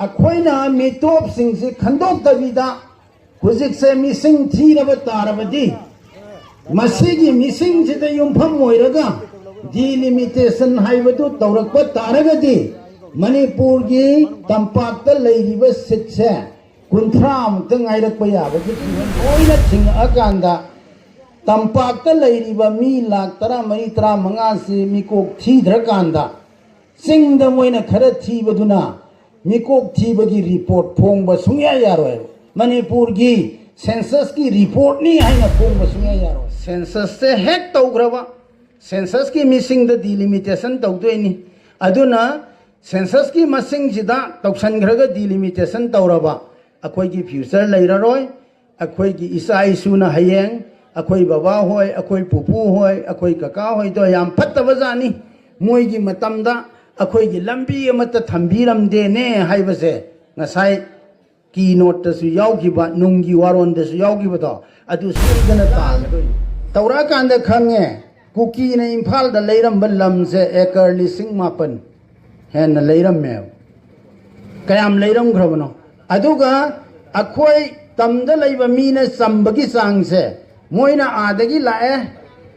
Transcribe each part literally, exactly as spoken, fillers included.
ꯑꯩꯈꯣꯏꯅ ꯃꯤꯇꯣꯞꯁꯤꯡꯁꯤ ꯈꯟꯗꯣꯛꯇꯕꯤꯗ ꯍꯧꯖꯤꯛꯁꯦ ꯃꯤꯁꯤꯡ ꯊꯤꯔꯕ ꯇꯥꯔꯕꯗꯤ, ꯃꯁꯤꯒꯤ ꯃꯤꯁꯤꯡꯁꯤꯗ ꯌꯨꯝꯐꯝ ꯑꯣꯏꯔꯒ ꯗꯤꯂꯤꯃꯤꯇꯦꯁꯟ ꯍꯥꯏꯕꯗꯨ ꯇꯧꯔꯛꯄ ꯇꯥꯔꯒꯗꯤ, ꯃꯅꯤꯄꯨꯔꯒꯤ ꯇꯝꯄꯥꯛꯇ ꯂꯩꯔꯤꯕ ꯁꯤꯠꯁꯦ ꯀꯨꯟꯊ꯭ꯔꯥ ꯃꯨꯛꯇ ꯉꯥꯏꯔꯛꯄ ꯌꯥꯕꯒꯤ ꯐꯤꯕꯝ ꯂꯣꯏꯅ ꯊꯤꯡꯉꯛꯑꯀꯥꯟꯗ, ꯇꯝꯄꯥꯛꯇ ꯂꯩꯔꯤꯕ ꯃꯤ ꯂꯥꯈ ꯇꯔꯥꯃꯔꯤ, ꯇꯔꯥꯃꯉꯥꯁꯤ ꯃꯤꯀꯣꯛ ꯊꯤꯗ꯭ꯔꯀꯥꯟꯗ, ꯆꯤꯡꯗ ꯃꯣꯏꯅ ꯈꯔ ꯊꯤꯕꯗꯨꯅ ꯃꯤꯀꯣꯛ ꯊꯤꯕꯒꯤ ꯔꯤꯄꯣꯔꯠ ꯐꯣꯡꯕ ꯁꯨꯡꯌꯥ ꯌꯥꯔꯣꯏ꯫ ꯃꯅꯤꯄꯨꯔꯒꯤ ꯁꯦꯟꯁꯁꯀꯤ ꯔꯤꯄꯣꯔꯠꯅꯤ ꯍꯥꯏꯅ ꯐꯣꯡꯕ ꯁꯨꯡꯌꯥ ꯌꯥꯔꯣꯏ꯫ ꯁꯦꯟꯁꯁꯁꯦ ꯍꯦꯛ ꯇꯧꯈ꯭ꯔꯕ, ꯁꯦꯟꯁꯁꯀꯤ ꯃꯤꯁꯤꯡꯗ ꯗꯤꯂꯤꯃꯤꯇꯦꯁꯟ ꯇꯧꯗꯣꯏꯅꯤ꯫ ꯑꯗꯨꯅ ꯁꯦꯟꯁꯁꯀꯤ ꯃꯁꯤꯡꯁꯤꯗ ꯇꯧꯁꯟꯈ꯭ꯔꯒ ꯗꯤꯂꯤꯃꯤꯇꯦꯁꯟ ꯇꯧꯔꯕ, ꯑꯩꯈꯣꯏꯒꯤ ꯐ꯭ꯌꯨꯆꯔ ꯂꯩꯔꯔꯣꯏ꯫ ꯑꯩꯈꯣꯏꯒꯤ ꯏꯆꯥ ꯏꯁꯨꯅ ꯍꯌꯦꯡ ꯑꯩꯈꯣꯏ ꯕꯕꯥ ꯍꯣꯏ, ꯑꯩꯈꯣꯏ ꯄꯨꯄꯨ ꯍꯣꯏ, ꯑꯩꯈꯣꯏ ꯀꯀꯥ ꯍꯣꯏꯗꯣ ꯌꯥꯝ ꯐꯠꯇꯕ ꯖꯥꯠꯅꯤ, ꯃꯣꯏꯒꯤ ꯃꯇꯝꯗ ꯑꯩꯈꯣꯏꯒꯤ ꯂꯝꯕꯤ ꯑꯃꯠꯇ ꯊꯝꯕꯤꯔꯝꯗꯦꯅꯦ ꯍꯥꯏꯕꯁꯦ ꯉꯁꯥꯏ ꯀꯤ ꯅꯣꯠꯇꯁꯨ ꯌꯥꯎꯈꯤꯕ, ꯅꯨꯡꯒꯤ ꯋꯥꯔꯣꯟꯗꯁꯨ ꯌꯥꯎꯈꯤꯕꯗꯣ, ꯑꯗꯨ ꯁꯣꯏꯗꯅ ꯇꯥꯒꯗꯣꯏꯅꯤ꯫ ꯇꯧꯔꯛꯑꯀꯥꯟꯗ ꯈꯪꯉꯦ, ꯀꯨꯀꯤꯅ ꯏꯝꯐꯥꯜꯗ ꯂꯩꯔꯝꯕ ꯂꯝꯁꯦ ꯑꯦꯀꯔ ꯂꯤꯁꯤꯡ ꯃꯥꯄꯟ ꯍꯦꯟꯅ ꯂꯩꯔꯝꯃꯦꯕ꯫ ꯀꯌꯥꯝ ꯂꯩꯔꯝꯈ꯭ꯔꯕꯅꯣ? ꯑꯗꯨꯒ ꯑꯩꯈꯣꯏ ꯇꯝꯗ ꯂꯩꯕ ꯃꯤꯅ ꯆꯝꯕꯒꯤ ꯆꯥꯡꯁꯦ, ꯃꯣꯏꯅ ꯑꯥꯗꯒꯤ ꯂꯥꯛꯑꯦ,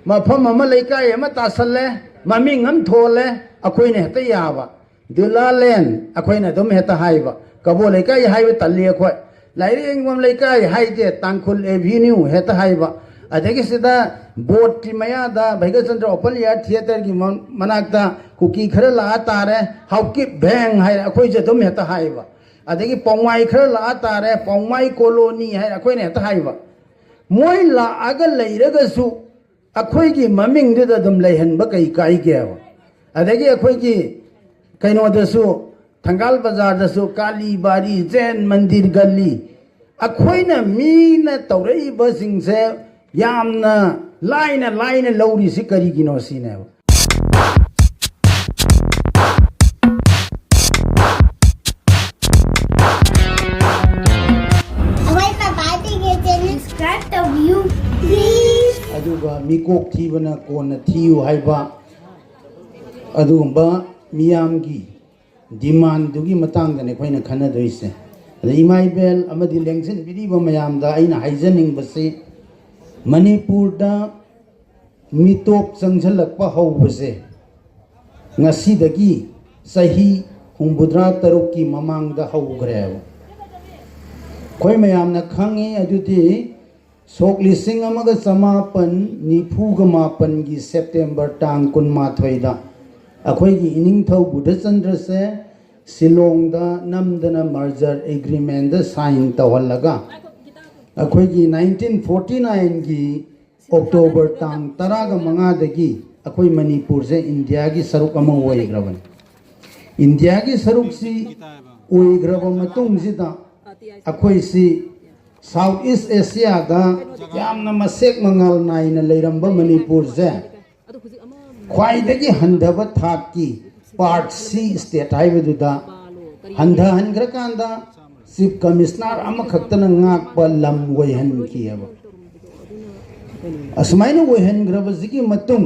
ꯃꯐꯝ ꯑꯃ, ꯂꯩꯀꯥꯏ ꯑꯃ ꯇꯥꯁꯜꯂꯦ, ꯃꯃꯤꯡ ꯑꯃ ꯊꯣꯜꯂꯦ, ꯑꯩꯈꯣꯏꯅ ꯍꯦꯛꯇ ꯌꯥꯕ꯫ ꯗꯨꯂꯥꯂꯦꯟ ꯑꯩꯈꯣꯏꯅ ꯑꯗꯨꯝ ꯍꯦꯛꯇ ꯍꯥꯏꯕ꯫ ꯀꯕꯣ ꯂꯩꯀꯥꯏ ꯍꯥꯏꯕ ꯇꯜꯂꯤ ꯑꯩꯈꯣꯏ꯫ ꯂꯥꯏꯔꯦꯝꯕꯝ ꯂꯩꯀꯥꯏ ꯍꯥꯏꯗꯦ, ꯇꯥꯡꯈꯨꯜ ꯑꯦꯚꯤꯅ꯭ꯌꯨ ꯍꯦꯛꯇ ꯍꯥꯏꯕ꯫ ꯑꯗꯒꯤ ꯁꯤꯗ ꯕꯣꯠꯀꯤ ꯃꯌꯥꯗ ꯚꯩꯒꯆꯟꯗ꯭ꯔ ꯑꯣꯄꯟ ꯏꯌꯥꯔ ꯊꯤꯌꯦꯇꯔꯒꯤ ꯃ-, ꯃꯅꯥꯛꯇ ꯀꯨꯀꯤ ꯈꯔ ꯂꯥꯛꯑ ꯇꯥꯔꯦ, ꯍꯥꯎꯀꯤꯞ ꯚꯦꯡ ꯍꯥꯏꯔꯦ, ꯑꯩꯈꯣꯏꯁꯦ ꯑꯗꯨꯝ ꯍꯦꯛꯇ ꯍꯥꯏꯕ꯫ ꯑꯗꯒꯤ ꯄꯥꯎꯃꯥꯏ ꯈꯔ ꯂꯥꯛꯑ ꯇꯥꯔꯦ, ꯄꯥꯎꯃꯥꯏ ꯀꯣꯂꯣꯅꯤ ꯍꯥꯏꯔꯦ, ꯑꯩꯈꯣꯏꯅ ꯍꯦꯛꯇ ꯍꯥꯏꯕ꯫ ꯃꯣꯏ ꯂꯥꯛꯑꯒ ꯂꯩꯔꯒꯁꯨ ꯑꯩꯈꯣꯏꯒꯤ ꯃꯃꯤꯡꯗꯨꯗ ꯑꯗꯨꯝ ꯂꯩꯍꯟꯕ ꯀꯩ ꯀꯥꯏꯒꯦꯕ? ꯑꯗꯒꯤ ꯑꯩꯈꯣꯏꯒꯤ ꯀꯩꯅꯣꯗꯁꯨ, ꯊꯪꯒꯥꯜ ꯕꯖꯥꯔꯗꯁꯨ, ꯀꯥꯂꯤ ꯕꯥꯔꯤ, ꯖꯦꯟ ꯃꯟꯗꯤꯔ ꯒꯜꯂꯤ, ꯑꯩꯈꯣꯏꯅ ꯃꯤꯅ ꯇꯧꯔꯛꯏꯕꯁꯤꯡꯁꯦ ꯌꯥꯝꯅ ꯂꯥꯏꯅ ꯂꯥꯏꯅ ꯂꯧꯔꯤꯁꯤ ꯀꯔꯤꯒꯤꯅꯣ ꯁꯤꯅꯦꯕ꯫ ꯑꯩꯈꯣꯏ ꯄꯄꯥ ꯇꯤꯀꯦꯠꯁꯦ subscribe ꯇꯧꯕꯤꯌꯨ, please꯫ ꯑꯗꯨꯒ ꯃꯤꯀꯣꯛ ꯊꯤꯕꯅ ꯀꯣꯟꯅ ꯊꯤꯌꯨ ꯍꯥꯏꯕ ꯑꯗꯨꯒꯨꯝꯕ ꯃꯤꯌꯥꯝꯒꯤ ꯗꯤꯃꯥꯟꯗꯨꯒꯤ ꯃꯇꯥꯡꯗꯅꯦ ꯑꯩꯈꯣꯏꯅ ꯈꯟꯅꯗꯣꯏꯁꯦ꯫ ꯑꯗ ꯏꯃꯥ ꯏꯕꯦꯜ ꯑꯃꯗꯤ ꯂꯦꯡꯁꯤꯟꯕꯤꯔꯤꯕ ꯃꯌꯥꯝꯗ ꯑꯩꯅ ꯍꯥꯏꯖꯅꯤꯡꯕꯁꯤ, ꯃꯅꯤꯄꯨꯔꯗ ꯃꯤꯇꯣꯞ ꯆꯪꯁꯤꯜꯂꯛꯄ ꯍꯧꯕꯁꯦ ꯉꯁꯤꯗꯒꯤ ꯆꯍꯤ ꯍꯨꯝꯐꯨꯇꯔꯥ ꯇꯔꯨꯛꯀꯤ ꯃꯃꯥꯡꯗ ꯍꯧꯈ꯭ꯔꯦꯕ꯫ ꯑꯩꯈꯣꯏ ꯃꯌꯥꯝꯅ ꯈꯪꯉꯤ꯫ ꯑꯗꯨꯗꯤ ꯁꯣꯛ ꯂꯤꯁꯤꯡ ꯑꯃꯒ ꯆꯃꯥꯄꯟ ꯅꯤꯐꯨꯒ ꯃꯥꯄꯟꯒꯤ ꯁꯦꯞꯇꯦꯝꯕꯔ ꯇꯥꯡ ꯀꯨꯟꯃꯥꯊꯣꯏꯗ ꯑꯩꯈꯣꯏꯒꯤ ꯏꯅꯤꯡꯊꯧ ꯕꯨꯙꯆꯟꯗ꯭ꯔꯁꯦ ꯁꯤꯂꯣꯡꯗ ꯅꯝꯗꯅ ꯃꯔꯖꯔ ꯑꯦꯒ꯭ꯔꯤꯃꯦꯟꯗ ꯁꯥꯏꯟ ꯇꯧꯍꯜꯂꯒ, ꯑꯩꯈꯣꯏꯒꯤ ꯅꯥꯏꯟꯇꯤꯟ ꯐꯣꯔꯇꯤ ꯅꯥꯏꯟꯒꯤ ꯑꯣꯛꯇꯣꯕꯔ ꯇꯥꯡ ꯇꯔꯥꯒ ꯃꯉꯥꯗꯒꯤ ꯑꯩꯈꯣꯏ ꯃꯅꯤꯄꯨꯔꯁꯦ ꯏꯟꯗꯤꯌꯥꯒꯤ ꯁꯔꯨꯛ ꯑꯃ ꯑꯣꯏꯈ꯭ꯔꯕꯅꯤ꯫ ꯏꯟꯗꯤꯌꯥꯒꯤ ꯁꯔꯨꯛꯁꯤ ꯑꯣꯏꯈ꯭ꯔꯕ ꯃꯇꯨꯡꯁꯤꯗ, ꯑꯩꯈꯣꯏꯁꯤ ꯁꯥꯎꯠ ꯏꯁ ꯑꯦꯁꯤꯌꯥꯗ ꯌꯥꯝꯅ ꯃꯁꯦꯛ ꯃꯉꯥꯜ ꯅꯥꯏꯅ ꯂꯩꯔꯝꯕ ꯃꯅꯤꯄꯨꯔꯁꯦ ꯈ꯭ꯋꯥꯏꯗꯒꯤ ꯍꯟꯊꯕ ꯊꯥꯛꯀꯤ ꯄꯥꯔꯠ ꯁꯤ ꯁ꯭ꯇꯦꯠ ꯍꯥꯏꯕꯗꯨꯗ ꯍꯟꯊꯍꯟꯈ꯭ꯔꯀꯥꯟꯗ ꯆꯤꯐ ꯀꯃꯤꯁꯅꯔ ꯑꯃꯈꯛꯇꯅ ꯉꯥꯛꯄ ꯂꯝ ꯑꯣꯏꯍꯟꯈꯤꯑꯕ꯫ ꯑꯁꯨꯃꯥꯏꯅ ꯑꯣꯏꯍꯟꯈ꯭ꯔꯕꯁꯤꯒꯤ ꯃꯇꯨꯡ,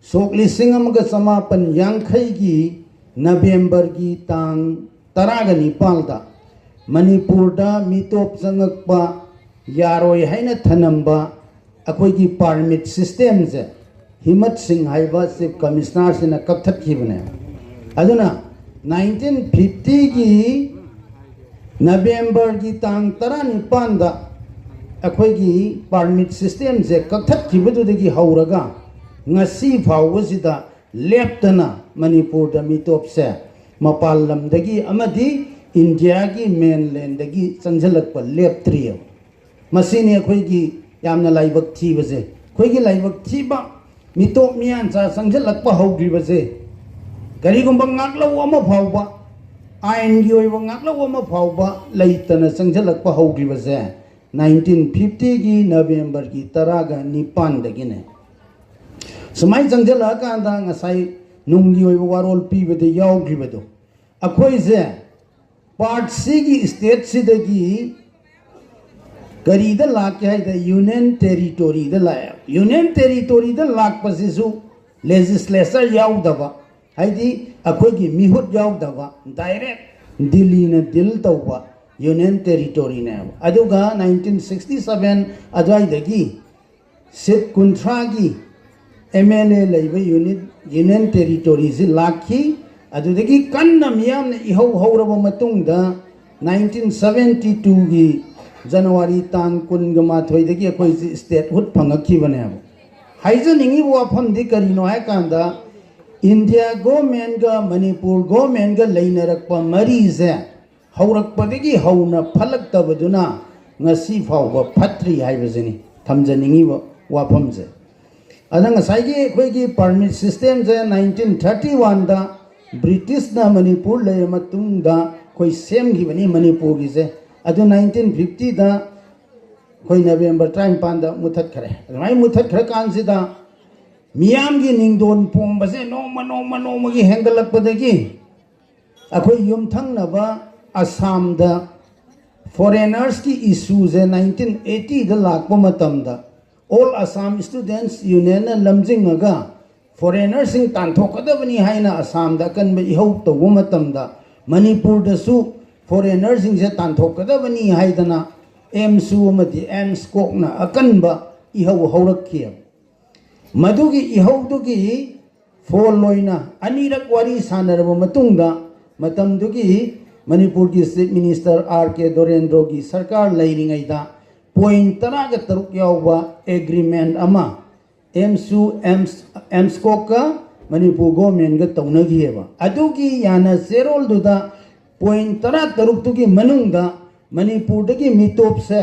ꯁꯣꯛ ꯂꯤꯁꯤꯡ ꯑꯃꯒ ꯆꯃꯥꯄꯟ ꯌꯥꯡꯈꯩꯒꯤ ꯅꯕꯦꯝꯕꯔꯒꯤ ꯇꯥꯡ ꯇꯔꯥꯒ ꯅꯤꯄꯥꯜꯗ ꯃꯅꯤꯄꯨꯔꯗ ꯃꯤꯇꯣꯞ ꯆꯪꯉꯛꯄ ꯌꯥꯔꯣꯏ ꯍꯥꯏꯅ ꯊꯅꯝꯕ ꯑꯩꯈꯣꯏꯒꯤ ꯄꯥꯔꯃꯤꯠ ꯁꯤꯁꯇꯦꯝꯁꯦ ꯍꯤꯃꯠ ꯁꯤꯡ ꯍꯥꯏꯕ ꯆꯤꯐ ꯀꯃꯤꯁꯅꯔꯁꯤꯅ ꯀꯛꯊꯠꯈꯤꯕꯅꯦ꯫ ꯑꯗꯨꯅ ꯅꯥꯏꯟꯇꯤꯟ ꯐꯤꯐꯇꯤꯒꯤ ꯅꯕꯦꯝꯕꯔꯒꯤ ꯇꯥꯡ ꯇꯔꯥꯅꯤꯄꯥꯟꯗ ꯑꯩꯈꯣꯏꯒꯤ ꯄꯥꯔꯃꯤꯠ ꯁꯤꯁꯇꯦꯝꯁꯦ ꯀꯛꯊꯠꯈꯤꯕꯗꯨꯗꯒꯤ ꯍꯧꯔꯒ ꯉꯁꯤ ꯐꯥꯎꯕꯁꯤꯗ ꯂꯦꯞꯇꯅ ꯃꯅꯤꯄꯨꯔꯗ ꯃꯤꯇꯣꯞꯁꯦ ꯃꯄꯥꯟ ꯂꯝꯗꯒꯤ ꯑꯃꯗꯤ ꯏꯟꯗꯤꯌꯥꯒꯤ ꯃꯦꯟꯂꯦꯟꯗꯒꯤ ꯆꯪꯁꯤꯜꯂꯛꯄ ꯂꯦꯞꯇ꯭ꯔꯤꯑꯕ꯫ ꯃꯁꯤꯅꯤ ꯑꯩꯈꯣꯏꯒꯤ ꯌꯥꯝꯅ ꯂꯥꯏꯕꯛ ꯊꯤꯕꯁꯦ꯫ ꯑꯩꯈꯣꯏꯒꯤ ꯂꯥꯏꯕꯛ ꯊꯤꯕ, ꯃꯤꯇꯣꯞ ꯃꯤꯌꯥꯟꯆꯥ ꯆꯪꯁꯤꯜꯂꯛꯄ ꯍꯧꯈꯤꯕꯁꯦ, ꯀꯔꯤꯒꯨꯝꯕ ꯉꯥꯛꯂꯧ ꯑꯃ ꯐꯥꯎꯕ, ꯑꯥꯏꯟꯒꯤ ꯑꯣꯏꯕ ꯉꯥꯛꯂꯧ ꯑꯃ ꯐꯥꯎꯕ ꯂꯩꯇꯅ ꯆꯪꯁꯤꯜꯂꯛꯄ ꯍꯧꯈꯤꯕꯁꯦ ꯅꯥꯏꯟꯇꯤꯟ ꯐꯤꯐꯇꯤꯒꯤ ꯅꯕꯦꯝꯕꯔꯒꯤ ꯇꯔꯥꯒ ꯅꯤꯄꯥꯟꯗꯒꯤꯅꯦ꯫ ꯁꯨꯃꯥꯏꯅ ꯆꯪꯁꯤꯜꯂꯛꯑꯀꯥꯟꯗ ꯉꯁꯥꯏ ꯅꯨꯡꯒꯤ ꯑꯣꯏꯕ ꯋꯥꯔꯣꯜ ꯄꯤꯕꯗ ꯌꯥꯎꯈꯤꯕꯗꯣ, ꯑꯩꯈꯣꯏꯁꯦ ꯄꯥꯔꯠ ꯁꯤꯒꯤ ꯁ꯭ꯇꯦꯠꯁꯤꯗꯒꯤ ꯀꯔꯤꯗ ꯂꯥꯛꯀꯦ ꯍꯥꯏꯗ ꯌꯨꯅꯤꯌꯟ ꯇꯦꯔꯤꯇꯣꯔꯤꯗ ꯂꯥꯛꯑꯦ꯫ ꯌꯨꯅꯤꯌꯟ ꯇꯦꯔꯤꯇꯣꯔꯤꯗ ꯂꯥꯛꯄꯁꯤꯁꯨ ꯂꯦꯖꯤꯁꯂꯦꯆꯔ ꯌꯥꯎꯗꯕ, ꯍꯥꯏꯗꯤ ꯑꯩꯈꯣꯏꯒꯤ ꯃꯤꯍꯨꯠ ꯌꯥꯎꯗꯕ, ꯗꯥꯏꯔꯦꯛ ꯗꯤꯜꯂꯤꯅ ꯗꯤꯜ ꯇꯧꯕ ꯌꯨꯅꯤꯌꯟ ꯇꯦꯔꯤꯇꯣꯔꯤꯅꯦꯕ꯫ ꯑꯗꯨꯒ ꯅꯥꯏꯟꯇꯤꯟ ꯁꯤꯛꯁꯇꯤ ꯁꯚꯦꯟ ꯑꯗꯨꯋꯥꯏꯗꯒꯤ ꯁꯤꯠ ꯀꯨꯟꯊ꯭ꯔꯥꯒꯤ ꯑꯦꯝ ꯑꯦꯜ ꯑꯦ ꯂꯩꯕ ꯌꯨꯅꯤꯠ, ꯌꯨꯅꯤꯌꯟ ꯇꯦꯔꯤꯇꯣꯔꯤꯁꯤ ꯂꯥꯛꯈꯤ꯫ ꯑꯗꯨꯗꯒꯤ ꯀꯟꯅ ꯃꯤꯌꯥꯝꯅ ꯏꯍꯧ ꯍꯧꯔꯕ ꯃꯇꯨꯡꯗ, ꯅꯥꯏꯟꯇꯤꯟ ꯁꯚꯦꯟꯇꯤ ꯇꯨꯒꯤ ꯖꯅꯋꯥꯔꯤ ꯇꯥꯡ ꯀꯨꯟꯒ ꯃꯥꯊꯣꯏꯗꯒꯤ ꯑꯩꯈꯣꯏꯁꯤ ꯁ꯭ꯇꯦꯠꯍꯨꯠ ꯐꯪꯉꯛꯈꯤꯕꯅꯦꯕ꯫ ꯍꯥꯏꯖꯅꯤꯡꯉꯤꯕ ꯋꯥꯐꯝꯗꯤ ꯀꯔꯤꯅꯣ ꯍꯥꯏ ꯀꯥꯟꯗ, ꯏꯟꯗꯤꯌꯥ ꯒꯣꯔꯃꯦꯟꯒ ꯃꯅꯤꯄꯨꯔ ꯒꯣꯔꯃꯦꯟꯒ ꯂꯩꯅꯔꯛꯄ ꯃꯔꯤꯁꯦ ꯍꯧꯔꯛꯄꯗꯒꯤ ꯍꯧꯅ ꯐꯠꯂꯛꯇꯕꯗꯨꯅ ꯉꯁꯤ ꯐꯥꯎꯕ ꯐꯠꯇ꯭ꯔꯤ ꯍꯥꯏꯕꯁꯤꯅꯤ ꯊꯝꯖꯅꯤꯡꯉꯤꯕ ꯋꯥꯐꯝꯁꯦ꯫ ꯑꯗ ꯉꯁꯥꯏꯒꯤ ꯑꯩꯈꯣꯏꯒꯤ ꯄꯔꯃꯤꯠ ꯁꯤꯁꯇꯦꯝꯁꯦ ꯅꯥꯏꯟꯇꯤꯟ ꯊꯥꯔꯇꯤ ꯋꯥꯟꯗ ꯕ꯭ꯔꯤꯇꯤꯁꯅ ꯃꯅꯤꯄꯨꯔ ꯂꯩꯔ ꯃꯇꯨꯡꯗ ꯑꯩꯈꯣꯏ ꯁꯦꯝꯈꯤꯕꯅꯤ ꯃꯅꯤꯄꯨꯔꯒꯤꯁꯦ꯫ ꯑꯗꯨ ꯅꯥꯏꯟꯇꯤꯟ ꯐꯤꯐꯇꯤꯗ ꯑꯩꯈꯣꯏ ꯅꯕꯦꯝꯕꯔ ꯇꯔꯥꯅꯤꯄꯥꯟꯗ ꯃꯨꯊꯠꯈ꯭ꯔꯦ꯫ ꯑꯗꯨꯃꯥꯏꯅ ꯃꯨꯊꯠꯈ꯭ꯔꯀꯥꯟꯁꯤꯗ ꯃꯤꯌꯥꯝꯒꯤ ꯅꯤꯡꯗꯣꯟ ꯄꯣꯝꯕꯁꯦ ꯅꯣꯡꯃ ꯅꯣꯡꯃ ꯅꯣꯡꯃꯒꯤ ꯍꯦꯟꯒꯠꯂꯛꯄꯗꯒꯤ ꯑꯩꯈꯣꯏ ꯌꯨꯝꯊꯪꯅꯕ ꯑꯁꯥꯝꯗ ꯐꯣꯔꯦꯅꯔꯁꯀꯤ ꯏꯁꯨꯁꯦ ꯅꯥꯏꯟꯇꯤꯟ ꯑꯩꯠꯇꯤꯗ ꯂꯥꯛꯄ ꯃꯇꯝꯗ ꯑꯣꯜ ꯑꯁꯥꯝ ꯁ꯭ꯇꯨꯗꯦꯟꯠꯁ ꯌꯨꯅꯤꯌꯟꯅ ꯂꯝꯖꯤꯡꯉꯒ ꯐꯣꯔꯦꯅꯔꯁꯤꯡ ꯇꯥꯟꯊꯣꯛꯀꯗꯕꯅꯤ ꯍꯥꯏꯅ ꯑꯁꯥꯝꯗ ꯑꯀꯟꯕ ꯏꯍꯧ ꯇꯧꯕ ꯃꯇꯝꯗ, ꯃꯅꯤꯄꯨꯔꯗꯁꯨ ꯐꯣꯔꯦꯅꯔꯁꯤꯡꯁꯦ ꯇꯥꯟꯊꯣꯛꯀꯗꯕꯅꯤ ꯍꯥꯏꯗꯅ ꯑꯦꯝꯁꯨ ꯑꯃꯗꯤ ꯑꯦꯝꯁ ꯀꯣꯛꯅ ꯑꯀꯟꯕ ꯏꯍꯧ ꯍꯧꯔꯛꯈꯤ꯫ ꯃꯗꯨꯒꯤ ꯏꯍꯧꯗꯨꯒꯤ ꯐꯣꯜ ꯑꯣꯏꯅ ꯑꯅꯤꯔꯛ ꯋꯥꯔꯤ ꯁꯥꯟꯅꯔꯕ ꯃꯇꯨꯡꯗ, ꯃꯇꯝꯗꯨꯒꯤ ꯃꯅꯤꯄꯨꯔꯒꯤ ꯆꯤꯐ ꯃꯤꯅꯤꯁꯇꯔ ꯑꯥꯔ ꯀꯦ ꯗꯣꯔꯦꯟꯗ꯭ꯔꯣꯒꯤ ꯁꯔꯀꯥꯔ ꯂꯩꯔꯤꯉꯩꯗ ꯄꯣꯏꯟꯠ ꯇꯔꯥꯒ ꯇꯔꯨꯛ ꯌꯥꯎꯕ ꯑꯦꯒ꯭ꯔꯤꯃꯦꯟꯠ ꯑꯃ ꯑꯦꯝꯁꯨ ꯑꯦꯝꯁ ꯑꯦꯝꯁꯀꯣꯛꯀ ꯃꯅꯤꯄꯨꯔ ꯒꯣꯔꯃꯦꯟꯒ ꯇꯧꯅꯈꯤꯑꯕ꯫ ꯑꯗꯨꯒꯤ ꯌꯥꯅ ꯆꯦꯔꯣꯜꯗꯨꯗ ꯄꯣꯏꯟꯠ ꯇꯔꯥ ꯇꯔꯨꯛꯇꯨꯒꯤ ꯃꯅꯨꯡꯗ ꯃꯅꯤꯄꯨꯔꯗꯒꯤ ꯃꯤꯇꯣꯞꯁꯦ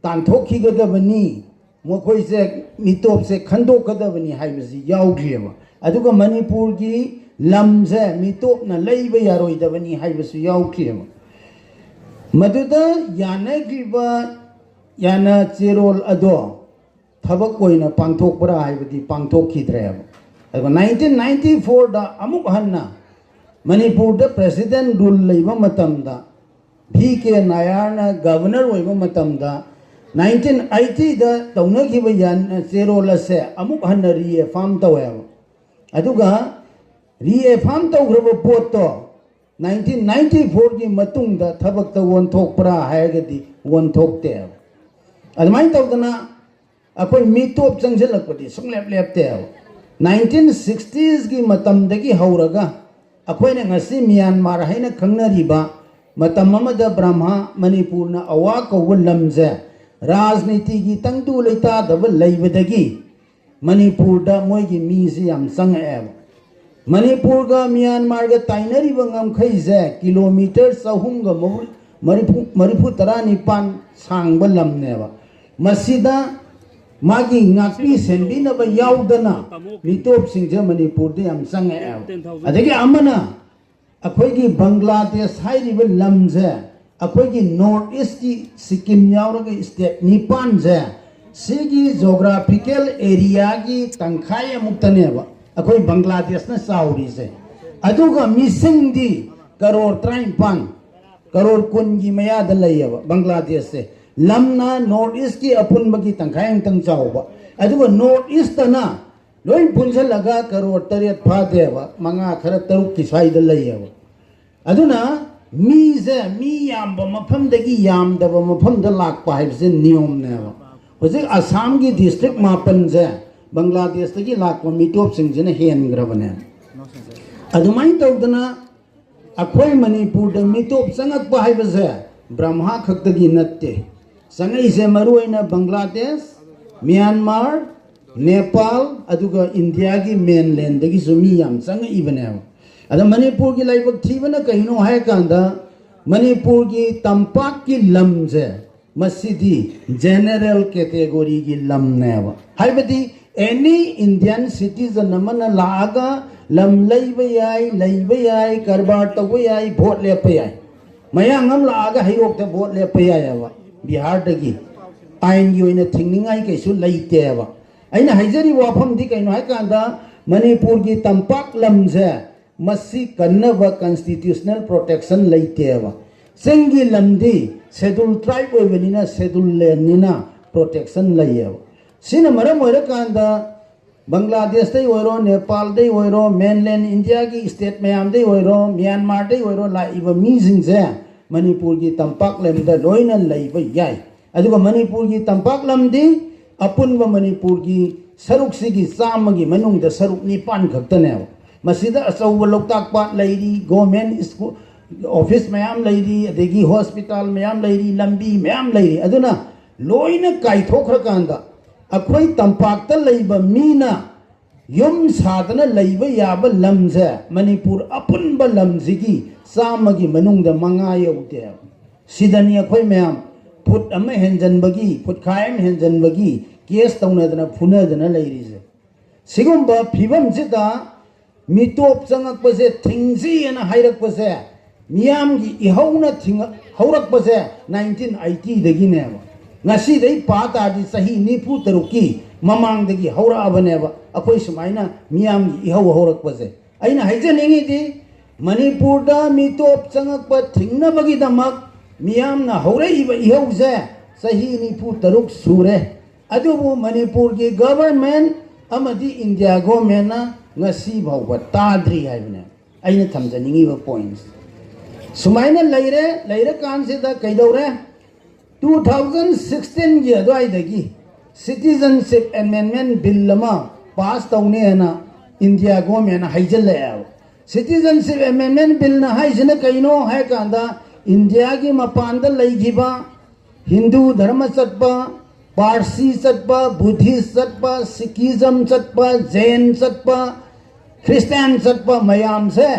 ꯇꯥꯟꯊꯣꯛꯈꯤꯒꯗꯕꯅꯤ, ꯃꯈꯣꯏꯁꯦ ꯃꯤꯇꯣꯞꯁꯦ ꯈꯟꯗꯣꯛꯀꯗꯕꯅꯤ ꯍꯥꯏꯕꯁꯤ ꯌꯥꯎꯈꯤꯑꯕ꯫ ꯑꯗꯨꯒ ꯃꯅꯤꯄꯨꯔꯒꯤ ꯂꯝꯁꯦ ꯃꯤꯇꯣꯞꯅ ꯂꯩꯕ ꯌꯥꯔꯣꯏꯗꯕꯅꯤ ꯍꯥꯏꯕꯁꯨ ꯌꯥꯎꯈꯤꯑꯕ꯫ ꯃꯗꯨꯗ ꯌꯥꯅꯈꯤꯕ ꯌꯥꯅ ꯆꯦꯔꯣꯜ ꯑꯗꯣ ꯊꯕꯛ ꯑꯣꯏꯅ ꯄꯥꯡꯊꯣꯛꯄ꯭ꯔꯥ ꯍꯥꯏꯕꯗꯤ ꯄꯥꯡꯊꯣꯛꯈꯤꯗ꯭ꯔꯦꯕ꯫ ꯑꯗꯨꯒ ꯅꯥꯏꯟꯇꯤꯟ ꯅꯥꯏꯟꯇꯤ ꯐꯣꯔꯗ ꯑꯃꯨꯛ ꯍꯟꯅ ꯃꯅꯤꯄꯨꯔꯗ ꯄ꯭ꯔꯦꯁꯤꯗꯦꯟꯠ ꯔꯨꯜ ꯂꯩꯕ ꯃꯇꯝꯗ ꯚꯤ ꯀꯦ ꯅꯥꯌꯔꯅ ꯒꯕꯔꯅꯔ ꯑꯣꯏꯕ ꯃꯇꯝꯗ ꯅꯥꯏꯟꯇꯤꯟ ꯑꯩꯠꯇꯤꯗ ꯇꯧꯅꯈꯤꯕ ꯌꯥꯟ ꯆꯦꯔꯣꯜ ꯑꯁꯦ ꯑꯃꯨꯛ ꯍꯟꯅ ꯔꯤꯑꯦꯐꯥꯝ ꯇꯧꯋꯦꯕ꯫ ꯑꯗꯨꯒ ꯔꯤꯑꯦꯐꯥꯝ ꯇꯧꯈ꯭ꯔꯕ ꯄꯣꯠꯇꯣ ꯅꯥꯏꯟꯇꯤꯟ ꯅꯥꯏꯟꯇꯤ ꯐꯣꯔꯒꯤ ꯃꯇꯨꯡꯗ ꯊꯕꯛꯇ ꯑꯣꯟꯊꯣꯛꯄ꯭ꯔꯥ ꯍꯥꯏꯔꯒꯗꯤ ꯑꯣꯟꯊꯣꯛꯇꯦꯕ꯫ ꯑꯗꯨꯃꯥꯏꯅ ꯇꯧꯗꯅ ꯑꯩꯈꯣꯏ ꯃꯤꯇꯣꯞ ꯆꯪꯁꯤꯜꯂꯛꯄꯗꯤ ꯁꯨꯡꯂꯦꯞ ꯂꯦꯞꯇꯦꯕ꯫ ꯅꯥꯏꯟꯇꯤꯟ ꯁꯤꯛꯁꯇꯤꯁꯀꯤ ꯃꯇꯝꯗꯒꯤ ꯍꯧꯔꯒ ꯑꯩꯈꯣꯏꯅ ꯉꯁꯤ ꯃ꯭ꯌꯥꯟꯃꯥꯔ ꯍꯥꯏꯅ ꯈꯪꯅꯔꯤꯕ, ꯃꯇꯝ ꯑꯃꯗ ꯕ꯭ꯔꯍꯃ ꯃꯅꯤꯄꯨꯔꯅ ꯑꯋꯥ ꯀꯧꯕ ꯂꯝꯁꯦ ꯔꯥꯖꯅꯤꯇꯤꯒꯤ ꯇꯪꯗꯨ ꯂꯩꯇꯥꯗꯕ ꯂꯩꯕꯗꯒꯤ ꯃꯅꯤꯄꯨꯔꯗ ꯃꯣꯏꯒꯤ ꯃꯤꯁꯤ ꯌꯥꯝ ꯆꯪꯉꯛꯑꯦꯕ꯫ ꯃꯅꯤꯄꯨꯔꯒ ꯃ꯭ꯌꯥꯟꯃꯥꯔꯒ ꯇꯥꯏꯅꯔꯤꯕ ꯉꯝꯈꯩꯁꯦ ꯀꯤꯂꯣꯃꯤꯇꯔ ꯆꯍꯨꯝꯒ ꯃꯔꯤꯐꯨ, ꯃꯔꯤꯐꯨ ꯇꯔꯥꯅꯤꯄꯥꯟ ꯁꯥꯡꯕ ꯂꯝꯅꯦꯕ꯫ ꯃꯁꯤꯗ ꯃꯥꯒꯤ ꯉꯥꯛꯄꯤ ꯁꯦꯟꯕꯤꯅꯕ ꯌꯥꯎꯗꯅ ꯃꯤꯇꯣꯞꯁꯤꯡꯁꯦ ꯃꯅꯤꯄꯨꯔꯗ ꯌꯥꯝ ꯆꯪꯉꯛꯑꯦꯕ꯫ ꯑꯗꯒꯤ ꯑꯃꯅ ꯑꯩꯈꯣꯏꯒꯤ ꯕꯪꯒ꯭ꯂꯥꯗꯦꯁ ꯍꯥꯏꯔꯤꯕ ꯂꯝꯁꯦ ꯑꯩꯈꯣꯏꯒꯤ ꯅꯣꯔꯠ ꯏꯁꯀꯤ ꯁꯤꯛꯀꯤꯝ ꯌꯥꯎꯔꯒ ꯁ꯭ꯇꯦꯠ ꯅꯤꯄꯥꯟꯁꯦ, ꯁꯤꯒꯤ ꯖꯣꯒ꯭ꯔꯥꯐꯤꯀꯦꯜ ꯑꯦꯔꯤꯌꯥꯒꯤ ꯇꯪꯈꯥꯏ ꯑꯃꯨꯛꯇꯅꯦꯕ ꯑꯩꯈꯣꯏ ꯕꯪꯒ꯭ꯂꯥꯗꯦꯁꯅ ꯆꯥꯎꯔꯤꯁꯦ꯫ ꯑꯗꯨꯒ ꯃꯤꯁꯤꯡꯗꯤ ꯀꯔꯣꯔ ꯇꯔꯥꯅꯤꯄꯥꯟ, ꯀꯔꯣꯔ ꯀꯨꯟꯒꯤ ꯃꯌꯥꯗ ꯂꯩꯌꯦꯕ ꯕꯪꯒ꯭ꯂꯥꯗꯦꯁꯁꯦ꯫ ꯂꯝꯅ ꯅꯣꯔꯠ ꯏꯁꯀꯤ ꯑꯄꯨꯟꯕꯒꯤ ꯇꯪꯈꯥꯏ ꯑꯃꯇꯪ ꯆꯥꯎꯕ꯫ ꯑꯗꯨꯒ ꯅꯣꯔꯠ ꯏꯁꯇꯅ ꯂꯣꯏ ꯄꯨꯟꯁꯤꯜꯂꯒ ꯀꯔꯣꯔ ꯇꯔꯦꯠ ꯐꯥꯗꯦꯕ, ꯃꯉꯥ ꯈꯔ ꯇꯔꯨꯛꯀꯤ ꯁ꯭ꯋꯥꯏꯗ ꯂꯩꯌꯦꯕ꯫ ꯑꯗꯨꯅ ꯃꯤꯁꯦ, ꯃꯤ ꯌꯥꯝꯕ ꯃꯐꯝꯗꯒꯤ ꯌꯥꯝꯗꯕ ꯃꯐꯝꯗ ꯂꯥꯛꯄ ꯍꯥꯏꯕꯁꯦ ꯅꯤꯌꯣꯝꯅꯦꯕ꯫ ꯍꯧꯖꯤꯛ ꯑꯁꯥꯝꯒꯤ ꯗꯤꯁꯇ꯭ꯔꯤꯛ ꯃꯥꯄꯟꯁꯦ ꯕꯪꯒ꯭ꯂꯥꯗꯦꯁꯇꯒꯤ ꯂꯥꯛꯄ ꯃꯤꯇꯣꯞꯁꯤꯡꯁꯤꯅ ꯍꯦꯟꯈ꯭ꯔꯕꯅꯦ꯫ ꯑꯗꯨꯃꯥꯏꯅ ꯇꯧꯗꯅ ꯑꯩꯈꯣꯏ ꯃꯅꯤꯄꯨꯔꯗ ꯃꯤꯇꯣꯞ ꯆꯪꯉꯛꯄ ꯍꯥꯏꯕꯁꯦ ꯕ꯭ꯔꯍꯃ ꯈꯛꯇꯒꯤ ꯅꯠꯇꯦ꯫ ꯆꯪꯉꯛꯏꯁꯦ ꯃꯔꯨ ꯑꯣꯏꯅ ꯕꯪꯒ꯭ꯂꯥꯗꯦꯁ, ꯃ꯭ꯌꯥꯟꯃꯥꯔ, ꯅꯦꯄꯥꯜ, ꯑꯗꯨꯒ ꯏꯟꯗꯤꯌꯥꯒꯤ ꯃꯦꯟꯂꯦꯟꯗꯒꯤꯁꯨ ꯃꯤ ꯌꯥꯝ ꯆꯪꯉꯛꯏꯕꯅꯦꯕ꯫ ꯑꯗ ꯃꯅꯤꯄꯨꯔꯒꯤ ꯂꯥꯏꯕꯛ ꯊꯤꯕꯅ ꯀꯩꯅꯣ ꯍꯥꯏꯔꯀꯥꯟꯗ, ꯃꯅꯤꯄꯨꯔꯒꯤ ꯇꯝꯄꯥꯛꯀꯤ ꯂꯝꯁꯦ ꯃꯁꯤꯗꯤ ꯖꯦꯅꯦꯔꯦꯜ ꯀꯦꯇꯦꯒꯣꯔꯤꯒꯤ ꯂꯝꯅꯦꯕ꯫ ꯍꯥꯏꯕꯗꯤ ꯑꯦꯅꯤ ꯏꯟꯗꯤꯌꯟ ꯁꯤꯇꯤꯖꯟ ꯑꯃꯅ ꯂꯥꯛꯑꯒ ꯂꯝ ꯂꯩꯕ ꯌꯥꯏ, ꯂꯩꯕ ꯌꯥꯏ, ꯀꯔꯕꯥꯔ ꯇꯧꯕ ꯌꯥꯏ, ꯚꯣꯠ ꯂꯦꯞꯄ ꯌꯥꯏ꯫ ꯃꯌꯥꯡ ꯑꯃ ꯂꯥꯛꯑꯒ ꯍꯩꯔꯣꯛꯇ ꯚꯣꯠ ꯂꯦꯞꯄ ꯌꯥꯏꯑꯕ ꯕꯤꯍꯥꯔꯗꯒꯤ꯫ ꯑꯥꯏꯟꯒꯤ ꯑꯣꯏꯅ ꯊꯤꯡꯅꯤꯡꯉꯥꯏ ꯀꯩꯁꯨ ꯂꯩꯇꯦꯕ꯫ ꯑꯩꯅ ꯍꯥꯏꯖꯔꯤꯕ ꯋꯥꯐꯝꯗꯤ ꯀꯩꯅꯣ ꯍꯥꯏꯀꯥꯟꯗ, ꯃꯅꯤꯄꯨꯔꯒꯤ ꯇꯝꯄꯥꯛ ꯂꯝꯁꯦ ꯃꯁꯤ ꯀꯟꯅꯕ ꯀꯟꯁꯇꯤꯇ꯭ꯌꯨꯁꯅꯦꯜ ꯄ꯭ꯔꯣꯇꯦꯛꯁꯟ ꯂꯩꯇꯦꯕ꯫ ꯆꯤꯡꯒꯤ ꯂꯝꯗꯤ ꯁꯦꯗꯨꯜ ꯇ꯭ꯔꯥꯏꯕ ꯑꯣꯏꯕꯅꯤꯅ, ꯁꯦꯗꯨꯜ ꯂꯦꯟꯅꯤꯅ ꯄ꯭ꯔꯣꯇꯦꯛꯁꯟ ꯂꯩꯌꯦꯕ꯫ ꯁꯤꯅ ꯃꯔꯝ ꯑꯣꯏꯔꯀꯥꯟꯗ ꯕꯪꯒ꯭ꯂꯥꯗꯦꯁꯇꯩ ꯑꯣꯏꯔꯣ, ꯅꯦꯄꯥꯜꯗꯩ ꯑꯣꯏꯔꯣ, ꯃꯦꯟꯂꯦꯟ ꯏꯟꯗꯤꯌꯥꯒꯤ ꯁ꯭ꯇꯦꯠ ꯃꯌꯥꯝꯗꯩ ꯑꯣꯏꯔꯣ, ꯃ꯭ꯌꯥꯟꯃꯥꯔꯗꯩ ꯑꯣꯏꯔꯣ, ꯂꯥꯛꯏꯕ ꯃꯤꯁꯤꯡꯁꯦ ꯃꯅꯤꯄꯨꯔꯒꯤ ꯇꯝꯄꯥꯛ ꯂꯝꯗ ꯂꯣꯏꯅ ꯂꯩꯕ ꯌꯥꯏ꯫ ꯑꯗꯨꯒ ꯃꯅꯤꯄꯨꯔꯒꯤ ꯇꯝꯄꯥꯛ ꯂꯝꯗꯤ ꯑꯄꯨꯟꯕ ꯃꯅꯤꯄꯨꯔꯒꯤ ꯁꯔꯨꯛꯁꯤꯒꯤ ꯆꯥꯝꯃꯒꯤ ꯃꯅꯨꯡꯗ ꯁꯔꯨꯛ ꯅꯤꯄꯥꯟ ꯈꯛꯇꯅꯦꯕ꯫ ꯃꯁꯤꯗ ꯑꯆꯧꯕ ꯂꯣꯛꯇꯥꯛ ꯄꯥꯠ ꯂꯩꯔꯤ, ꯒꯣꯔꯃꯦꯟ ꯁ꯭ꯀꯨꯜ, ꯑꯣꯐꯤꯁ ꯃꯌꯥꯝ ꯂꯩꯔꯤ, ꯑꯗꯒꯤ ꯍꯣꯁꯄꯤꯇꯥꯜ ꯃꯌꯥꯝ ꯂꯩꯔꯤ, ꯂꯝꯕꯤ ꯃꯌꯥꯝ ꯂꯩꯔꯤ꯫ ꯑꯗꯨꯅ ꯂꯣꯏꯅ ꯀꯥꯏꯊꯣꯛꯈ꯭ꯔꯀꯥꯟꯗ ꯑꯩꯈꯣꯏ ꯇꯝꯄꯥꯛꯇ ꯂꯩꯕ ꯃꯤꯅ ꯌꯨꯝ ꯁꯥꯗꯅ ꯂꯩꯕ ꯌꯥꯕ ꯂꯝꯁꯦ ꯃꯅꯤꯄꯨꯔ ꯑꯄꯨꯟꯕ ꯂꯝꯁꯤꯒꯤ ꯆꯥꯝꯃꯒꯤ ꯃꯅꯨꯡꯗ ꯃꯉꯥ ꯌꯧꯗꯦꯕ꯫ ꯁꯤꯗꯅꯤ ꯑꯩꯈꯣꯏ ꯃꯌꯥꯝ ꯐꯨꯠ ꯑꯃ ꯍꯦꯟꯖꯟꯕꯒꯤ, ꯐꯨꯠꯈꯥꯏ ꯑꯃ ꯍꯦꯟꯖꯟꯕꯒꯤ ꯀꯦꯁ ꯇꯧꯅꯗꯅ ꯐꯨꯅꯗꯅ ꯂꯩꯔꯤꯁꯦ꯫ ꯁꯤꯒꯨꯝꯕ ꯐꯤꯕꯝꯁꯤꯗ ꯃꯤꯇꯣꯞ ꯆꯪꯉꯛꯄꯁꯦ ꯊꯤꯡꯁꯤꯅ ꯍꯥꯏꯔꯛꯄꯁꯦ, ꯃꯤꯌꯥꯝꯒꯤ ꯏꯍꯧꯅ ꯊꯤꯡꯉ-, ꯍꯧꯔꯛꯄꯁꯦ ꯅꯥꯏꯟꯇꯤꯟ ꯑꯩꯠꯇꯤꯗꯒꯤꯅꯦꯕ꯫ ꯉꯁꯤꯗꯩ ꯄꯥ ꯇꯥꯔꯗꯤ ꯆꯍꯤ ꯅꯤꯐꯨ ꯇꯔꯨꯛꯀꯤ ꯃꯃꯥꯡꯗꯒꯤ ꯍꯧꯔꯛꯑꯕꯅꯦꯕ ꯑꯩꯈꯣꯏ ꯁꯨꯃꯥꯏꯅ ꯃꯤꯌꯥꯝꯒꯤ ꯏꯍꯧ ꯍꯧꯔꯛꯄꯁꯦ꯫ ꯑꯩꯅ ꯍꯥꯏꯖꯅꯤꯡꯉꯤꯗꯤ, ꯃꯅꯤꯄꯨꯔꯗ ꯃꯤꯇꯣꯞ ꯆꯪꯉꯛꯄ ꯊꯤꯡꯅꯕꯒꯤꯗꯃꯛ ꯃꯤꯌꯥꯝꯅ ꯍꯧꯔꯛꯏꯕ ꯏꯍꯧꯁꯦ ꯆꯍꯤ ꯅꯤꯐꯨ ꯇꯔꯨꯛ ꯁꯨꯔꯦ꯫ ꯑꯗꯨꯕꯨ ꯃꯅꯤꯄꯨꯔꯒꯤ ꯒꯚꯔꯟꯃꯦꯟ ꯑꯃꯗꯤ ꯏꯟꯗꯤꯌꯥ ꯒꯣꯔꯃꯦꯟꯅ ꯉꯁꯤ ꯐꯥꯎꯕ ꯇꯥꯗ꯭ꯔꯤ ꯍꯥꯏꯕꯅꯦ ꯑꯩꯅ ꯊꯝꯖꯅꯤꯡꯉꯤꯕ ꯄꯣꯏꯟꯁ꯫ ꯁꯨꯃꯥꯏꯅ ꯂꯩꯔꯦ, ꯂꯩꯔꯀꯥꯟꯁꯤꯗ ꯀꯩꯗꯧꯔꯦ? ꯇꯨ ꯊꯥꯎꯖꯟ ꯁꯤꯛꯁꯇꯤꯟꯒꯤ ꯑꯗꯨꯋꯥꯏꯗꯒꯤ ꯁꯤꯇꯤꯖꯟꯁꯤꯞ ꯑꯦꯃꯦꯟꯃꯦꯟ ꯕꯤꯜ ꯑꯃ ꯄꯥꯁ ꯇꯧꯅꯦꯅ ꯏꯟꯗꯤꯌꯥ ꯒꯣꯔꯃꯦꯟꯅ ꯍꯥꯏꯖꯤꯜꯂꯛꯑꯦꯕ꯫ ꯁꯤꯇꯤꯖꯟꯁꯤꯞ ꯑꯦꯃꯦꯟꯃꯦꯟ ꯕꯤꯜꯅ ꯍꯥꯏꯁꯤꯅ ꯀꯩꯅꯣ ꯍꯥꯏꯀꯥꯟꯗ, ꯏꯟꯗꯤꯌꯥꯒꯤ ꯃꯄꯥꯟꯗ ꯂꯩꯈꯤꯕ ꯍꯤꯟꯗꯨ ꯙꯔꯃ ꯆꯠꯄ, ꯄꯥꯔꯁꯤ ꯆꯠꯄ, ꯕꯨꯙꯤꯁ ꯆꯠꯄ, ꯁꯤꯈꯤꯖꯝ ꯆꯠꯄ, ꯖꯦꯟ ꯆꯠꯄ, ꯈ꯭ꯔꯤꯁꯇꯤꯌꯥꯟ ꯆꯠꯄ ꯃꯌꯥꯝꯁꯦ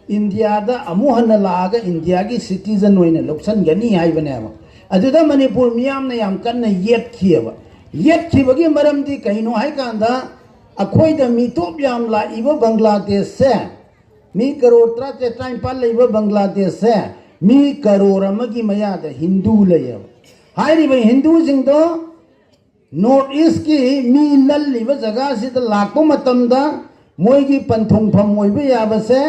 ꯏꯟꯗꯤꯌꯥꯗ ꯑꯃꯨꯛ ꯍꯟꯅ ꯂꯥꯛꯑꯒ ꯏꯟꯗꯤꯌꯥꯒꯤ ꯁꯤꯇꯤꯖꯟ ꯑꯣꯏꯅ ꯂꯧꯁꯤꯟꯒꯅꯤ ꯍꯥꯏꯕꯅꯦꯕ꯫ ꯑꯗꯨꯗ ꯃꯅꯤꯄꯨꯔ ꯃꯤꯌꯥꯝꯅ ꯌꯥꯝ ꯀꯟꯅ ꯌꯦꯠꯈꯤꯑꯕ꯫ ꯌꯦꯠꯈꯤꯕꯒꯤ ꯃꯔꯝꯗꯤ ꯀꯩꯅꯣ ꯍꯥꯏꯀꯥꯟꯗ, ꯑꯩꯈꯣꯏꯗ ꯃꯤꯇꯣꯞ ꯌꯥꯝ ꯂꯥꯛꯏꯕ ꯕꯪꯒ꯭ꯂꯥꯗꯦꯁꯁꯦ, ꯃꯤ ꯀꯔꯣꯔ ꯇꯔꯥꯇꯔꯦꯠ ꯇꯔꯥꯅꯤꯄꯥꯜ ꯂꯩꯕ ꯕꯪꯒ꯭ꯂꯥꯗꯦꯁꯁꯦ ꯃꯤ ꯀꯔꯣꯔ ꯑꯃꯒꯤ ꯃꯌꯥꯗ ꯍꯤꯟꯗꯨ ꯂꯩꯌꯦꯕ꯫ ꯍꯥꯏꯔꯤꯕ ꯍꯤꯟꯗꯨꯁꯤꯡꯗꯣ ꯅꯣꯔꯠ ꯏꯁꯀꯤ ꯃꯤ ꯂꯜꯂꯤꯕ ꯖꯒꯥꯁꯤꯗ ꯂꯥꯛꯄ ꯃꯇꯝꯗ ꯃꯣꯏꯒꯤ ꯄꯟꯊꯨꯡꯐꯝ ꯑꯣꯏꯕ ꯌꯥꯕꯁꯦ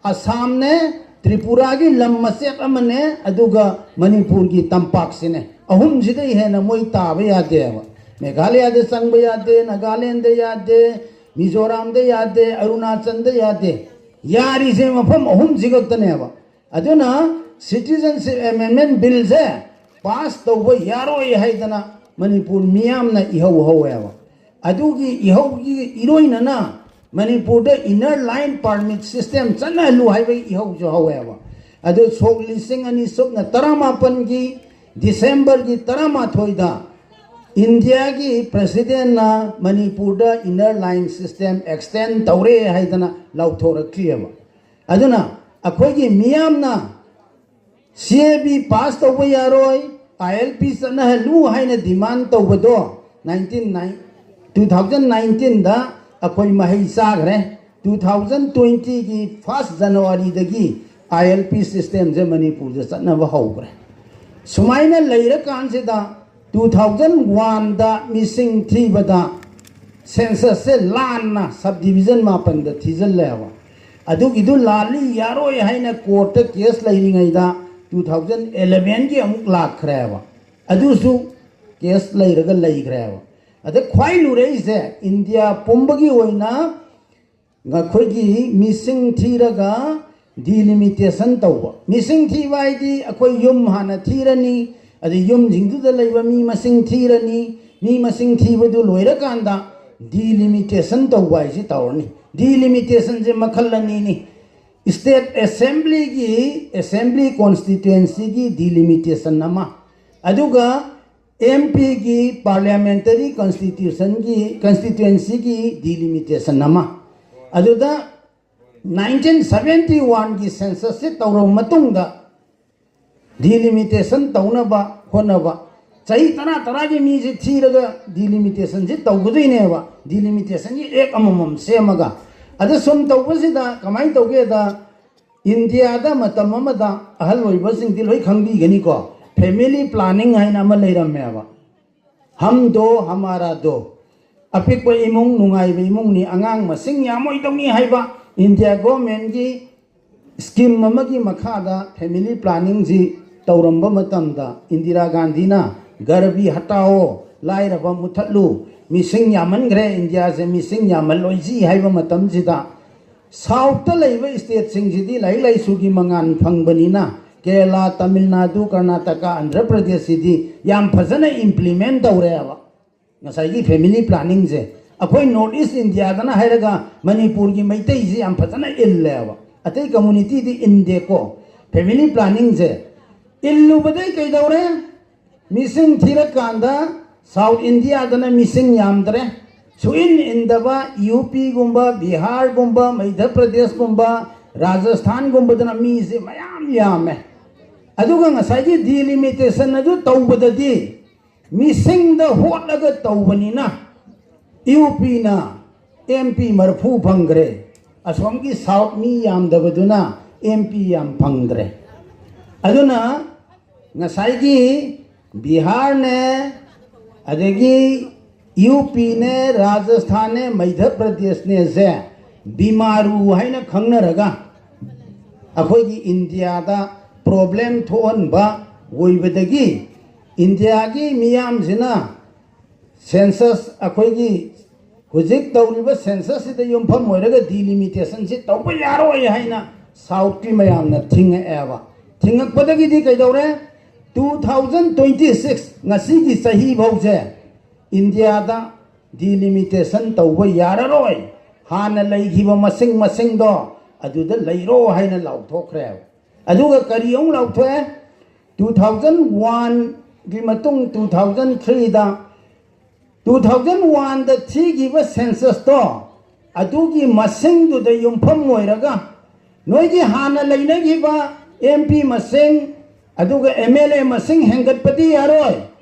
ꯑꯁꯥꯝꯅꯦ, ꯇ꯭ꯔꯤꯄꯨꯔꯥꯒꯤ ꯂꯝ ꯃꯆꯦꯠ ꯑꯃꯅꯦ, ꯑꯗꯨꯒ ꯃꯅꯤꯄꯨꯔꯒꯤ ꯇꯝꯄꯥꯛꯁꯤꯅꯦ꯫ ꯑꯍꯨꯝꯁꯤꯗꯩ ꯍꯦꯟꯅ ꯃꯣꯏ ꯇꯥꯕ ꯌꯥꯗꯦꯕ꯫ ꯃꯦꯘꯥꯂꯌꯥꯗ ꯆꯪꯕ ꯌꯥꯗꯦ, ꯅꯥꯒꯥꯂꯦꯟꯗ ꯌꯥꯗꯦ, ꯃꯤꯖꯣꯔꯥꯝꯗ ꯌꯥꯗꯦ, ꯑꯔꯨꯅꯥꯆꯜꯗ ꯌꯥꯗꯦ꯫ ꯌꯥꯔꯤꯁꯦ ꯃꯐꯝ ꯑꯍꯨꯝꯁꯤ ꯈꯛꯇꯅꯦꯕ꯫ ꯑꯗꯨꯅ Citizenship Amendment Billꯁꯦ pass ꯇꯧꯕ ꯌꯥꯔꯣꯏ ꯍꯥꯏꯗꯅ ꯃꯅꯤꯄꯨꯔ ꯃꯤꯌꯥꯝꯅ ꯏꯍꯧ ꯍꯧꯋꯦꯕ꯫ ꯑꯗꯨꯒꯤ ꯏꯍꯧꯒꯤ ꯏꯔꯣꯏꯅꯅ ꯃꯅꯤꯄꯨꯔꯗ Inner Line Permit System ꯆꯠꯅꯍꯜꯂꯨ ꯍꯥꯏꯕꯒꯤ ꯏꯍꯧꯁꯨ ꯍꯧꯋꯦꯕ꯫ ꯑꯗꯨ ꯁꯣꯛ ꯂꯤꯁꯤꯡ ꯑꯅꯤ ꯁꯨꯞꯅ ꯇꯔꯥꯃꯥꯄꯟꯒꯤ ꯗꯤꯁꯦꯝꯕꯔꯒꯤ ꯇꯔꯥꯃꯥꯊꯣꯏꯗ ꯏꯟꯗꯤꯌꯥꯒꯤ ꯄ꯭ꯔꯁꯤꯗꯦꯟꯅ ꯃꯅꯤꯄꯨꯔꯗ Inner Line System extend ꯇꯧꯔꯦ ꯍꯥꯏꯗꯅ ꯂꯥꯎꯊꯣꯔꯛꯈꯤꯑꯕ꯫ ꯑꯗꯨꯅ ꯑꯩꯈꯣꯏꯒꯤ ꯃꯤꯌꯥꯝꯅ C A B pass ꯇꯧꯕ ꯌꯥꯔꯣꯏ, I L P ꯆꯠꯅꯍꯜꯂꯨ ꯍꯥꯏꯅ demand ꯇꯧꯕꯗꯣ nineteen two thousand nineteenꯗ ꯑꯩꯈꯣꯏ ꯃꯍꯩ ꯆꯥꯈ꯭ꯔꯦ꯫ Two thousand twentyꯒꯤ first Januaryꯗꯒꯤ I L P systemꯁꯦ ꯃꯅꯤꯄꯨꯔꯗ ꯆꯠꯅꯕ ꯍꯧꯈ꯭ꯔꯦ꯫ ꯁꯨꯃꯥꯏꯅ ꯂꯩꯔꯀꯥꯟꯁꯤꯗ two thousand oneꯗ ꯃꯤꯁꯤꯡ ꯊꯤꯕꯗ censusꯁꯦ ꯂꯥꯟꯅ subdivision ꯃꯥꯄꯟꯗ ꯊꯤꯖꯤꯜꯂꯦꯕ꯫ ꯑꯗꯨꯒꯤꯗꯨ ꯂꯥꯜꯂꯤ ꯌꯥꯔꯣꯏ ꯍꯥꯏꯅ courtꯇ case ꯂꯩꯔꯤꯉꯩꯗ two thousand elevenꯒꯤ ꯑꯃꯨꯛ ꯂꯥꯛꯈ꯭ꯔꯦꯕ꯫ ꯑꯗꯨꯁꯨ case ꯂꯩꯔꯒ ꯂꯩꯈ꯭ꯔꯦꯕ꯫ ꯑꯗ ꯈ꯭ꯋꯥꯏ ꯂꯨꯔꯛꯏꯁꯦ ꯏꯟꯗꯤꯌꯥ ꯄꯨꯝꯕꯒꯤ ꯑꯣꯏꯅ ꯑꯩꯈꯣꯏꯒꯤ ꯃꯤꯁꯤꯡ ꯊꯤꯔꯒ delimitation ꯇꯧꯕ꯫ ꯃꯤꯁꯤꯡ ꯊꯤꯕ ꯍꯥꯏꯗꯤ ꯑꯩꯈꯣꯏ ꯌꯨꯝ ꯍꯥꯟꯅ ꯊꯤꯔꯅꯤ, ꯑꯗꯩ ꯌꯨꯝꯁꯤꯡꯗꯨꯗ ꯂꯩꯕ ꯃꯤ ꯃꯁꯤꯡ ꯊꯤꯔꯅꯤ, ꯃꯤ ꯃꯁꯤꯡ ꯊꯤꯕꯗꯨ ꯂꯣꯏꯔꯀꯥꯟꯗ delimitation ꯇꯧꯕ ꯍꯥꯏꯁꯤ ꯇꯧꯔꯅꯤ꯫ Delimitationꯁꯦ ꯃꯈꯜ ꯑꯅꯤꯅꯤ꯫ State Assemblyꯒꯤ Assembly Constituencyꯒꯤ delimitation ꯑꯃ, ꯑꯗꯨꯒ M Pꯒꯤ Parliamentary Constitutionꯒꯤ Constituencyꯒꯤ delimitation ꯑꯃ꯫ ꯑꯗꯨꯗ nineteen seventy oneꯒꯤ censusꯁꯤ ꯇꯧꯔꯕ ꯃꯇꯨꯡꯗ delimitation ꯇꯧꯅꯕ ꯍꯣꯠꯅꯕ꯫ ꯆꯍꯤ ꯇꯔꯥ ꯇꯔꯥꯒꯤ ꯃꯤꯁꯦ ꯊꯤꯔꯒ delimitationꯁꯦ ꯇꯧꯒꯗꯣꯏꯅꯦꯕ, delimitationꯒꯤ act ꯑꯃꯃꯝ ꯁꯦꯝꯃꯒ꯫ ꯑꯗ ꯁꯨꯝ ꯇꯧꯕꯁꯤꯗ ꯀꯃꯥꯏꯅ ꯇꯧꯒꯦꯗ, ꯏꯟꯗꯤꯌꯥꯗ ꯃꯇꯝ ꯑꯃꯗ ꯑꯍꯜ ꯑꯣꯏꯕꯁꯤꯡꯗꯤ ꯂꯣꯏ ꯈꯪꯕꯤꯒꯅꯤꯀꯣ, family planning ꯍꯥꯏꯅ ꯑꯃ ꯂꯩꯔꯝꯃꯦꯕ꯫ ꯍꯝ ꯗꯣ ꯍꯃꯥꯔꯥ ꯗꯣ꯫ ꯑꯄꯤꯛꯄ ꯏꯃꯨꯡ, ꯅꯨꯡꯉꯥꯏꯕ ꯏꯃꯨꯡꯅꯤ, ꯑꯉꯥꯡ ꯃꯁꯤꯡ ꯌꯥꯝꯃꯣꯏꯗꯧꯅꯤ ꯍꯥꯏꯕ ꯏꯟꯗꯤꯌꯥ governmentꯀꯤ scheme ꯑꯃꯒꯤ ꯃꯈꯥꯗ family planningꯁꯤ ꯇꯧꯔꯝꯕ ꯃꯇꯝꯗ ꯏꯟꯗꯤꯔꯥ ꯒꯥꯟꯙꯤꯅ ꯒꯔꯕꯤ ꯍꯇꯥꯑꯣ, ꯂꯥꯏꯔꯕ ꯃꯨꯊꯠꯂꯨ, ꯃꯤꯁꯤꯡ ꯌꯥꯝꯃꯟꯈ꯭ꯔꯦ, ꯏꯟꯗꯤꯌꯥꯁꯦ ꯃꯤꯁꯤꯡ ꯌꯥꯝꯃꯜꯂꯣꯏꯁꯤ ꯍꯥꯏꯕ ꯃꯇꯝꯁꯤꯗ, ꯁꯥꯎꯠꯇ ꯂꯩꯕ ꯁ꯭ꯇꯦꯠꯁꯤꯡꯁꯤꯗꯤ ꯂꯥꯏꯔꯤꯛ ꯂꯥꯏꯁꯨꯒꯤ ꯃꯉꯥꯜ ꯐꯪꯕꯅꯤꯅ, ꯀꯦꯔꯂꯥ, ꯇꯥꯃꯤꯜ ꯅꯥꯗꯨ, ꯀꯔꯅꯥꯇꯀꯥ, ꯑꯟꯙ꯭ꯔ ꯄ꯭ꯔꯗꯦꯁꯁꯤꯗꯤ ꯌꯥꯝ ꯐꯖꯅ ꯏꯝꯄ꯭ꯂꯤꯃꯦꯟ ꯇꯧꯔꯦꯕ꯫ ꯉꯁꯥꯏꯒꯤ ꯐꯦꯃꯤꯂꯤ ꯄ꯭ꯂꯥꯅꯤꯡꯁꯦ ꯑꯩꯈꯣꯏ ꯅꯣꯔꯠ ꯏꯁ ꯏꯟꯗꯤꯌꯥꯗꯅ ꯍꯥꯏꯔꯒ ꯃꯅꯤꯄꯨꯔꯒꯤ ꯃꯩꯇꯩꯁꯤ ꯌꯥꯝ ꯐꯖꯅ ꯏꯜꯂꯦꯕ, ꯑꯇꯩ ꯀꯝꯃꯨꯅꯤꯇꯤꯗꯤ ꯏꯟꯗꯦꯀꯣ꯫ ꯐꯦꯃꯤꯂꯤ ꯄ꯭ꯂꯥꯅꯤꯡꯁꯦ ꯏꯜꯂꯨꯕꯗꯩ ꯀꯩꯗꯧꯔꯦ? ꯃꯤꯁꯤꯡ ꯊꯤꯔꯀꯥꯟꯗ ꯁꯥꯎꯠ ꯏꯟꯗꯤꯌꯥꯗꯅ ꯃꯤꯁꯤꯡ ꯌꯥꯝꯗ꯭ꯔꯦ꯫ ꯁꯨꯏꯟ ꯏꯟꯗꯕ ꯌꯨ ꯄꯤꯒꯨꯝꯕ, ꯕꯤꯍꯥꯔꯒꯨꯝꯕ, ꯃꯙ꯭ꯌ ꯄ꯭ꯔꯗꯦꯁꯀꯨꯝꯕ, ꯔꯥꯖꯁꯊꯥꯟꯒꯨꯝꯕꯗꯅ ꯃꯤꯁꯦ ꯃꯌꯥꯝ ꯌꯥꯝꯃꯦ꯫ ꯑꯗꯨꯒ ꯉꯁꯥꯏꯒꯤ ꯗꯤꯂꯤꯃꯤꯇꯦꯁꯟ ꯑꯗꯨ ꯇꯧꯕꯗꯗꯤ ꯃꯤꯁꯤꯡꯗ ꯍꯣꯠꯂꯒ ꯇꯧꯕꯅꯤꯅ ꯌꯨ ꯄꯤꯅ ꯑꯦꯝ ꯄꯤ ꯃꯔꯤꯐꯨ ꯐꯪꯈ꯭ꯔꯦ, ꯑꯁꯣꯝꯒꯤ ꯁꯥꯎꯠ ꯃꯤ ꯌꯥꯝꯗꯕꯗꯨꯅ ꯑꯦꯝ ꯄꯤ ꯌꯥꯝ ꯐꯪꯗ꯭ꯔꯦ꯫ ꯑꯗꯨꯅ ꯉꯁꯥꯏꯒꯤ ꯕꯤꯍꯥꯔꯅꯦ, ꯑꯗꯒꯤ ꯌꯨ ꯄꯤꯅꯦ, ꯔꯥꯖꯁꯊꯥꯟꯅꯦ, ꯃꯙ꯭ꯌ ꯄ꯭ꯔꯗꯦꯁꯅꯦꯁꯦ ꯕꯤꯃꯥꯔꯨ ꯍꯥꯏꯅ ꯈꯪꯅꯔꯒ ꯑꯩꯈꯣꯏꯒꯤ ꯏꯟꯗꯤꯌꯥꯗ ꯄ꯭ꯔꯣꯕ꯭ꯂꯦꯝ ꯊꯣꯛꯍꯟꯕ ꯑꯣꯏꯕꯗꯒꯤ ꯏꯟꯗꯤꯌꯥꯒꯤ ꯃꯤꯌꯥꯝꯁꯤꯅ ꯁꯦꯟꯁꯁ, ꯑꯩꯈꯣꯏꯒꯤ ꯍꯧꯖꯤꯛ ꯇꯧꯔꯤꯕ ꯁꯦꯟꯁꯁꯁꯤꯗ ꯌꯨꯝꯐꯝ ꯑꯣꯏꯔꯒ ꯗꯤꯂꯤꯃꯤꯇꯦꯁꯟꯁꯤ ꯇꯧꯕ ꯌꯥꯔꯣꯏ ꯍꯥꯏꯅ ꯁꯥꯎꯠꯀꯤ ꯃꯌꯥꯝꯅ ꯊꯤꯡꯉꯛꯑꯦꯕ꯫ ꯊꯤꯡꯉꯛꯄꯗꯒꯤꯗꯤ ꯀꯩꯗꯧꯔꯦ? ꯇꯨ ꯊꯥꯎꯖꯟ ꯇ꯭ꯋꯦꯟꯇꯤ ꯁꯤꯛꯁ, ꯉꯁꯤꯒꯤ ꯆꯍꯤ ꯐꯥꯎꯁꯦ ꯏꯟꯗꯤꯌꯥꯗ ꯗꯤꯂꯤꯃꯤꯇꯦꯁꯟ ꯇꯧꯕ ꯌꯥꯔꯔꯣꯏ, ꯍꯥꯟꯅ ꯂꯩꯈꯤꯕ ꯃꯁꯤꯡ ꯃꯁꯤꯡꯗꯣ ꯑꯗꯨꯗ ꯂꯩꯔꯣ ꯍꯥꯏꯅ ꯂꯥꯎꯊꯣꯛꯈ꯭ꯔꯦꯕ꯫ ꯑꯗꯨꯒ ꯀꯔꯤ ꯑꯃꯨꯛ ꯂꯥꯎꯊꯣꯛꯑꯦ? ꯇꯨ ꯊꯥꯎꯖꯟ ꯋꯥꯟꯒꯤ ꯃꯇꯨꯡ ꯇꯨ ꯊꯥꯎꯖꯟ ꯊ꯭ꯔꯤꯗ, ꯇꯨ ꯊꯥꯎꯖꯟ ꯋꯥꯟꯗ ꯊꯤꯈꯤꯕ ꯁꯦꯟꯁꯁꯇꯣ ꯑꯗꯨꯒꯤ ꯃꯁꯤꯡꯗꯨꯗ ꯌꯨꯝꯐꯝ ꯑꯣꯏꯔꯒ ꯅꯣꯏꯒꯤ ꯍꯥꯟꯅ ꯂꯩꯅꯈꯤꯕ ꯑꯦꯝ ꯄꯤ ꯃꯁꯤꯡ ꯑꯗꯨꯒ ꯑꯦꯝ ꯑꯦꯜ ꯑꯦ ꯃꯁꯤꯡ ꯍꯦꯟꯒꯠꯄꯗꯤ ꯌꯥꯔꯣꯏ,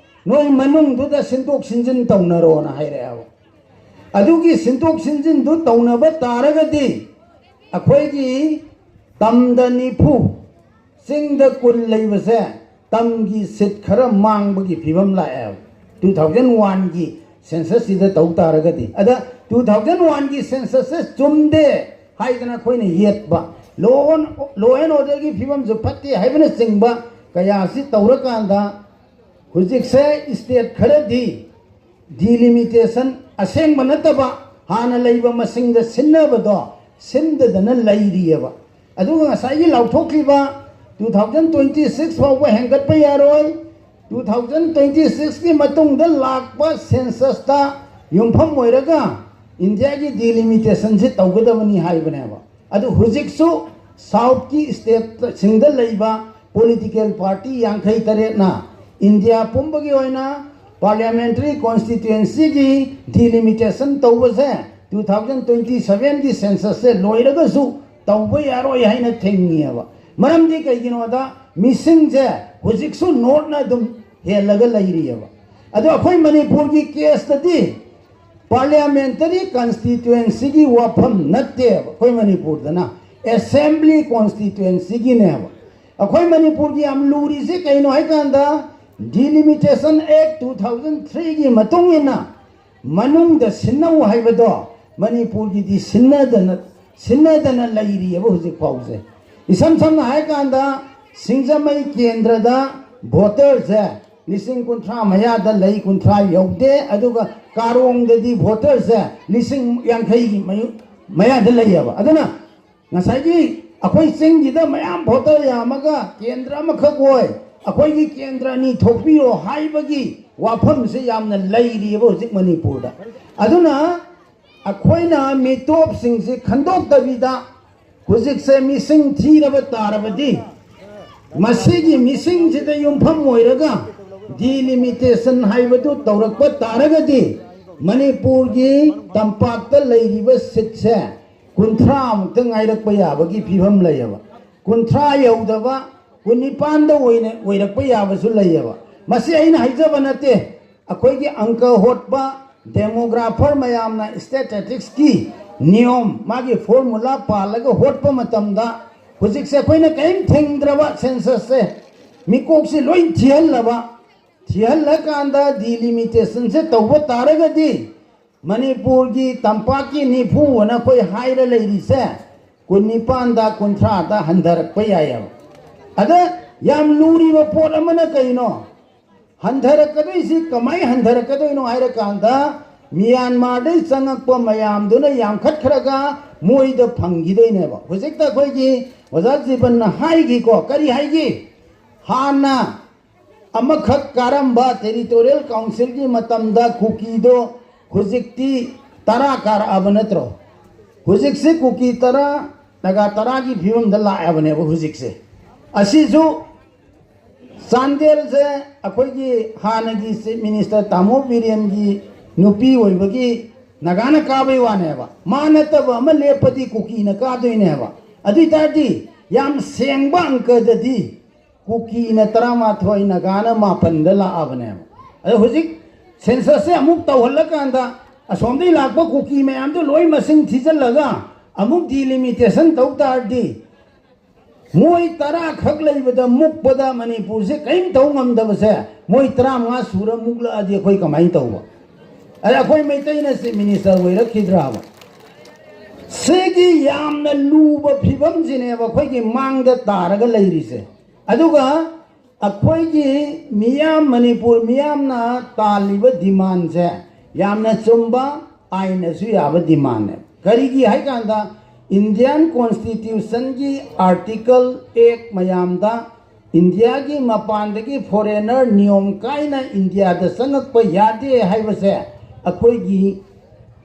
ꯅꯣꯏ ꯃꯅꯨꯡꯗꯨꯗ ꯁꯤꯟꯗꯣꯛ ꯁꯤꯟꯖꯤꯟ ꯇꯧꯅꯔꯣꯅ ꯍꯥꯏꯔꯛꯑꯦꯕ꯫ ꯑꯗꯨꯒꯤ ꯁꯤꯟꯗꯣꯛ ꯁꯤꯟꯖꯤꯟꯗꯨ ꯇꯧꯅꯕ ꯇꯥꯔꯒꯗꯤ ꯑꯩꯈꯣꯏꯒꯤ ꯇꯝꯗ ꯅꯤꯐꯨ, ꯆꯤꯡꯗ ꯀꯨꯟ ꯂꯩꯕꯁꯦ ꯇꯝꯒꯤ ꯁꯤꯠ ꯈꯔ ꯃꯥꯡꯕꯒꯤ ꯐꯤꯕꯝ ꯂꯥꯛꯑꯦꯕ, ꯇꯨ ꯊꯥꯎꯖꯟ ꯋꯥꯟꯒꯤ ꯁꯦꯟꯁꯁꯁꯤꯗ ꯇꯧ ꯇꯥꯔꯒꯗꯤ꯫ ꯑꯗ ꯇꯨ ꯊꯥꯎꯖꯟ ꯋꯥꯟꯒꯤ ꯁꯦꯟꯁꯁꯁꯦ ꯆꯨꯝꯗꯦ ꯍꯥꯏꯗꯅ ꯑꯩꯈꯣꯏꯅ ꯌꯦꯠꯄ, ꯂꯣ ꯑꯦꯟ, ꯂꯣ ꯑꯦꯟ ꯑꯣꯔꯗꯔꯒꯤ ꯐꯤꯕꯝꯁꯨ ꯐꯠꯇꯦ ꯍꯥꯏꯕꯅꯆꯤꯡꯕ ꯀꯌꯥꯁꯤ ꯇꯧꯔꯀꯥꯟꯗ ꯍꯧꯖꯤꯛꯁꯦ state ꯈꯔꯗꯤ delimitation ꯑꯁꯦꯡꯕ ꯅꯠꯇꯕ ꯍꯥꯟꯅ ꯂꯩꯕ ꯃꯁꯤꯡꯗ ꯁꯤꯟꯅꯕꯗꯣ ꯁꯤꯟꯗꯗꯅ ꯂꯩꯔꯤꯑꯕ꯫ ꯑꯗꯨꯒ ꯉꯁꯥꯏꯒꯤ ꯂꯥꯎꯊꯣꯛꯈꯤꯕ two thousand twenty six ꯐꯥꯎꯕ ꯍꯦꯟꯒꯠꯄ ꯌꯥꯔꯣꯏ, two thousand twenty six ꯀꯤ ꯃꯇꯨꯡꯗ ꯂꯥꯛꯄ census ꯇ ꯌꯨꯝꯐꯝ ꯑꯣꯏꯔꯒ ꯏꯟꯗꯤꯌꯥꯒꯤ delimitation ꯁꯤ ꯇꯧꯒꯗꯕꯅꯤ ꯍꯥꯏꯕꯅꯦꯕ꯫ ꯑꯗꯨ ꯍꯧꯖꯤꯛꯁꯨ South ꯀꯤ state ꯁꯤꯡꯗ ꯂꯩꯕ political party ꯌꯥꯡꯈꯩ ꯇꯔꯦꯠꯅ ꯏꯟꯗꯤꯌꯥ ꯄꯨꯝꯕꯒꯤ ꯑꯣꯏꯅ parliamentary constituency ꯒꯤ delimitation ꯇꯧꯕꯁꯦ two thousand twenty seven ꯒꯤ census ꯁꯦ ꯂꯣꯏꯔꯒꯁꯨ ꯇꯧꯕ ꯌꯥꯔꯣꯏ ꯍꯥꯏꯅ ꯊꯤꯡꯉꯤꯑꯕ꯫ ꯃꯔꯝꯗꯤ ꯀꯩꯒꯤꯅꯣꯗ ꯃꯤꯁꯤꯡꯁꯦ ꯍꯧꯖꯤꯛꯁꯨ North ꯅ ꯑꯗꯨꯝ ꯍꯦꯜꯂꯒ ꯂꯩꯔꯤꯑꯕ꯫ ꯑꯗꯣ ꯑꯩꯈꯣꯏ ꯃꯅꯤꯄꯨꯔꯒꯤ case ꯇꯗꯤ parliamentary constituency ꯒꯤ ꯋꯥꯐꯝ ꯅꯠꯇꯦꯕ꯫ ꯑꯩꯈꯣꯏ ꯃꯅꯤꯄꯨꯔꯗꯅ assembly constituency ꯒꯤꯅꯦꯕ꯫ ꯑꯩꯈꯣꯏ ꯃꯅꯤꯄꯨꯔꯒꯤ ꯌꯥꯝ ꯂꯨꯔꯤꯁꯦ ꯀꯩꯅꯣ ꯍꯥꯏꯀꯥꯟꯗ Delimitation Act two thousand three ꯒꯤ ꯃꯇꯨꯡ ꯏꯟꯅ ꯃꯅꯨꯡꯗ ꯁꯤꯟꯅꯧ ꯍꯥꯏꯕꯗꯣ ꯃꯅꯤꯄꯨꯔꯒꯤꯗꯤ ꯁꯤꯟꯅꯗꯅ ꯁꯤꯟꯅꯗꯅ ꯂꯩꯔꯤꯑꯕ ꯍꯧꯖꯤꯛ ꯐꯥꯎꯁꯦ꯫ ꯏꯁꯝ ꯁꯝꯅ ꯍꯥꯏꯔꯀꯥꯟꯗ ꯁꯤꯡꯖꯃꯩ ꯀꯦꯟꯗ꯭ꯔꯗ voter ꯁꯦ ꯂꯤꯁꯤꯡ ꯀꯨꯟꯊ꯭ꯔꯥ ꯃꯌꯥꯗ ꯂꯩ, ꯀꯨꯟꯊ꯭ꯔꯥ ꯌꯧꯗꯦ꯫ ꯑꯗꯨꯒ ꯀꯥꯔꯣꯡꯗꯗꯤ voter ꯁꯦ ꯂꯤꯁꯤꯡ ꯌꯥꯡꯈꯩꯒꯤ ꯃꯌꯨ- ꯃꯌꯥꯗ ꯂꯩꯌꯦꯕ꯫ ꯑꯗꯨꯅ ꯉꯁꯥꯏꯒꯤ ꯑꯩꯈꯣꯏ ꯆꯤꯡꯁꯤꯗ ꯃꯌꯥꯝ voter ꯌꯥꯝꯃꯒ ꯀꯦꯟꯗ꯭ꯔ ꯑꯃꯈꯛ ꯑꯣꯏ, ꯑꯩꯈꯣꯏꯒꯤ ꯀꯦꯟꯗ꯭ꯔ ꯑꯅꯤ ꯊꯣꯛꯄꯤꯔꯣ ꯍꯥꯏꯕꯒꯤ ꯋꯥꯐꯝꯁꯦ ꯌꯥꯝꯅ ꯂꯩꯔꯤꯑꯕ ꯍꯧꯖꯤꯛ ꯃꯅꯤꯄꯨꯔꯗ꯫ ꯑꯗꯨꯅ ꯑꯩꯈꯣꯏꯅ ꯃꯤꯇꯣꯞꯁꯤꯡꯁꯤ ꯈꯟꯗꯣꯛꯇꯕꯤꯗ ꯍꯧꯖꯤꯛꯁꯦ ꯃꯤꯁꯤꯡ ꯊꯤꯔꯕ ꯇꯥꯔꯕꯗꯤ ꯃꯁꯤꯒꯤ ꯃꯤꯁꯤꯡꯁꯤꯗ ꯌꯨꯝꯐꯝ ꯑꯣꯏꯔꯒ delimitation ꯍꯥꯏꯕꯗꯨ ꯇꯧꯔꯛꯄ ꯇꯥꯔꯒꯗꯤ ꯃꯅꯤꯄꯨꯔꯒꯤ ꯇꯝꯄꯥꯛꯇ ꯂꯩꯔꯤꯕ seat ꯁꯦ ꯀꯨꯟꯊ꯭ꯔꯥ ꯃꯨꯛꯇ ꯉꯥꯏꯔꯛꯄ ꯌꯥꯕꯒꯤ ꯐꯤꯕꯝ ꯂꯩꯌꯦꯕ꯫ ꯀꯨꯟꯊ꯭ꯔꯥ ꯌꯧꯗꯕ ꯀꯨꯟꯅꯤꯄꯥꯟꯗ ꯑꯣꯏꯅ ꯑꯣꯏꯔꯛꯄ ꯌꯥꯕꯁꯨ ꯂꯩꯌꯦꯕ꯫ ꯃꯁꯤ ꯑꯩꯅ ꯍꯥꯏꯖꯕ ꯅꯠꯇꯦ, ꯑꯩꯈꯣꯏꯒꯤ ꯑꯪꯀ ꯍꯣꯠꯄ demographer ꯃꯌꯥꯝꯅ statistics ꯀꯤ ꯅꯤꯌꯣꯝ, ꯃꯥꯒꯤ formula ꯄꯥꯜꯂꯒ ꯍꯣꯠꯄ ꯃꯇꯝꯗ ꯍꯧꯖꯤꯛꯁꯦ ꯑꯩꯈꯣꯏꯅ ꯀꯔꯤꯝ ꯊꯤꯡꯗ꯭ꯔꯕ census ꯁꯦ ꯃꯤꯀꯣꯛꯁꯦ ꯂꯣꯏ ꯊꯤꯍꯜꯂꯕ, ꯊꯤꯍꯜꯂꯀꯥꯟꯗ delimitation ꯁꯦ ꯇꯧꯕ ꯇꯥꯔꯒꯗꯤ ꯃꯅꯤꯄꯨꯔꯒꯤ ꯇꯝꯄꯥꯛꯀꯤ ꯅꯤꯐꯨ ꯑꯅ ꯑꯩꯈꯣꯏ ꯍꯥꯏꯔ ꯂꯩꯔꯤꯁꯦ ꯀꯨꯟꯅꯤꯄꯥꯟꯗ ꯀꯨꯟꯊ꯭ꯔꯥꯗ ꯍꯟꯊꯔꯛꯄ ꯌꯥꯏꯌꯦꯕ꯫ ꯑꯗ ꯌꯥꯝ ꯂꯨꯔꯤꯕ ꯄꯣꯠ ꯑꯃꯅ ꯀꯩꯅꯣ? ꯍꯟꯊꯔꯛꯀꯗꯣꯏꯁꯤ ꯀꯃꯥꯏ ꯍꯟꯊꯔꯛꯀꯗꯣꯏꯅꯣ ꯍꯥꯏꯔꯀꯥꯟꯗ, ꯃ꯭ꯌꯥꯟꯃꯥꯔꯗꯩ ꯆꯪꯉꯛꯄ ꯃꯌꯥꯝꯗꯨꯅ ꯌꯥꯝꯈꯠꯈ꯭ꯔꯒ ꯃꯣꯏꯗ ꯐꯪꯈꯤꯗꯣꯏꯅꯦꯕ꯫ ꯍꯧꯖꯤꯛꯇ ꯑꯩꯈꯣꯏꯒꯤ ꯑꯣꯖꯥ ꯖꯤꯕꯟꯅ ꯍꯥꯏꯈꯤꯀꯣ, ꯀꯔꯤ ꯍꯥꯏꯒꯦ? ꯍꯥꯟꯅ ꯑꯃꯈꯛ ꯀꯥꯔꯝꯕ ꯇꯦꯔꯤꯇꯣꯔꯤꯌꯦꯜ ꯀꯥꯎꯟꯁꯤꯜꯒꯤ ꯃꯇꯝꯗ ꯀꯨꯀꯤꯗꯣ ꯍꯧꯖꯤꯛꯇꯤ ꯇꯔꯥ ꯀꯥꯔꯛꯑꯕ ꯅꯠꯇ꯭ꯔꯣ? ꯍꯧꯖꯤꯛꯁꯦ ꯀꯨꯀꯤ ꯇꯔꯥ, ꯅꯥꯒꯥ ꯇꯔꯥꯒꯤ ꯐꯤꯕꯝꯗ ꯂꯥꯛꯑꯕꯅꯦꯕ ꯍꯧꯖꯤꯛꯁꯦ꯫ ꯑꯁꯤꯁꯨ ꯆꯥꯟꯗꯦꯜꯁꯦ ꯑꯩꯈꯣꯏꯒꯤ ꯍꯥꯟꯅꯒꯤ ꯆꯤꯐ ꯃꯤꯅꯤꯁꯇꯔ ꯇꯥꯃꯣ ꯕꯤꯔꯦꯟꯒꯤ ꯅꯨꯄꯤ ꯑꯣꯏꯕꯒꯤ ꯅꯥꯒꯥꯅ ꯀꯥꯕꯩ ꯋꯥꯅꯦꯕ꯫ ꯃꯥ ꯅꯠꯇꯕ ꯑꯃ ꯂꯦꯞꯄꯗꯤ ꯀꯨꯀꯤꯅ ꯀꯥꯗꯣꯏꯅꯦꯕ꯫ ꯑꯗꯨ ꯑꯣꯏ ꯇꯥꯔꯗꯤ ꯌꯥꯝ ꯁꯦꯡꯕ ꯑꯪꯀꯗꯗꯤ ꯀꯨꯀꯤꯅ ꯇꯔꯥꯃꯥꯊꯣꯏ, ꯅꯥꯒꯥꯅ ꯃꯥꯄꯟꯗ ꯂꯥꯛꯑꯕꯅꯦꯕ꯫ ꯑꯗꯣ ꯍꯧꯖꯤꯛ ꯁꯦꯟꯁꯁꯁꯦ ꯑꯃꯨꯛ ꯇꯧꯍꯜꯂꯀꯥꯟꯗ ꯑꯁꯣꯝꯗꯒꯤ ꯂꯥꯛꯄ ꯀꯨꯀꯤ ꯃꯌꯥꯝꯗꯣ ꯂꯣꯏ ꯃꯁꯤꯡ ꯊꯤꯖꯤꯜꯂꯒ ꯑꯃꯨꯛ ꯗꯤꯂꯤꯃꯤꯇꯦꯁꯟ ꯇꯧ ꯇꯥꯔꯗꯤ, ꯃꯣꯏ ꯇꯔꯥ ꯈꯛ ꯂꯩꯕꯗ ꯃꯨꯛꯄꯗ ꯃꯅꯤꯄꯨꯔꯁꯦ ꯀꯔꯤꯝ ꯇꯧ ꯉꯝꯗꯕꯁꯦ ꯃꯣꯏ ꯇꯔꯥꯃꯉꯥ ꯁꯨꯔ ꯃꯨꯛꯂꯛꯑꯗꯤ ꯑꯩꯈꯣꯏ ꯀꯃꯥꯏꯅ ꯇꯧꯕ? ꯑꯗ ꯑꯩꯈꯣꯏ ꯃꯩꯇꯩꯅ ꯆꯤꯐ ꯃꯤꯅꯤꯁꯇꯔ ꯑꯣꯏꯔꯛꯈꯤꯗ꯭ꯔꯥꯕ? ꯁꯤꯒꯤ ꯌꯥꯝꯅ ꯂꯨꯕ ꯐꯤꯕꯝꯁꯤꯅꯦꯕ ꯑꯩꯈꯣꯏꯒꯤ ꯃꯥꯡꯗ ꯇꯥꯔꯒ ꯂꯩꯔꯤꯁꯦ꯫ ꯑꯗꯨꯒ ꯑꯩꯈꯣꯏꯒꯤ ꯃꯤꯌꯥꯝ, ꯃꯅꯤꯄꯨꯔ ꯃꯤꯌꯥꯝꯅ ꯇꯥꯜꯂꯤꯕ ꯗꯤꯃꯥꯟꯁꯦ ꯌꯥꯝꯅ ꯆꯨꯝꯕ, ꯑꯥꯏꯟꯅꯁꯨ ꯌꯥꯕ ꯗꯤꯃꯥꯟꯅꯦ꯫ ꯀꯔꯤꯒꯤ ꯍꯥꯏ ꯀꯥꯟꯗ, ꯏꯟꯗꯤꯌꯥꯟ ꯀꯣꯟꯁꯇꯤꯇ꯭ꯌꯨꯁꯟꯒꯤ ꯑꯥꯔꯇꯤꯀꯜ ꯑꯦꯛ ꯃꯌꯥꯝꯗ ꯏꯟꯗꯤꯌꯥꯒꯤ ꯃꯄꯥꯟꯗꯒꯤ ꯐꯣꯔꯦꯅꯔ ꯅꯤꯌꯣꯝ ꯀꯥꯏꯅ ꯏꯟꯗꯤꯌꯥꯗ ꯆꯪꯉꯛꯄ ꯌꯥꯗꯦ ꯍꯥꯏꯕꯁꯦ ꯑꯩꯈꯣꯏꯒꯤ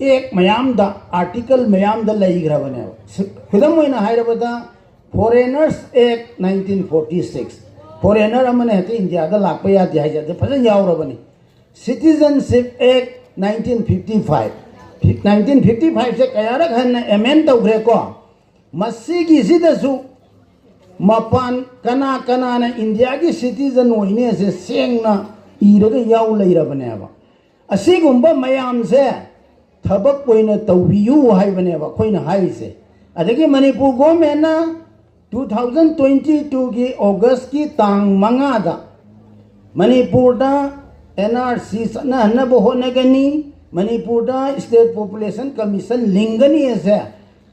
ꯑꯦꯛ ꯃꯌꯥꯝꯗ, ꯑꯥꯔꯇꯤꯀꯜ ꯃꯌꯥꯝꯗ ꯂꯩꯈ꯭ꯔꯕꯅꯦꯕ꯫ ꯈꯨꯗꯝ ꯑꯣꯏꯅ ꯍꯥꯏꯔꯕꯗ, Foreigners Act nineteen forty six, foreigner ꯑꯃꯅ ꯍꯦꯛꯇ ꯏꯟꯗꯤꯌꯥꯗ ꯂꯥꯛꯄ ꯌꯥꯗꯦ ꯍꯥꯏꯁꯦ ꯑꯗꯨ ꯐꯖꯅ ꯌꯥꯎꯔꯕꯅꯤ꯫ Citizenship Act nineteen fifty five, nineteen fifty five ꯁꯦ ꯀꯌꯥꯔꯛ ꯍꯟꯅ ꯑꯦꯃꯦꯟ ꯇꯧꯈ꯭ꯔꯦꯀꯣ꯫ ꯃꯁꯤꯒꯤꯁꯤꯗꯁꯨ ꯃꯄꯥꯟ ꯀꯅꯥ ꯀꯅꯥꯅ ꯏꯟꯗꯤꯌꯥꯒꯤ ꯁꯤꯇꯤꯖꯟ ꯑꯣꯏꯅꯦꯁꯦ ꯁꯦꯡꯅ ꯏꯔꯒ ꯌꯥꯎ ꯂꯩꯔꯕꯅꯦꯕ꯫ ꯑꯁꯤꯒꯨꯝꯕ ꯃꯌꯥꯝꯁꯦ ꯊꯕꯛ ꯑꯣꯏꯅ ꯇꯧꯕꯤꯌꯨ ꯍꯥꯏꯕꯅꯦꯕ ꯑꯩꯈꯣꯏꯅ ꯍꯥꯏꯔꯤꯁꯦ꯫ ꯑꯗꯒꯤ ꯃꯅꯤꯄꯨꯔ ꯒꯣꯔꯃꯦꯟꯅ two thousand twenty twoꯒꯤ ꯑꯣꯒꯁꯀꯤ ꯇꯥꯡ ꯃꯉꯥꯗ ꯃꯅꯤꯄꯨꯔꯗ ꯑꯦꯟ ꯑꯥꯔ ꯁꯤ ꯆꯠꯅꯍꯟꯅꯕ ꯍꯣꯠꯅꯒꯅꯤ, ꯃꯅꯤꯄꯨꯔꯗ ꯁ꯭ꯇꯦꯠ ꯄꯣꯄꯨꯂꯦꯁꯟ ꯀꯃꯤꯁꯟ ꯂꯤꯡꯒꯅꯤ ꯑꯁꯦ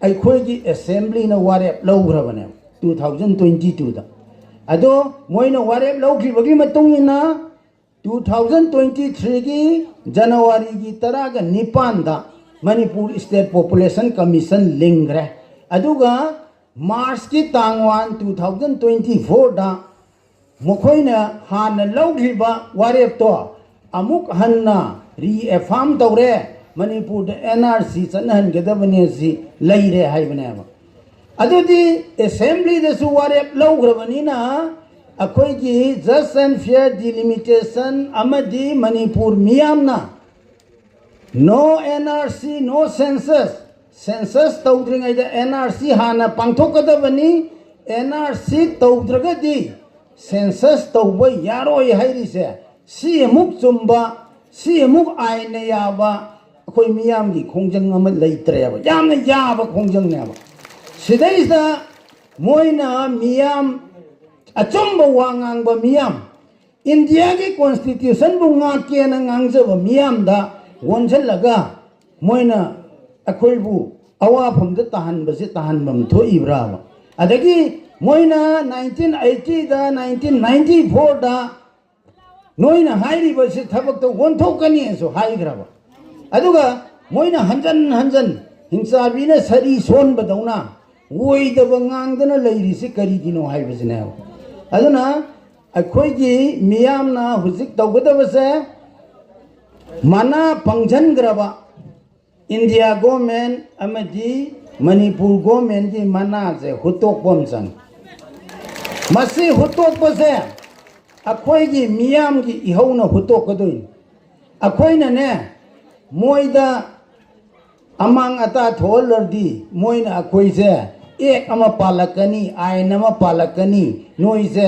ꯑꯩꯈꯣꯏꯒꯤ ꯑꯦꯁꯦꯝꯕ꯭ꯂꯤꯅ ꯋꯥꯔꯦꯞ ꯂꯧꯈ꯭ꯔꯕꯅꯦꯕ two thousand twenty twoꯗ꯫ ꯑꯗꯣ ꯃꯣꯏꯅ ꯋꯥꯔꯦꯞ ꯂꯧꯈꯤꯕꯒꯤ ꯃꯇꯨꯡ ꯏꯟꯅ ꯇꯨ ꯊꯥꯎꯖꯟ ꯇ꯭ꯋꯦꯟꯇꯤ ꯊ꯭ꯔꯤꯒꯤ ꯖꯅꯋꯥꯔꯤꯒꯤ ꯇꯔꯥꯒ ꯅꯤꯄꯥꯟꯗ ꯃꯅꯤꯄꯨꯔ ꯁ꯭ꯇꯦꯠ ꯄꯣꯄꯨꯂꯦꯁꯟ ꯀꯃꯤꯁꯟ ꯂꯤꯡꯈ꯭ꯔꯦ꯫ ꯑꯗꯨꯒ ꯃꯥꯔꯆꯀꯤ ꯇꯥꯡ ꯋꯥꯟ, ꯇꯨ ꯊꯥꯎꯖꯟ ꯇ꯭ꯋꯦꯟꯇꯤ ꯐꯣꯔꯗ ꯃꯈꯣꯏꯅ ꯍꯥꯟꯅ ꯂꯧꯈꯤꯕ ꯋꯥꯔꯦꯞꯇꯣ ꯑꯃꯨꯛ ꯍꯟꯅ ꯔꯤꯑꯦꯐꯥꯝ ꯇꯧꯔꯦ꯫ ꯃꯅꯤꯄꯨꯔꯗ ꯑꯦꯟ ꯑꯥꯔ ꯁꯤ ꯆꯠꯅꯍꯟꯒꯗꯕꯅꯤ ꯑꯁꯤ ꯂꯩꯔꯦ ꯍꯥꯏꯕꯅꯦꯕ꯫ ꯑꯗꯨꯗꯤ ꯑꯦꯁꯦꯝꯕ꯭ꯂꯤꯗꯁꯨ ꯋꯥꯔꯦꯞ ꯂꯧꯈ꯭ꯔꯕꯅꯤꯅ ꯑꯩꯈꯣꯏꯒꯤ just and fair delimitation ꯑꯃꯗꯤ ꯃꯅꯤꯄꯨꯔ ꯃꯤꯌꯥꯝꯅ no N R C, no census, census ꯇꯧꯗ꯭ꯔꯤꯉꯩꯗ N R C ꯍꯥꯟꯅ ꯄꯥꯡꯊꯣꯛꯀꯗꯕꯅꯤ꯫ N R C ꯇꯧꯗ꯭ꯔꯒꯗꯤ census ꯇꯧꯕ ꯌꯥꯔꯣꯏ ꯍꯥꯏꯔꯤꯁꯦ ꯁꯤ ꯑꯃꯨꯛ ꯆꯨꯝꯕ, ꯁꯤ ꯑꯃꯨꯛ ꯑꯥꯏꯟꯅ ꯌꯥꯕ, ꯑꯩꯈꯣꯏ ꯃꯤꯌꯥꯝꯒꯤ ꯈꯣꯡꯖꯪ ꯑꯃ ꯂꯩꯇ꯭ꯔꯦꯕ, ꯌꯥꯝꯅ ꯌꯥꯕ ꯈꯣꯡꯖꯪꯅꯦꯕ꯫ ꯁꯤꯗꯩꯁꯤꯗ ꯃꯣꯏꯅ ꯃꯤꯌꯥꯝ, ꯑꯆꯨꯝꯕ ꯋꯥ ꯉꯥꯡꯕ ꯃꯤꯌꯥꯝ, ꯏꯟꯗꯤꯌꯥꯒꯤ ꯀꯣꯟꯁꯇꯤꯇ꯭ꯌꯨꯁꯟꯕꯨ ꯉꯥꯛꯀꯦꯅ ꯉꯥꯡꯖꯕ ꯃꯤꯌꯥꯝꯗ ꯑꯣꯟꯁꯤꯜꯂꯒ ꯃꯣꯏꯅ ꯑꯩꯈꯣꯏꯕꯨ ꯑꯋꯥꯐꯝꯗ ꯇꯥꯍꯟꯕꯁꯦ ꯇꯥꯍꯟꯐꯝ ꯊꯣꯛꯏꯕ꯭ꯔꯥꯕ? ꯑꯗꯒꯤ ꯃꯣꯏꯅ ꯅꯥꯏꯟꯇꯤꯟ ꯑꯩꯠꯇꯤꯗ, ꯅꯥꯏꯟꯇꯤꯟ ꯅꯥꯏꯟꯇꯤ ꯐꯣꯔꯗ ꯅꯣꯏꯅ ꯍꯥꯏꯔꯤꯕꯁꯤ ꯊꯕꯛꯇ ꯑꯣꯟꯊꯣꯛꯀꯅꯤꯁꯨ ꯍꯥꯏꯈ꯭ꯔꯕ, ꯑꯗꯨꯒ ꯃꯣꯏꯅ ꯍꯟꯖꯟ ꯍꯟꯖꯟ ꯍꯤꯡꯆꯥꯕꯤꯅ ꯁꯔꯤ ꯁꯣꯟꯕꯗꯧꯅ ꯑꯣꯏꯗꯕ ꯉꯥꯡꯗꯅ ꯂꯩꯔꯤꯁꯤ ꯀꯔꯤꯒꯤꯅꯣ ꯍꯥꯏꯕꯁꯤꯅꯦꯕ꯫ ꯑꯗꯨꯅ ꯑꯩꯈꯣꯏꯒꯤ ꯃꯤꯌꯥꯝꯅ ꯍꯧꯖꯤꯛ ꯇꯧꯒꯗꯕꯁꯦ ꯃꯅꯥ ꯄꯪꯁꯤꯟꯈ꯭ꯔꯕ ꯏꯟꯗꯤꯌꯥ ꯒꯣꯔꯃꯦꯟ ꯑꯃꯗꯤ ꯃꯅꯤꯄꯨꯔ ꯒꯣꯔꯃꯦꯟꯒꯤ ꯃꯅꯥꯁꯦ ꯍꯨꯠꯇꯣꯛꯄ ꯑꯃ ꯆꯪꯉꯤ꯫ ꯃꯁꯤ ꯍꯨꯠꯇꯣꯛꯄꯁꯦ ꯑꯩꯈꯣꯏꯒꯤ ꯃꯤꯌꯥꯝꯒꯤ ꯏꯍꯧꯅ ꯍꯨꯠꯇꯣꯛꯀꯗꯣꯏꯅꯤ꯫ ꯑꯩꯈꯣꯏꯅꯅꯦ ꯃꯣꯏꯗ ꯑꯃꯥꯡ ꯑꯇꯥ ꯊꯣꯛꯍꯜꯂꯗꯤ ꯃꯣꯏꯅ ꯑꯩꯈꯣꯏꯁꯦ ꯑꯦꯛ ꯑꯃ ꯄꯥꯜꯂꯛꯀꯅꯤ, ꯑꯥꯏꯟ ꯑꯃ ꯄꯥꯜꯂꯛꯀꯅꯤ, ꯅꯣꯏꯁꯦ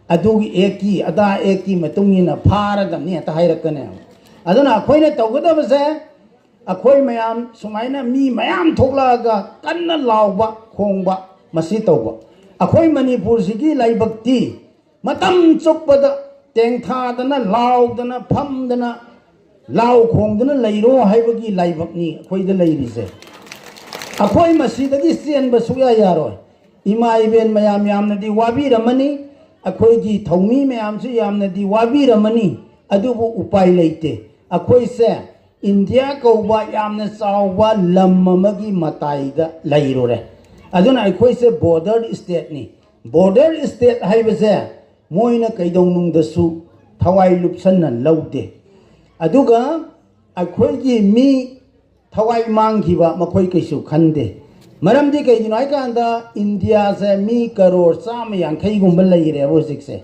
ꯑꯗꯨꯒꯤ ꯑꯦꯛꯀꯤ ꯑꯗꯥ ꯑꯦꯛꯀꯤ ꯃꯇꯨꯡ ꯏꯟꯅ ꯐꯥꯔꯗꯕꯅꯤ ꯍꯦꯛꯇ ꯍꯥꯏꯔꯛꯀꯅꯦꯕ꯫ ꯑꯗꯨꯅ ꯑꯩꯈꯣꯏꯅ ꯇꯧꯒꯗꯕꯁꯦ ꯑꯩꯈꯣꯏ ꯃꯌꯥꯝ ꯁꯨꯃꯥꯏꯅ ꯃꯤ ꯃꯌꯥꯝ ꯊꯣꯛꯂꯛꯑꯒ ꯀꯟꯅ ꯂꯥꯎꯕ ꯈꯣꯡꯕ ꯃꯁꯤ ꯇꯧꯕ꯫ ꯑꯩꯈꯣꯏ ꯃꯅꯤꯄꯨꯔꯁꯤꯒꯤ ꯂꯥꯏꯕꯛꯇꯤ ꯃꯇꯝ ꯆꯨꯞꯄꯗ ꯇꯦꯡꯊꯥꯗꯅ ꯂꯥꯎꯗꯅ ꯐꯝꯗꯅ ꯂꯥꯎ ꯈꯣꯡꯗꯅ ꯂꯩꯔꯣ ꯍꯥꯏꯕꯒꯤ ꯂꯥꯏꯕꯛꯅꯤ ꯑꯩꯈꯣꯏꯗ ꯂꯩꯔꯤꯁꯦ꯫ ꯑꯩꯈꯣꯏ ꯃꯁꯤꯗꯒꯤ ꯆꯦꯟꯕ ꯁꯨꯛꯌꯥ ꯌꯥꯔꯣꯏ꯫ ꯏꯃꯥ ꯏꯕꯦꯟ ꯃꯌꯥꯝ ꯌꯥꯝꯅꯗꯤ ꯋꯥꯕꯤꯔꯝꯃꯅꯤ, ꯑꯩꯈꯣꯏꯒꯤ ꯊꯧꯃꯤ ꯃꯌꯥꯝꯁꯨ ꯌꯥꯝꯅꯗꯤ ꯋꯥꯕꯤꯔꯝꯃꯅꯤ꯫ ꯑꯗꯨꯕꯨ ꯎꯄꯥꯏ ꯂꯩꯇꯦ꯫ ꯑꯩꯈꯣꯏꯁꯦ ꯏꯟꯗꯤꯌꯥ ꯀꯧꯕ ꯌꯥꯝꯅ ꯆꯥꯎꯕ ꯂꯝ ꯑꯃꯒꯤ ꯃꯇꯥꯏꯗ ꯂꯩꯔꯨꯔꯦ꯫ ꯑꯗꯨꯅ ꯑꯩꯈꯣꯏꯁꯦ ꯕꯣꯔꯗꯔ ꯏꯁꯇꯦꯠꯅꯤ꯫ ꯕꯣꯔꯗꯔ ꯏꯁꯇꯦꯠ ꯍꯥꯏꯕꯁꯦ ꯃꯣꯏꯅ ꯀꯩꯗꯧꯅꯨꯡꯗꯁꯨ ꯊꯋꯥꯏ ꯂꯨꯞꯁꯟꯅ ꯂꯧꯗꯦ꯫ ꯑꯗꯨꯒ ꯑꯩꯈꯣꯏꯒꯤ ꯃꯤ ꯊꯋꯥꯏ ꯃꯥꯡꯈꯤꯕ ꯃꯈꯣꯏ ꯀꯩꯁꯨ ꯈꯟꯗꯦ꯫ ꯃꯔꯝꯗꯤ ꯀꯩꯒꯤꯅꯣ ꯍꯥꯏꯀꯥꯟꯗ ꯏꯟꯗꯤꯌꯥꯁꯦ ꯃꯤ ꯀꯔꯣꯔ ꯆꯥꯝꯃ ꯌꯥꯡꯈꯩꯒꯨꯝꯕ ꯂꯩꯔꯦꯕ ꯍꯧꯖꯤꯛꯁꯦ꯫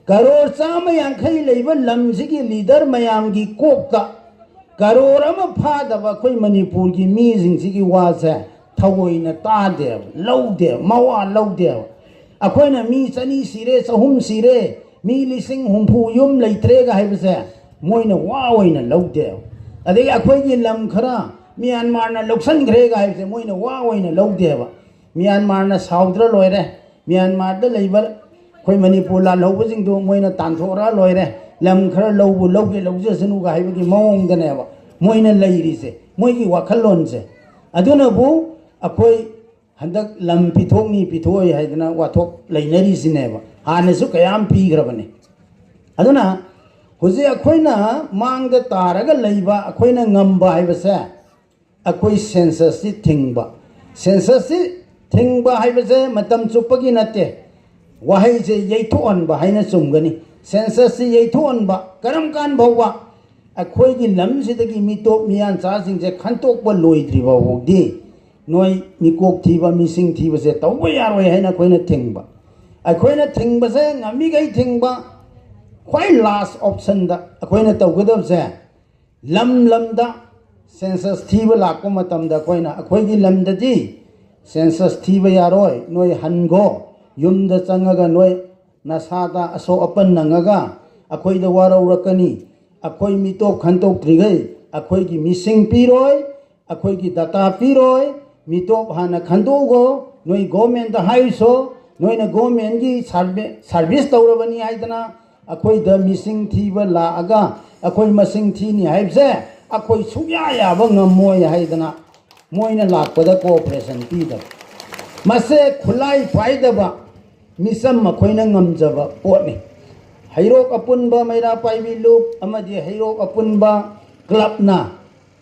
ꯀꯔꯣꯔ ꯆꯥꯝꯃ ꯌꯥꯡꯈꯩ ꯂꯩꯕ ꯂꯝꯁꯤꯒꯤ ꯂꯤꯗꯔ ꯃꯌꯥꯝꯒꯤ ꯀꯣꯛꯇ ꯀꯔꯣꯔ ꯑꯃ ꯐꯥꯗꯕ ꯑꯩꯈꯣꯏ ꯃꯅꯤꯄꯨꯔꯒꯤ ꯃꯤꯁꯤꯡꯁꯤꯒꯤ ꯋꯥꯁꯦ ꯊꯑꯣꯏꯅ ꯇꯥꯗꯦꯕ, ꯂꯧꯗꯦꯕ, ꯃꯋꯥ ꯂꯧꯗꯦꯕ꯫ ꯑꯩꯈꯣꯏꯅ ꯃꯤ ꯆꯅꯤ ꯁꯤꯔꯦ, ꯆꯍꯨꯝ ꯁꯤꯔꯦ, ꯃꯤ ꯂꯤꯁꯤꯡ ꯍꯨꯝꯐꯨ ꯌꯨꯝ ꯂꯩꯇ꯭ꯔꯦꯒ ꯍꯥꯏꯕꯁꯦ ꯃꯣꯏꯅ ꯋꯥ ꯑꯣꯏꯅ ꯂꯧꯗꯦꯕ꯫ ꯑꯗꯒꯤ ꯑꯩꯈꯣꯏꯒꯤ ꯂꯝ ꯈꯔ ꯃ꯭ꯌꯥꯟꯃꯥꯔꯅ ꯂꯧꯁꯟꯈ꯭ꯔꯦꯒ ꯍꯥꯏꯕꯁꯦ ꯃꯣꯏꯅ ꯋꯥ ꯑꯣꯏꯅ ꯂꯧꯗꯦꯕ꯫ ꯃ꯭ꯌꯥꯟꯃꯥꯔꯅ ꯁꯥꯎꯗ꯭ꯔ ꯂꯣꯏꯔꯦ, ꯃ꯭ꯌꯥꯟꯃꯥꯔꯗ ꯂꯩꯕ ꯑꯩꯈꯣꯏ ꯃꯅꯤꯄꯨꯔ ꯂꯥꯜꯍꯧꯕꯁꯤꯡꯗꯨ ꯃꯣꯏꯅ ꯇꯥꯟꯊꯣꯛꯑꯔ ꯂꯣꯏꯔꯦ, ꯂꯝ ꯈꯔ ꯂꯧꯕ ꯂꯧꯒꯦ ꯂꯧꯖꯁꯅꯨꯒ ꯍꯥꯏꯕꯒꯤ ꯃꯑꯣꯡꯗꯅꯦꯕ ꯃꯣꯏꯅ ꯂꯩꯔꯤꯁꯦ, ꯃꯣꯏꯒꯤ ꯋꯥꯈꯜꯂꯣꯟꯁꯦ꯫ ꯑꯗꯨꯅꯕꯨ ꯑꯩꯈꯣꯏ ꯍꯟꯗꯛ ꯂꯝ ꯄꯤꯊꯣꯛꯅꯤ ꯄꯤꯊꯣꯛꯑꯣꯏ ꯍꯥꯏꯗꯅ ꯋꯥꯊꯣꯛ ꯂꯩꯅꯔꯤꯁꯤꯅꯦꯕ꯫ ꯍꯥꯟꯅꯁꯨ ꯀꯌꯥꯝ ꯄꯤꯈ꯭ꯔꯕꯅꯤ꯫ ꯑꯗꯨꯅ ꯍꯧꯖꯤꯛ ꯑꯩꯈꯣꯏꯅ ꯃꯥꯡꯗ ꯇꯥꯔꯒ ꯂꯩꯕ, ꯑꯩꯈꯣꯏꯅ ꯉꯝꯕ ꯍꯥꯏꯕꯁꯦ ꯑꯩꯈꯣꯏ ꯁꯦꯟꯁꯁꯁꯤ ꯊꯤꯡꯕ꯫ ꯁꯦꯟꯁꯁꯁꯤ ꯊꯤꯡꯕ ꯍꯥꯏꯕꯁꯦ ꯃꯇꯝ ꯆꯨꯞꯄꯒꯤ ꯅꯠꯇꯦ꯫ ꯋꯥꯍꯩꯁꯦ ꯌꯩꯊꯣꯛꯍꯟꯕ ꯍꯥꯏꯅ ꯆꯨꯝꯒꯅꯤ꯫ ꯁꯦꯟꯁꯁꯁꯤ ꯌꯩꯊꯣꯛꯍꯟꯕ ꯀꯔꯝ ꯀꯥꯟ ꯐꯥꯎꯕ? ꯑꯩꯈꯣꯏꯒꯤ ꯂꯝꯁꯤꯗꯒꯤ ꯃꯤꯇꯣꯞ ꯃꯤꯌꯥꯟꯆꯥꯁꯤꯡꯁꯦ ꯈꯟꯇꯣꯛꯄ ꯂꯣꯏꯗ꯭ꯔꯤ ꯐꯥꯎꯕꯗꯤ ꯅꯣꯏ ꯃꯤꯀꯣꯛ ꯊꯤꯕ, ꯃꯤꯁꯤꯡ ꯊꯤꯕꯁꯦ ꯇꯧꯕ ꯌꯥꯔꯣꯏ ꯍꯥꯏꯅ ꯑꯩꯈꯣꯏꯅ ꯊꯤꯡꯕ꯫ ꯑꯩꯈꯣꯏꯅ ꯊꯤꯡꯕꯁꯦ ꯉꯝꯃꯤꯈꯩ ꯊꯤꯡꯕ꯫ ꯈ꯭ꯋꯥꯏ ꯂꯥꯁ ꯑꯣꯞꯁꯟꯗ ꯑꯩꯈꯣꯏꯅ ꯇꯧꯒꯗꯕꯁꯦ, ꯂꯝ ꯂꯝꯗ ꯁꯦꯟꯁꯁ ꯊꯤꯕ ꯂꯥꯛꯄ ꯃꯇꯝꯗ ꯑꯩꯈꯣꯏꯅ, ꯑꯩꯈꯣꯏꯒꯤ ꯂꯝꯗꯗꯤ ꯁꯦꯟꯁꯁ ꯊꯤꯕ ꯌꯥꯔꯣꯏ, ꯅꯣꯏ ꯍꯟꯒꯣ, ꯌꯨꯝꯗ ꯆꯪꯉꯒ ꯅꯣꯏ ꯅꯁꯥꯗ ꯑꯁꯣꯛ ꯑꯄꯟ ꯅꯪꯉꯒ ꯑꯩꯈꯣꯏꯗ ꯋꯥꯔꯧꯔꯛꯀꯅꯤ꯫ ꯑꯩꯈꯣꯏ ꯃꯤꯇꯣꯞ ꯈꯟꯗꯣꯛꯇ꯭ꯔꯤꯈꯩ ꯑꯩꯈꯣꯏꯒꯤ ꯃꯤꯁꯤꯡ ꯄꯤꯔꯣꯏ, ꯑꯩꯈꯣꯏꯒꯤ ꯗꯇꯥ ꯄꯤꯔꯣꯏ꯫ ꯃꯤꯇꯣꯞ ꯍꯥꯟꯅ ꯈꯟꯗꯣꯛꯎꯒꯣ, ꯅꯣꯏ ꯒꯣꯔꯃꯦꯟꯗ ꯍꯥꯏꯔꯨꯁꯣ, ꯅꯣꯏꯅ ꯒꯣꯔꯃꯦꯟꯒꯤ ꯁꯥꯔꯚꯤꯁ ꯇꯧꯔꯕꯅꯤ ꯍꯥꯏꯗꯅ ꯑꯩꯈꯣꯏꯗ ꯃꯤꯁꯤꯡ ꯊꯤꯕ ꯂꯥꯛꯑꯒ ꯑꯩꯈꯣꯏ ꯃꯁꯤꯡ ꯊꯤꯅꯤ ꯍꯥꯏꯕꯁꯦ ꯑꯩꯈꯣꯏ ꯁꯨꯡꯌꯥ ꯌꯥꯕ ꯉꯝꯃꯣꯏ ꯍꯥꯏꯗꯅ ꯃꯣꯏꯅ ꯂꯥꯛꯄꯗ ꯀꯣꯑꯣꯄꯔꯦꯁꯟ ꯄꯤꯗꯕ꯫ ꯃꯁꯦ ꯈꯨꯠꯂꯥꯏ ꯄꯥꯏꯗꯕ ꯃꯤꯆꯝ ꯑꯩꯈꯣꯏꯅ ꯉꯝꯖꯕ ꯄꯣꯠꯅꯤ꯫ ꯍꯩꯔꯣꯛ ꯑꯄꯨꯟꯕ ꯃꯩꯔꯥ ꯄꯥꯏꯕꯤ ꯂꯨꯞ ꯑꯃꯗꯤ ꯍꯩꯔꯣꯛ ꯑꯄꯨꯟꯕ ꯀ꯭ꯂꯕꯅ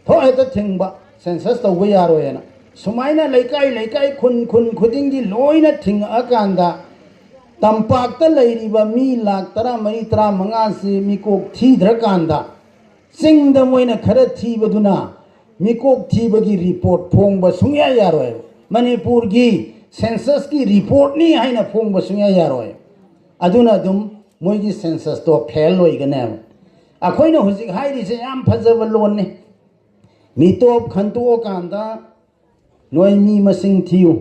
ꯊꯣꯛ ꯍꯦꯛꯇ ꯊꯤꯡꯕ, ꯁꯦꯟꯁꯁ ꯇꯧꯕ ꯌꯥꯔꯣꯏꯅ꯫ ꯁꯨꯃꯥꯏꯅ ꯂꯩꯀꯥꯏ ꯂꯩꯀꯥꯏ, ꯈꯨꯟ ꯈꯨꯟ ꯈꯨꯗꯤꯡꯒꯤ ꯂꯣꯏꯅ ꯊꯤꯡꯉꯛꯑꯀꯥꯟꯗ, ꯇꯝꯄꯥꯛꯇ ꯂꯩꯔꯤꯕ ꯃꯤ ꯂꯥꯈ ꯇꯔꯥꯃꯔꯤ ꯇꯔꯥꯃꯉꯥꯁꯤ ꯃꯤꯀꯣꯛ ꯊꯤꯗ꯭ꯔꯀꯥꯟꯗ, ꯆꯤꯡꯗ ꯃꯣꯏꯅ ꯈꯔ ꯊꯤꯕꯗꯨꯅ ꯃꯤꯀꯣꯛ ꯊꯤꯕꯒꯤ ꯔꯤꯄꯣꯔꯠ ꯐꯣꯡꯕ ꯁꯨꯡꯌꯥ ꯌꯥꯔꯣꯏ꯫ ꯃꯅꯤꯄꯨꯔꯒꯤ ꯁꯦꯟꯁꯁꯀꯤ ꯔꯤꯄꯣꯔꯠꯅꯤ ꯍꯥꯏꯅ ꯐꯣꯡꯕ ꯁꯨꯡꯌꯥ ꯌꯥꯔꯣꯏ꯫ ꯑꯗꯨꯅ ꯑꯗꯨꯝ ꯃꯣꯏꯒꯤ ꯁꯦꯟꯁꯁꯇꯣ ꯐꯦꯜ ꯑꯣꯏꯒꯅꯦꯕ꯫ ꯑꯩꯈꯣꯏꯅ ꯍꯧꯖꯤꯛ ꯍꯥꯏꯔꯤꯁꯦ ꯌꯥꯝ ꯐꯖꯕ ꯂꯣꯟꯅꯤ꯫ ꯃꯤꯇꯣꯞ ꯈꯟꯇꯣꯛꯑꯀꯥꯟꯗ ꯅꯣꯏ ꯃꯤ ꯃꯁꯤꯡ ꯊꯤꯌꯨ,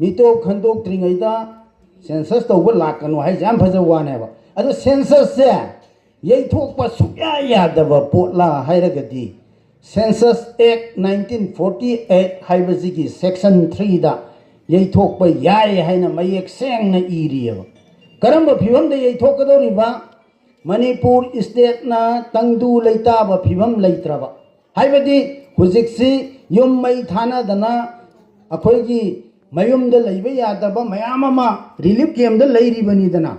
ꯃꯤꯇꯣꯞ ꯈꯟꯗꯣꯛꯇ꯭ꯔꯤꯉꯩꯗ ꯁꯦꯟꯁꯁ ꯇꯧꯕ ꯂꯥꯛꯀꯅꯨ ꯍꯥꯏꯁꯦ ꯌꯥꯝ ꯐꯖꯕ ꯋꯥꯅꯦꯕ꯫ ꯑꯗꯣ ꯁꯦꯟꯁꯁꯁꯦ ꯌꯩꯊꯣꯛꯄ ꯁꯨꯛꯌꯥ ꯌꯥꯗꯕ ꯄꯣꯠꯂꯥ ꯍꯥꯏꯔꯒꯗꯤ, ꯁꯦꯟꯁꯁ ꯑꯦꯛ ꯅꯥꯏꯟꯇꯤꯟ ꯐꯣꯔꯇꯤ ꯑꯩꯠ ꯍꯥꯏꯕꯁꯤꯒꯤ ꯁꯦꯛꯁꯟ ꯊ꯭ꯔꯤꯗ ꯌꯩꯊꯣꯛꯄ ꯌꯥꯏ ꯍꯥꯏꯅ ꯃꯌꯦꯛ ꯁꯦꯡꯅ ꯏꯔꯤꯑꯕ꯫ ꯀꯔꯝꯕ ꯐꯤꯕꯝꯗ ꯌꯩꯊꯣꯛꯀꯗꯧꯔꯤꯕ? ꯃꯅꯤꯄꯨꯔ ꯏꯁꯇꯦꯠꯅ ꯇꯪꯗꯨ ꯂꯩꯇꯥꯕ ꯐꯤꯕꯝ ꯂꯩꯇ꯭ꯔꯕ, ꯍꯥꯏꯕꯗꯤ ꯍꯧꯖꯤꯛꯁꯤ ꯌꯨꯝ ꯃꯩ ꯊꯥꯅꯗꯅ ꯑꯩꯈꯣꯏꯒꯤ ꯃꯌꯨꯝꯗ ꯂꯩꯕ ꯌꯥꯗꯕ ꯃꯌꯥꯝ ꯑꯃ ꯔꯤꯂꯤꯐ ꯀꯦꯝꯗ ꯂꯩꯔꯤꯕꯅꯤꯗꯅ꯫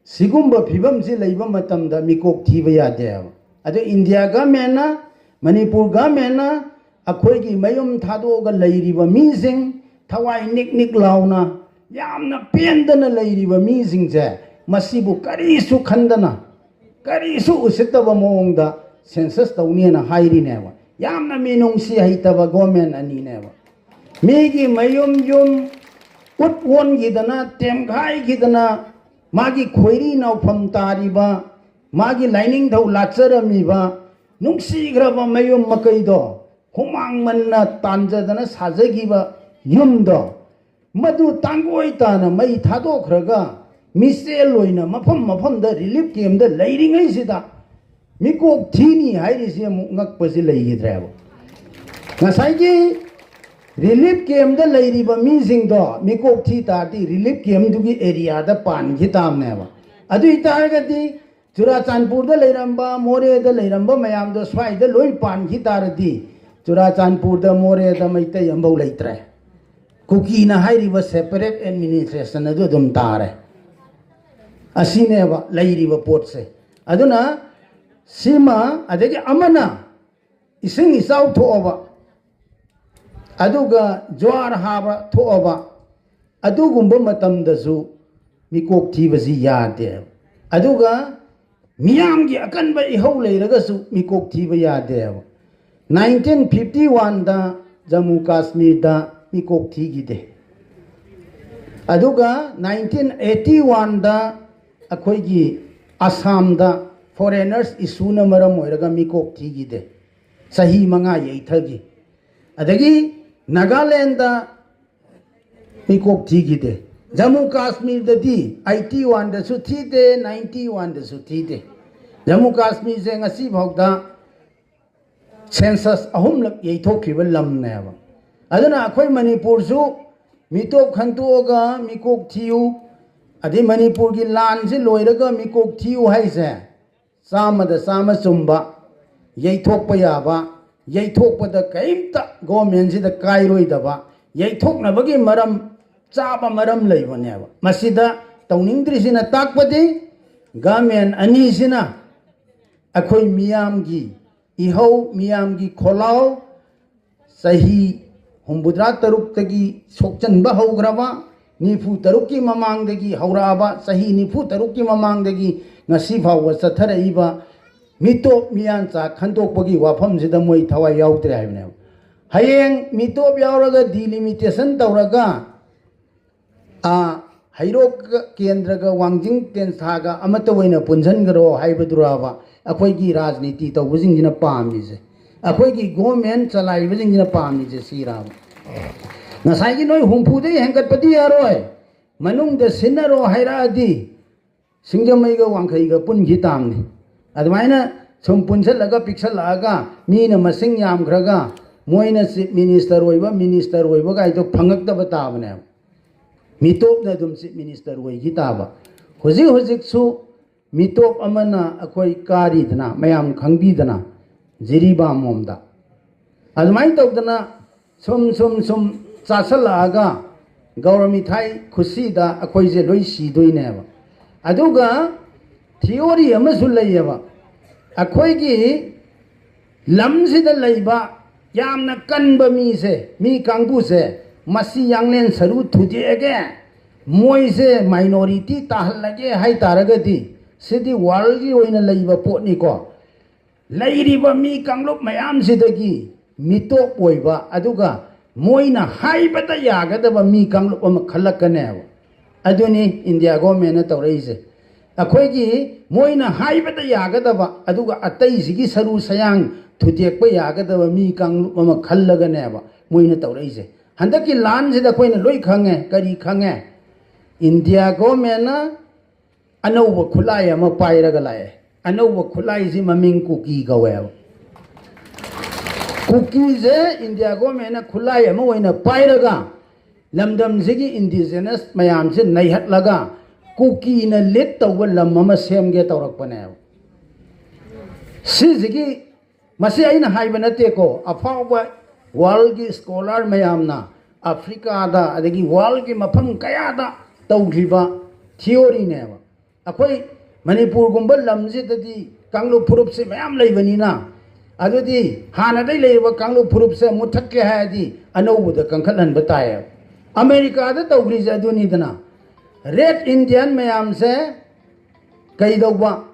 ꯁꯤꯒꯨꯝꯕ ꯐꯤꯕꯝꯁꯤ ꯂꯩꯕ ꯃꯇꯝꯗ ꯃꯤꯀꯣꯛ ꯊꯤꯕ ꯌꯥꯗꯦꯕ꯫ ꯑꯗꯣ ꯏꯟꯗꯤꯌꯥ ꯒꯃꯦꯟꯅ, ꯃꯅꯤꯄꯨꯔ ꯒꯃꯦꯟꯅ ꯑꯩꯈꯣꯏꯒꯤ ꯃꯌꯨꯝ ꯊꯥꯗꯣꯛꯑꯒ ꯂꯩꯔꯤꯕ ꯃꯤꯁꯤꯡ, ꯊꯋꯥꯏ ꯅꯤꯛ ꯅꯤꯛ ꯂꯥꯎꯅ ꯌꯥꯝꯅ ꯄꯦꯟꯗꯅ ꯂꯩꯔꯤꯕ ꯃꯤꯁꯤꯡꯁꯦ, ꯃꯁꯤꯕꯨ ꯀꯔꯤꯁꯨ ꯈꯟꯗꯅ, ꯀꯔꯤꯁꯨ ꯎꯁꯤꯠꯇꯕ ꯃꯑꯣꯡꯗ ꯁꯦꯟꯁꯁ ꯇꯧꯅꯤꯅ ꯍꯥꯏꯔꯤꯅꯦꯕ꯫ ꯌꯥꯝꯅ ꯃꯤꯅꯨꯡꯁꯤ ꯍꯩꯇꯕ ꯒꯣꯔꯃꯦꯟ ꯑꯅꯤꯅꯦꯕ꯫ ꯃꯤꯒꯤ ꯃꯌꯨꯝ ꯌꯨꯝ ꯎꯠ ꯑꯣꯟꯈꯤꯗꯅ, ꯇꯦꯝꯈꯥꯏꯈꯤꯗꯅ, ꯃꯥꯒꯤ ꯈꯣꯏꯔꯤ ꯅꯥꯎꯐꯝ ꯇꯥꯔꯤꯕ, ꯃꯥꯒꯤ ꯂꯥꯏꯅꯤꯡꯊꯧ ꯂꯥꯠꯆꯔꯝꯃꯤꯕ ꯅꯨꯡꯁꯤꯈ꯭ꯔꯕ ꯃꯌꯨꯝ ꯃꯀꯩꯗꯣ, ꯍꯨꯃꯥꯡ ꯃꯟꯅ ꯇꯥꯟꯖꯗꯅ ꯁꯥꯖꯈꯤꯕ ꯌꯨꯝꯗꯣ, ꯃꯗꯨ ꯇꯥꯡꯒꯣꯏ ꯇꯥꯅ ꯃꯩ ꯊꯥꯗꯣꯛꯈ꯭ꯔꯒ, ꯃꯤꯆꯦꯜ ꯑꯣꯏꯅ ꯃꯐꯝ ꯃꯐꯝꯗ ꯔꯤꯂꯤꯐ ꯀꯦꯝꯗ ꯂꯩꯔꯤꯉꯩꯁꯤꯗ ꯃꯤꯀꯣꯛ ꯊꯤꯅꯤ ꯍꯥꯏꯔꯤꯁꯤ ꯑꯃꯨꯛ ꯉꯛꯄꯁꯤ ꯂꯩꯈꯤꯗ꯭ꯔꯦꯕ꯫ ꯉꯁꯥꯏꯒꯤ ꯔꯤꯂꯤꯐ ꯀꯦꯝꯗ ꯂꯩꯔꯤꯕ ꯃꯤꯁꯤꯡꯗꯣ ꯃꯤꯀꯣꯛ ꯊꯤ ꯇꯥꯔꯗꯤ ꯔꯤꯂꯤꯐ ꯀꯦꯝꯗꯨꯒꯤ ꯑꯦꯔꯤꯌꯥꯗ ꯄꯥꯟꯈꯤ ꯇꯥꯕꯅꯦꯕ꯫ ꯑꯗꯨ ꯑꯣꯏꯇꯥꯔꯒꯗꯤ ꯆꯨꯔꯥꯆꯥꯟꯄꯨꯔꯗ ꯂꯩꯔꯝꯕ, ꯃꯣꯔꯦꯗ ꯂꯩꯔꯝꯕ ꯃꯌꯥꯝꯗꯣ ꯁ꯭ꯋꯥꯏꯗ ꯂꯣꯏ ꯄꯥꯟꯈꯤ ꯇꯥꯔꯗꯤ, ꯆꯨꯔꯥꯆꯥꯟꯄꯨꯔꯗ, ꯃꯣꯔꯦꯗ ꯃꯩꯇꯩ ꯑꯃꯐꯥꯎ ꯂꯩꯇ꯭ꯔꯦ꯫ ꯀꯨꯀꯤꯅ ꯍꯥꯏꯔꯤꯕ ꯁꯦꯄꯔꯦꯠ ꯑꯦꯗꯃꯤꯅꯤꯁꯇ꯭ꯔꯦꯁꯟ ꯑꯗꯨ ꯑꯗꯨꯝ ꯇꯥꯔꯦ꯫ ꯑꯁꯤꯅꯦꯕ ꯂꯩꯔꯤꯕ ꯄꯣꯠꯁꯦ꯫ ꯑꯗꯨꯅ ꯁꯤꯃ, ꯑꯗꯒꯤ ꯑꯃꯅ ꯏꯁꯤꯡ ꯏꯆꯥꯎ ꯊꯣꯛꯑꯕ, ꯑꯗꯨꯒ ꯖ꯭ꯋꯥꯔ ꯍꯥꯕ ꯊꯣꯛꯑꯕ, ꯑꯗꯨꯒꯨꯝꯕ ꯃꯇꯝꯗꯁꯨ ꯃꯤꯀꯣꯛ ꯊꯤꯕꯁꯤ ꯌꯥꯗꯦꯕ꯫ ꯑꯗꯨꯒ ꯃꯤꯌꯥꯝꯒꯤ ꯑꯀꯟꯕ ꯏꯍꯧ ꯂꯩꯔꯒꯁꯨ ꯃꯤꯀꯣꯛ ꯊꯤꯕ ꯌꯥꯗꯦꯕ꯫ ꯅꯥꯏꯟꯇꯤꯟ ꯐꯤꯐꯇꯤ ꯋꯥꯟꯗ ꯖꯃꯨ ꯀꯥꯁꯃꯤꯔꯗ ꯃꯤꯀꯣꯛ ꯊꯤꯈꯤꯗꯦ꯫ ꯑꯗꯨꯒ ꯅꯥꯏꯟꯇꯤꯟ ꯑꯩꯠꯇꯤ ꯋꯥꯟꯗ ꯑꯩꯈꯣꯏꯒꯤ ꯑꯁꯥꯝꯗ ꯐꯣꯔꯦꯅꯔꯁ ꯏꯁꯨꯅ ꯃꯔꯝ ꯑꯣꯏꯔꯒ ꯃꯤꯀꯣꯛ ꯊꯤꯈꯤꯗꯦ꯫ ꯆꯍꯤ ꯃꯉꯥ ꯌꯩꯊꯈꯤ꯫ ꯑꯗꯒꯤ ꯅꯥꯒꯥꯂꯦꯟꯗ ꯃꯤꯀꯣꯛ ꯊꯤꯈꯤꯗꯦ꯫ ꯖꯃꯨ ꯀꯥꯁꯃꯤꯔꯗꯗꯤ ꯑꯩꯠꯇꯤ ꯋꯥꯟꯗꯁꯨ ꯊꯤꯗꯦ, ꯅꯥꯏꯟꯇꯤ ꯋꯥꯟꯗꯁꯨ ꯊꯤꯗꯦ꯫ ꯖꯃꯨ ꯀꯥꯁꯃꯤꯔꯁꯦ ꯉꯁꯤ ꯐꯥꯎꯗ ꯁꯦꯟꯁꯁ ꯑꯍꯨꯝꯂꯛ ꯌꯩꯊꯣꯛꯈꯤꯕ ꯂꯝꯅꯦꯕ꯫ ꯑꯗꯨꯅ ꯑꯩꯈꯣꯏ ꯃꯅꯤꯄꯨꯔꯁꯨ ꯃꯤꯇꯣꯞ ꯈꯟꯇꯣꯛꯑꯒ ꯃꯤꯀꯣꯛ ꯊꯤꯌꯨ, ꯑꯗꯩ ꯃꯅꯤꯄꯨꯔꯒꯤ ꯂꯥꯟꯁꯤ ꯂꯣꯏꯔꯒ ꯃꯤꯀꯣꯛ ꯊꯤꯌꯨ ꯍꯥꯏꯁꯦ ꯆꯥꯝꯃꯗ ꯆꯥꯝꯃ ꯆꯨꯝꯕ, ꯌꯩꯊꯣꯛꯄ ꯌꯥꯕ, ꯌꯩꯊꯣꯛꯄꯗ ꯀꯔꯤꯝꯇ ꯒꯣꯔꯃꯦꯟꯁꯤꯗ ꯀꯥꯏꯔꯣꯏꯗꯕ, ꯌꯩꯊꯣꯛꯅꯕꯒꯤ ꯃꯔꯝ, ꯆꯥꯕ ꯃꯔꯝ ꯂꯩꯕꯅꯦꯕ꯫ ꯃꯁꯤꯗ ꯇꯧꯅꯤꯡꯗ꯭ꯔꯤꯁꯤꯅ ꯇꯥꯛꯄꯗꯤ ꯒꯣꯔꯃꯦꯟ ꯑꯅꯤꯁꯤꯅ ꯑꯩꯈꯣꯏ ꯃꯤꯌꯥꯝꯒꯤ ꯏꯍꯧ, ꯃꯤꯌꯥꯝꯒꯤ ꯈꯣꯜꯂꯥꯎ, ꯆꯍꯤ ꯍꯨꯝꯐꯨꯇꯔꯥ ꯇꯔꯨꯛꯇꯒꯤ ꯁꯣꯛꯆꯟꯕ ꯍꯧꯈ꯭ꯔꯕ, ꯅꯤꯐꯨ ꯇꯔꯨꯛꯀꯤ ꯃꯃꯥꯡꯗꯒꯤ ꯍꯧꯔꯛꯑꯕ, ꯆꯍꯤ ꯅꯤꯐꯨ ꯇꯔꯨꯛꯀꯤ ꯃꯃꯥꯡꯗꯒꯤ ꯉꯁꯤ ꯐꯥꯎꯕ ꯆꯠꯊꯔꯛꯏꯕ ꯃꯤꯇꯣꯞ ꯃꯤꯌꯥꯟꯆꯥ ꯈꯟꯗꯣꯛꯄꯒꯤ ꯋꯥꯐꯝꯁꯤꯗ ꯃꯣꯏ ꯊꯋꯥꯏ ꯌꯥꯎꯗ꯭ꯔꯦ ꯍꯥꯏꯕꯅꯦꯕ꯫ ꯍꯌꯦꯡ ꯃꯤꯇꯣꯞ ꯌꯥꯎꯔꯒ ꯗꯤꯂꯤꯃꯤꯇꯦꯁꯟ ꯇꯧꯔꯒ, ꯑꯥ, ꯍꯩꯔꯣꯛꯀ ꯀꯦꯟꯗ꯭ꯔꯒ ꯋꯥꯡꯖꯤꯡ ꯇꯦꯟꯊꯥꯒ ꯑꯃꯠꯇ ꯑꯣꯏꯅ ꯄꯨꯟꯁꯤꯟꯈ꯭ꯔꯣ ꯍꯥꯏꯕꯗꯨꯔꯕ ꯑꯩꯈꯣꯏꯒꯤ ꯔꯥꯖꯅꯤꯇꯤ ꯇꯧꯕꯁꯤꯡꯁꯤꯅ ꯄꯥꯝꯃꯤꯁꯦ? ꯑꯩꯈꯣꯏꯒꯤ ꯒꯣꯔꯃꯦꯟ ꯆꯂꯥꯏꯕꯁꯤꯡꯁꯤꯅ ꯄꯥꯝꯃꯤꯁꯦ ꯁꯤꯔꯕ? ꯉꯁꯥꯏꯒꯤ ꯅꯣꯏ ꯍꯨꯝꯐꯨꯗꯒꯤ ꯍꯦꯟꯒꯠꯄꯗꯤ ꯌꯥꯔꯣꯏ, ꯃꯅꯨꯡꯗ ꯁꯤꯟꯅꯔꯣ ꯍꯥꯏꯔꯛꯑꯗꯤ ꯁꯤꯡꯖꯃꯩꯒ ꯋꯥꯡꯈꯩꯒ ꯄꯨꯟꯈꯤ ꯇꯥꯕꯅꯤ꯫ ꯑꯗꯨꯃꯥꯏꯅ ꯁꯨꯝ ꯄꯨꯟꯁꯤꯜꯂꯒ ꯄꯤꯛꯁꯜꯂꯛꯑꯒ ꯃꯤꯅ ꯃꯁꯤꯡ ꯌꯥꯝꯈ꯭ꯔꯒ ꯃꯣꯏꯅ ꯆꯤꯐ ꯃꯤꯅꯤꯁꯇꯔ ꯑꯣꯏꯕ, ꯃꯤꯅꯤꯁꯇꯔ ꯑꯣꯏꯕ ꯀꯥꯏꯗꯣ ꯐꯪꯉꯛꯇꯕ ꯇꯥꯕꯅꯦꯕ꯫ ꯃꯤꯇꯣꯞꯅ ꯑꯗꯨꯝ ꯆꯤꯐ ꯃꯤꯅꯤꯁꯇꯔ ꯑꯣꯏꯈꯤ ꯇꯥꯕ꯫ ꯍꯧꯖꯤꯛ ꯍꯧꯖꯤꯛꯁꯨ ꯃꯤꯇꯣꯞ ꯑꯃꯅ ꯑꯩꯈꯣꯏ ꯀꯥꯔꯤꯗꯅ, ꯃꯌꯥꯝ ꯈꯪꯕꯤꯗꯅ, ꯖꯤꯔꯤꯕꯥꯝ ꯂꯣꯝꯗ꯫ ꯑꯗꯨꯃꯥꯏꯅ ꯇꯧꯗꯅ ꯁꯨꯝ ꯁꯨꯝ ꯁꯨꯝ ꯆꯥꯁꯜꯂꯛꯑꯒ ꯒꯧꯔ ꯃꯤꯊꯥꯏ ꯈꯨꯠꯁꯤꯗ ꯑꯩꯈꯣꯏꯁꯦ ꯂꯣꯏ ꯁꯤꯗꯣꯏꯅꯦꯕ꯫ ꯑꯗꯨꯒ ꯊꯤꯑꯣꯔꯤ ꯑꯃꯁꯨ ꯂꯩꯌꯦꯕ, ꯑꯩꯈꯣꯏꯒꯤ ꯂꯝꯁꯤꯗ ꯂꯩꯕ ꯌꯥꯝꯅ ꯀꯟꯕ ꯃꯤꯁꯦ, ꯃꯤ ꯀꯥꯡꯕꯨꯁꯦ, ꯃꯁꯤ ꯌꯥꯡꯂꯦꯟ ꯁꯔꯨ ꯊꯨꯗꯦꯛꯑꯒꯦ, ꯃꯣꯏꯁꯦ ꯃꯥꯏꯅꯣꯔꯤꯇꯤ ꯇꯥꯍꯜꯂꯒꯦ ꯍꯥꯏ ꯇꯥꯔꯒꯗꯤ, ꯁꯤꯗꯤ ꯋꯥꯔꯜꯒꯤ ꯑꯣꯏꯅ ꯂꯩꯕ ꯄꯣꯠꯅꯤꯀꯣ꯫ ꯂꯩꯔꯤꯕ ꯃꯤ ꯀꯥꯡꯂꯨꯞ ꯃꯌꯥꯝꯁꯤꯗꯒꯤ ꯃꯤꯇꯣꯞ ꯑꯣꯏꯕ, ꯑꯗꯨꯒ ꯃꯣꯏꯅ ꯍꯥꯏꯕꯗ ꯌꯥꯒꯗꯕ ꯃꯤ ꯀꯥꯡꯂꯨꯞ ꯑꯃ ꯈꯜꯂꯛꯀꯅꯦꯕ꯫ ꯑꯗꯨꯅꯤ ꯏꯟꯗꯤꯌꯥ ꯒꯣꯔꯃꯦꯟꯅ ꯇꯧꯔꯛꯏꯁꯦ꯫ ꯑꯩꯈꯣꯏꯒꯤ ꯃꯣꯏꯅ ꯍꯥꯏꯕꯗ ꯌꯥꯒꯗꯕ, ꯑꯗꯨꯒ ꯑꯇꯩꯁꯤꯒꯤ ꯁꯔꯨ ꯁꯌꯥꯡ ꯊꯨꯗꯦꯛꯄ ꯌꯥꯒꯗꯕ ꯃꯤ ꯀꯥꯡꯂꯨꯞ ꯑꯃ ꯈꯜꯂꯒꯅꯦꯕ ꯃꯣꯏꯅ ꯇꯧꯔꯛꯏꯁꯦ꯫ ꯍꯟꯗꯛꯀꯤ ꯂꯥꯟꯁꯤꯗ ꯑꯩꯈꯣꯏꯅ ꯂꯣꯏ ꯈꯪꯉꯦ꯫ ꯀꯔꯤ ꯈꯪꯉꯦ? ꯏꯟꯗꯤꯌꯥ ꯒꯣꯔꯃꯦꯟꯅ ꯑꯅꯧꯕ ꯈꯨꯠꯂꯥꯏ ꯑꯃ ꯄꯥꯏꯔꯒ ꯂꯥꯛꯑꯦ꯫ ꯑꯅꯧꯕ ꯈꯨꯠꯂꯥꯏꯁꯤ ꯃꯃꯤꯡ ꯀꯨꯀꯤ ꯀꯧꯋꯦꯕ꯫ ꯀꯨꯀꯤꯁꯦ ꯏꯟꯗꯤꯌꯥ ꯒꯣꯔꯃꯦꯟꯅ ꯈꯨꯠꯂꯥꯏ ꯑꯃ ꯑꯣꯏꯅ ꯄꯥꯏꯔꯒ ꯂꯝꯗꯝꯁꯤꯒꯤ ꯏꯟꯗꯤꯖꯤꯅꯁ ꯃꯌꯥꯝꯁꯦ ꯅꯩꯍꯠꯂꯒ ꯀꯨꯀꯤꯅ ꯂꯤꯠ ꯇꯧꯕ ꯂꯝ ꯑꯃ ꯁꯦꯝꯒꯦ ꯇꯧꯔꯛꯄꯅꯦꯕ꯫ ꯁꯤꯁꯤꯒꯤ, ꯃꯁꯤ ꯑꯩꯅ ꯍꯥꯏꯕ ꯅꯠꯇꯦꯀꯣ, ꯑꯐꯥꯎꯕ ꯋꯥꯔꯜꯒꯤ ꯁ꯭ꯀꯣꯂꯥꯔ ꯃꯌꯥꯝꯅ ꯑꯐ꯭ꯔꯤꯀꯥꯗ ꯑꯗꯒꯤ ꯋꯥꯔꯜꯒꯤ ꯃꯐꯝ ꯀꯌꯥꯗ ꯇꯧꯈꯤꯕ ꯊꯤꯑꯣꯔꯤꯅꯦꯕ꯫ ꯑꯩꯈꯣꯏ ꯃꯅꯤꯄꯨꯔꯒꯨꯝꯕ ꯂꯝꯁꯤꯗꯗꯤ ꯀꯥꯡꯂꯨꯞ ꯐꯨꯔꯨꯞꯁꯦ ꯃꯌꯥꯝ ꯂꯩꯕꯅꯤꯅ, ꯑꯗꯨꯗꯤ ꯍꯥꯟꯅꯗꯩ ꯂꯩꯔꯤꯕ ꯀꯥꯡꯂꯨꯞ ꯐꯨꯔꯨꯞꯁꯦ ꯃꯨꯠꯊꯠꯀꯦ ꯍꯥꯏꯔꯗꯤ ꯑꯅꯧꯕꯗ ꯀꯟꯈꯠꯍꯟꯕ ꯇꯥꯏꯌꯦꯕ꯫ ꯑꯃꯦꯔꯤꯀꯥꯗ ꯇꯧꯈ꯭ꯔꯤꯁꯦ ꯑꯗꯨꯅꯤꯗꯅ꯫ ꯔꯦꯠ ꯏꯟꯗꯤꯌꯟ ꯃꯌꯥꯝꯁꯦ ꯀꯩꯗꯧꯕ?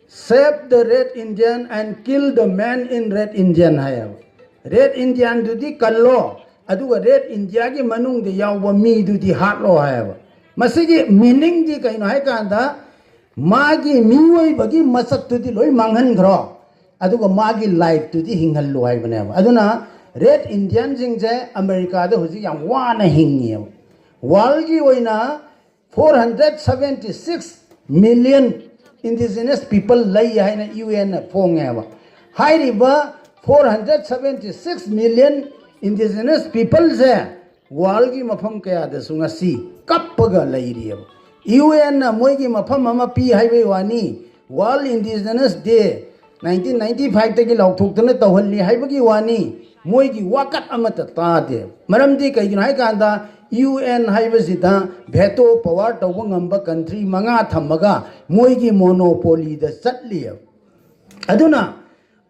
"Save the red Indian and kill the man in red Indian" ꯍꯥꯏꯌꯦꯕ꯫ ꯔꯦꯠ ꯏꯟꯗꯤꯌꯟꯗꯨꯗꯤ ꯀꯜꯂꯣ, ꯑꯗꯨꯒ ꯔꯦꯠ ꯏꯟꯗꯤꯌꯥꯒꯤ ꯃꯅꯨꯡꯗ ꯌꯥꯎꯕ ꯃꯤꯗꯨꯗꯤ ꯍꯥꯠꯂꯣ ꯍꯥꯏꯌꯦꯕ꯫ ꯃꯁꯤꯒꯤ ꯃꯤꯅꯤꯡꯗꯤ ꯀꯩꯅꯣ ꯍꯥꯏꯀꯥꯟꯗ, ꯃꯥꯒꯤ ꯃꯤꯑꯣꯏꯕꯒꯤ ꯃꯁꯛꯇꯨꯗꯤ ꯂꯣꯏ ꯃꯥꯡꯍꯟꯈ꯭ꯔꯣ, ꯑꯗꯨꯒ ꯃꯥꯒꯤ ꯂꯥꯏꯐꯇꯨꯗꯤ ꯍꯤꯡꯍꯜꯂꯨ ꯍꯥꯏꯕꯅꯦꯕ꯫ ꯑꯗꯨꯅ ꯔꯦꯠ ꯏꯟꯗꯤꯌꯟꯁꯤꯡꯁꯦ ꯑꯃꯦꯔꯤꯀꯥꯗ ꯍꯧꯖꯤꯛ ꯌꯥꯝ ꯋꯥꯅ ꯍꯤꯡꯉꯤꯑꯕ꯫ ꯋꯥꯔꯜꯒꯤ ꯑꯣꯏꯅ four hundred seventy six million indigenous people ꯂꯩ ꯍꯥꯏꯅ ꯌꯨ ꯑꯦꯟꯅ ꯐꯣꯡꯉꯦꯕ꯫ ꯍꯥꯏꯔꯤꯕ four hundred seventy six million indigenous ꯄꯤꯄꯜꯁꯦ ꯋꯥꯔꯜꯒꯤ ꯃꯐꯝ ꯀꯌꯥꯗꯁꯨ ꯉꯁꯤ ꯀꯞꯄꯒ ꯂꯩꯔꯤꯑꯕ꯫ ꯌꯨ ꯑꯦꯟꯅ ꯃꯣꯏꯒꯤ ꯃꯐꯝ ꯑꯃ ꯄꯤ ꯍꯥꯏꯕꯩ ꯋꯥꯅꯤ, ꯋꯥꯔꯜ ꯏꯟꯗꯤꯖꯤꯅꯁ ꯗꯦ ꯅꯥꯏꯟꯇꯤꯟ ꯅꯥꯏꯟꯇꯤ ꯐꯥꯏꯚꯇꯒꯤ ꯂꯥꯎꯊꯣꯛꯇꯅ ꯇꯧꯍꯜꯂꯤ ꯍꯥꯏꯕꯒꯤ ꯋꯥꯅꯤ, ꯃꯣꯏꯒꯤ ꯋꯥꯀꯠ ꯑꯃꯠꯇ ꯇꯥꯗꯦ꯫ ꯃꯔꯝꯗꯤ ꯀꯩꯒꯤꯅꯣ ꯍꯥꯏꯀꯥꯟꯗ, ꯌꯨ ꯑꯦꯟ ꯍꯥꯏꯕꯁꯤꯗ ꯚꯦꯇꯣ ꯄꯋꯥꯔ ꯇꯧꯕ ꯉꯝꯕ ꯀꯟꯇ꯭ꯔꯤ ꯃꯉꯥ ꯊꯝꯃꯒ ꯃꯣꯏꯒꯤ ꯃꯣꯅꯣꯄꯣꯂꯤꯗ ꯆꯠꯂꯤꯑꯕ꯫ ꯑꯗꯨꯅ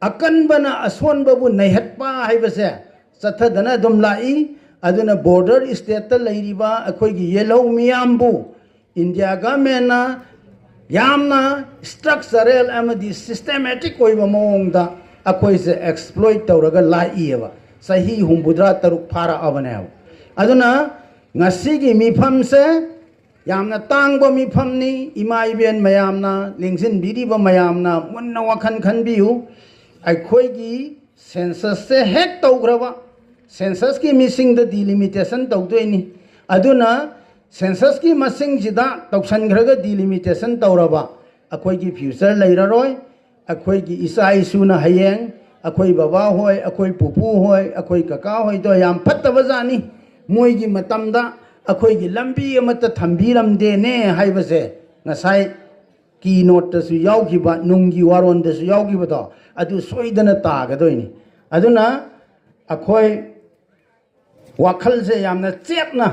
ꯑꯀꯟꯕꯅ ꯑꯁꯣꯟꯕꯕꯨ ꯅꯩꯍꯠꯄ ꯍꯥꯏꯕꯁꯦ ꯆꯠꯊꯗꯅ ꯑꯗꯨꯝ ꯂꯥꯛꯏ꯫ ꯑꯗꯨꯅ ꯕꯣꯔꯗꯔ ꯁ꯭ꯇꯦꯠꯇ ꯂꯩꯔꯤꯕ ꯑꯩꯈꯣꯏꯒꯤ ꯌꯦꯜꯍꯧ ꯃꯤꯌꯥꯝꯕꯨ ꯏꯟꯗꯤꯌꯥ ꯒꯃꯦꯟꯅ ꯌꯥꯝꯅ ꯁ꯭ꯇ꯭ꯔꯛꯆꯔꯦꯜ ꯑꯃꯗꯤ ꯁꯤꯁꯇꯦꯃꯦꯇꯤꯛ ꯑꯣꯏꯕ ꯃꯑꯣꯡꯗ ꯑꯩꯈꯣꯏꯁꯦ ꯑꯦꯛꯁꯄ꯭ꯂꯣꯏꯠ ꯇꯧꯔꯒ ꯂꯥꯛꯏꯑꯕ꯫ ꯆꯍꯤ ꯍꯨꯝꯐꯨꯇꯔꯥ ꯇꯔꯨꯛ ꯐꯥꯔꯛꯑꯕꯅꯦꯕ꯫ ꯑꯗꯨꯅ ꯉꯁꯤꯒꯤ ꯃꯤꯐꯝꯁꯦ ꯌꯥꯝꯅ ꯇꯥꯡꯕ ꯃꯤꯐꯝꯅꯤ꯫ ꯏꯃꯥ ꯏꯕꯦꯟ ꯃꯌꯥꯝꯅ, ꯂꯦꯡꯁꯤꯟꯕꯤꯔꯤꯕ ꯃꯌꯥꯝꯅ ꯃꯨꯟꯅ ꯋꯥꯈꯜ ꯈꯟꯕꯤꯌꯨ꯫ ꯑꯩꯈꯣꯏꯒꯤ ꯁꯦꯟꯁꯁꯁꯦ ꯍꯦꯛ ꯇꯧꯈ꯭ꯔꯕ, ꯁꯦꯟꯁꯁꯀꯤ ꯃꯤꯁꯤꯡꯗ ꯗꯤꯂꯤꯃꯤꯇꯦꯁꯟ ꯇꯧꯗꯣꯏꯅꯤ꯫ ꯑꯗꯨꯅ ꯁꯦꯟꯁꯁꯀꯤ ꯃꯁꯤꯡꯁꯤꯗ ꯇꯧꯁꯟꯈ꯭ꯔꯒ ꯗꯤꯂꯤꯃꯤꯇꯦꯁꯟ ꯇꯧꯔꯕ, ꯑꯩꯈꯣꯏꯒꯤ ꯐ꯭ꯌꯨꯆꯔ ꯂꯩꯔꯔꯣꯏ꯫ ꯑꯩꯈꯣꯏꯒꯤ ꯏꯆꯥ ꯏꯁꯨꯅ ꯍꯌꯦꯡ ꯑꯩꯈꯣꯏ ꯕꯕꯥ ꯍꯣꯏ, ꯑꯩꯈꯣꯏ ꯄꯨꯄꯨ ꯍꯣꯏ, ꯑꯩꯈꯣꯏ ꯀꯀꯥ ꯍꯣꯏꯗꯣ ꯌꯥꯝ ꯐꯠꯇꯕ ꯖꯥꯠꯅꯤ꯫ ꯃꯣꯏꯒꯤ ꯃꯇꯝꯗ ꯑꯩꯈꯣꯏꯒꯤ ꯂꯝꯕꯤ ꯑꯃꯠꯇ ꯊꯝꯕꯤꯔꯝꯗꯦꯅꯦ ꯍꯥꯏꯕꯁꯦ ꯉꯁꯥꯏ ꯀꯤ ꯅꯣꯠꯇꯁꯨ ꯌꯥꯎꯈꯤꯕ, ꯅꯨꯡꯒꯤ ꯋꯥꯔꯣꯟꯗꯁꯨ ꯌꯥꯎꯈꯤꯕꯗꯣ, ꯑꯗꯨ ꯁꯣꯏꯗꯅ ꯇꯥꯒꯗꯣꯏꯅꯤ꯫ ꯑꯗꯨꯅ ꯑꯩꯈꯣꯏ ꯋꯥꯈꯜꯁꯦ ꯌꯥꯝꯅ ꯆꯦꯠꯅ,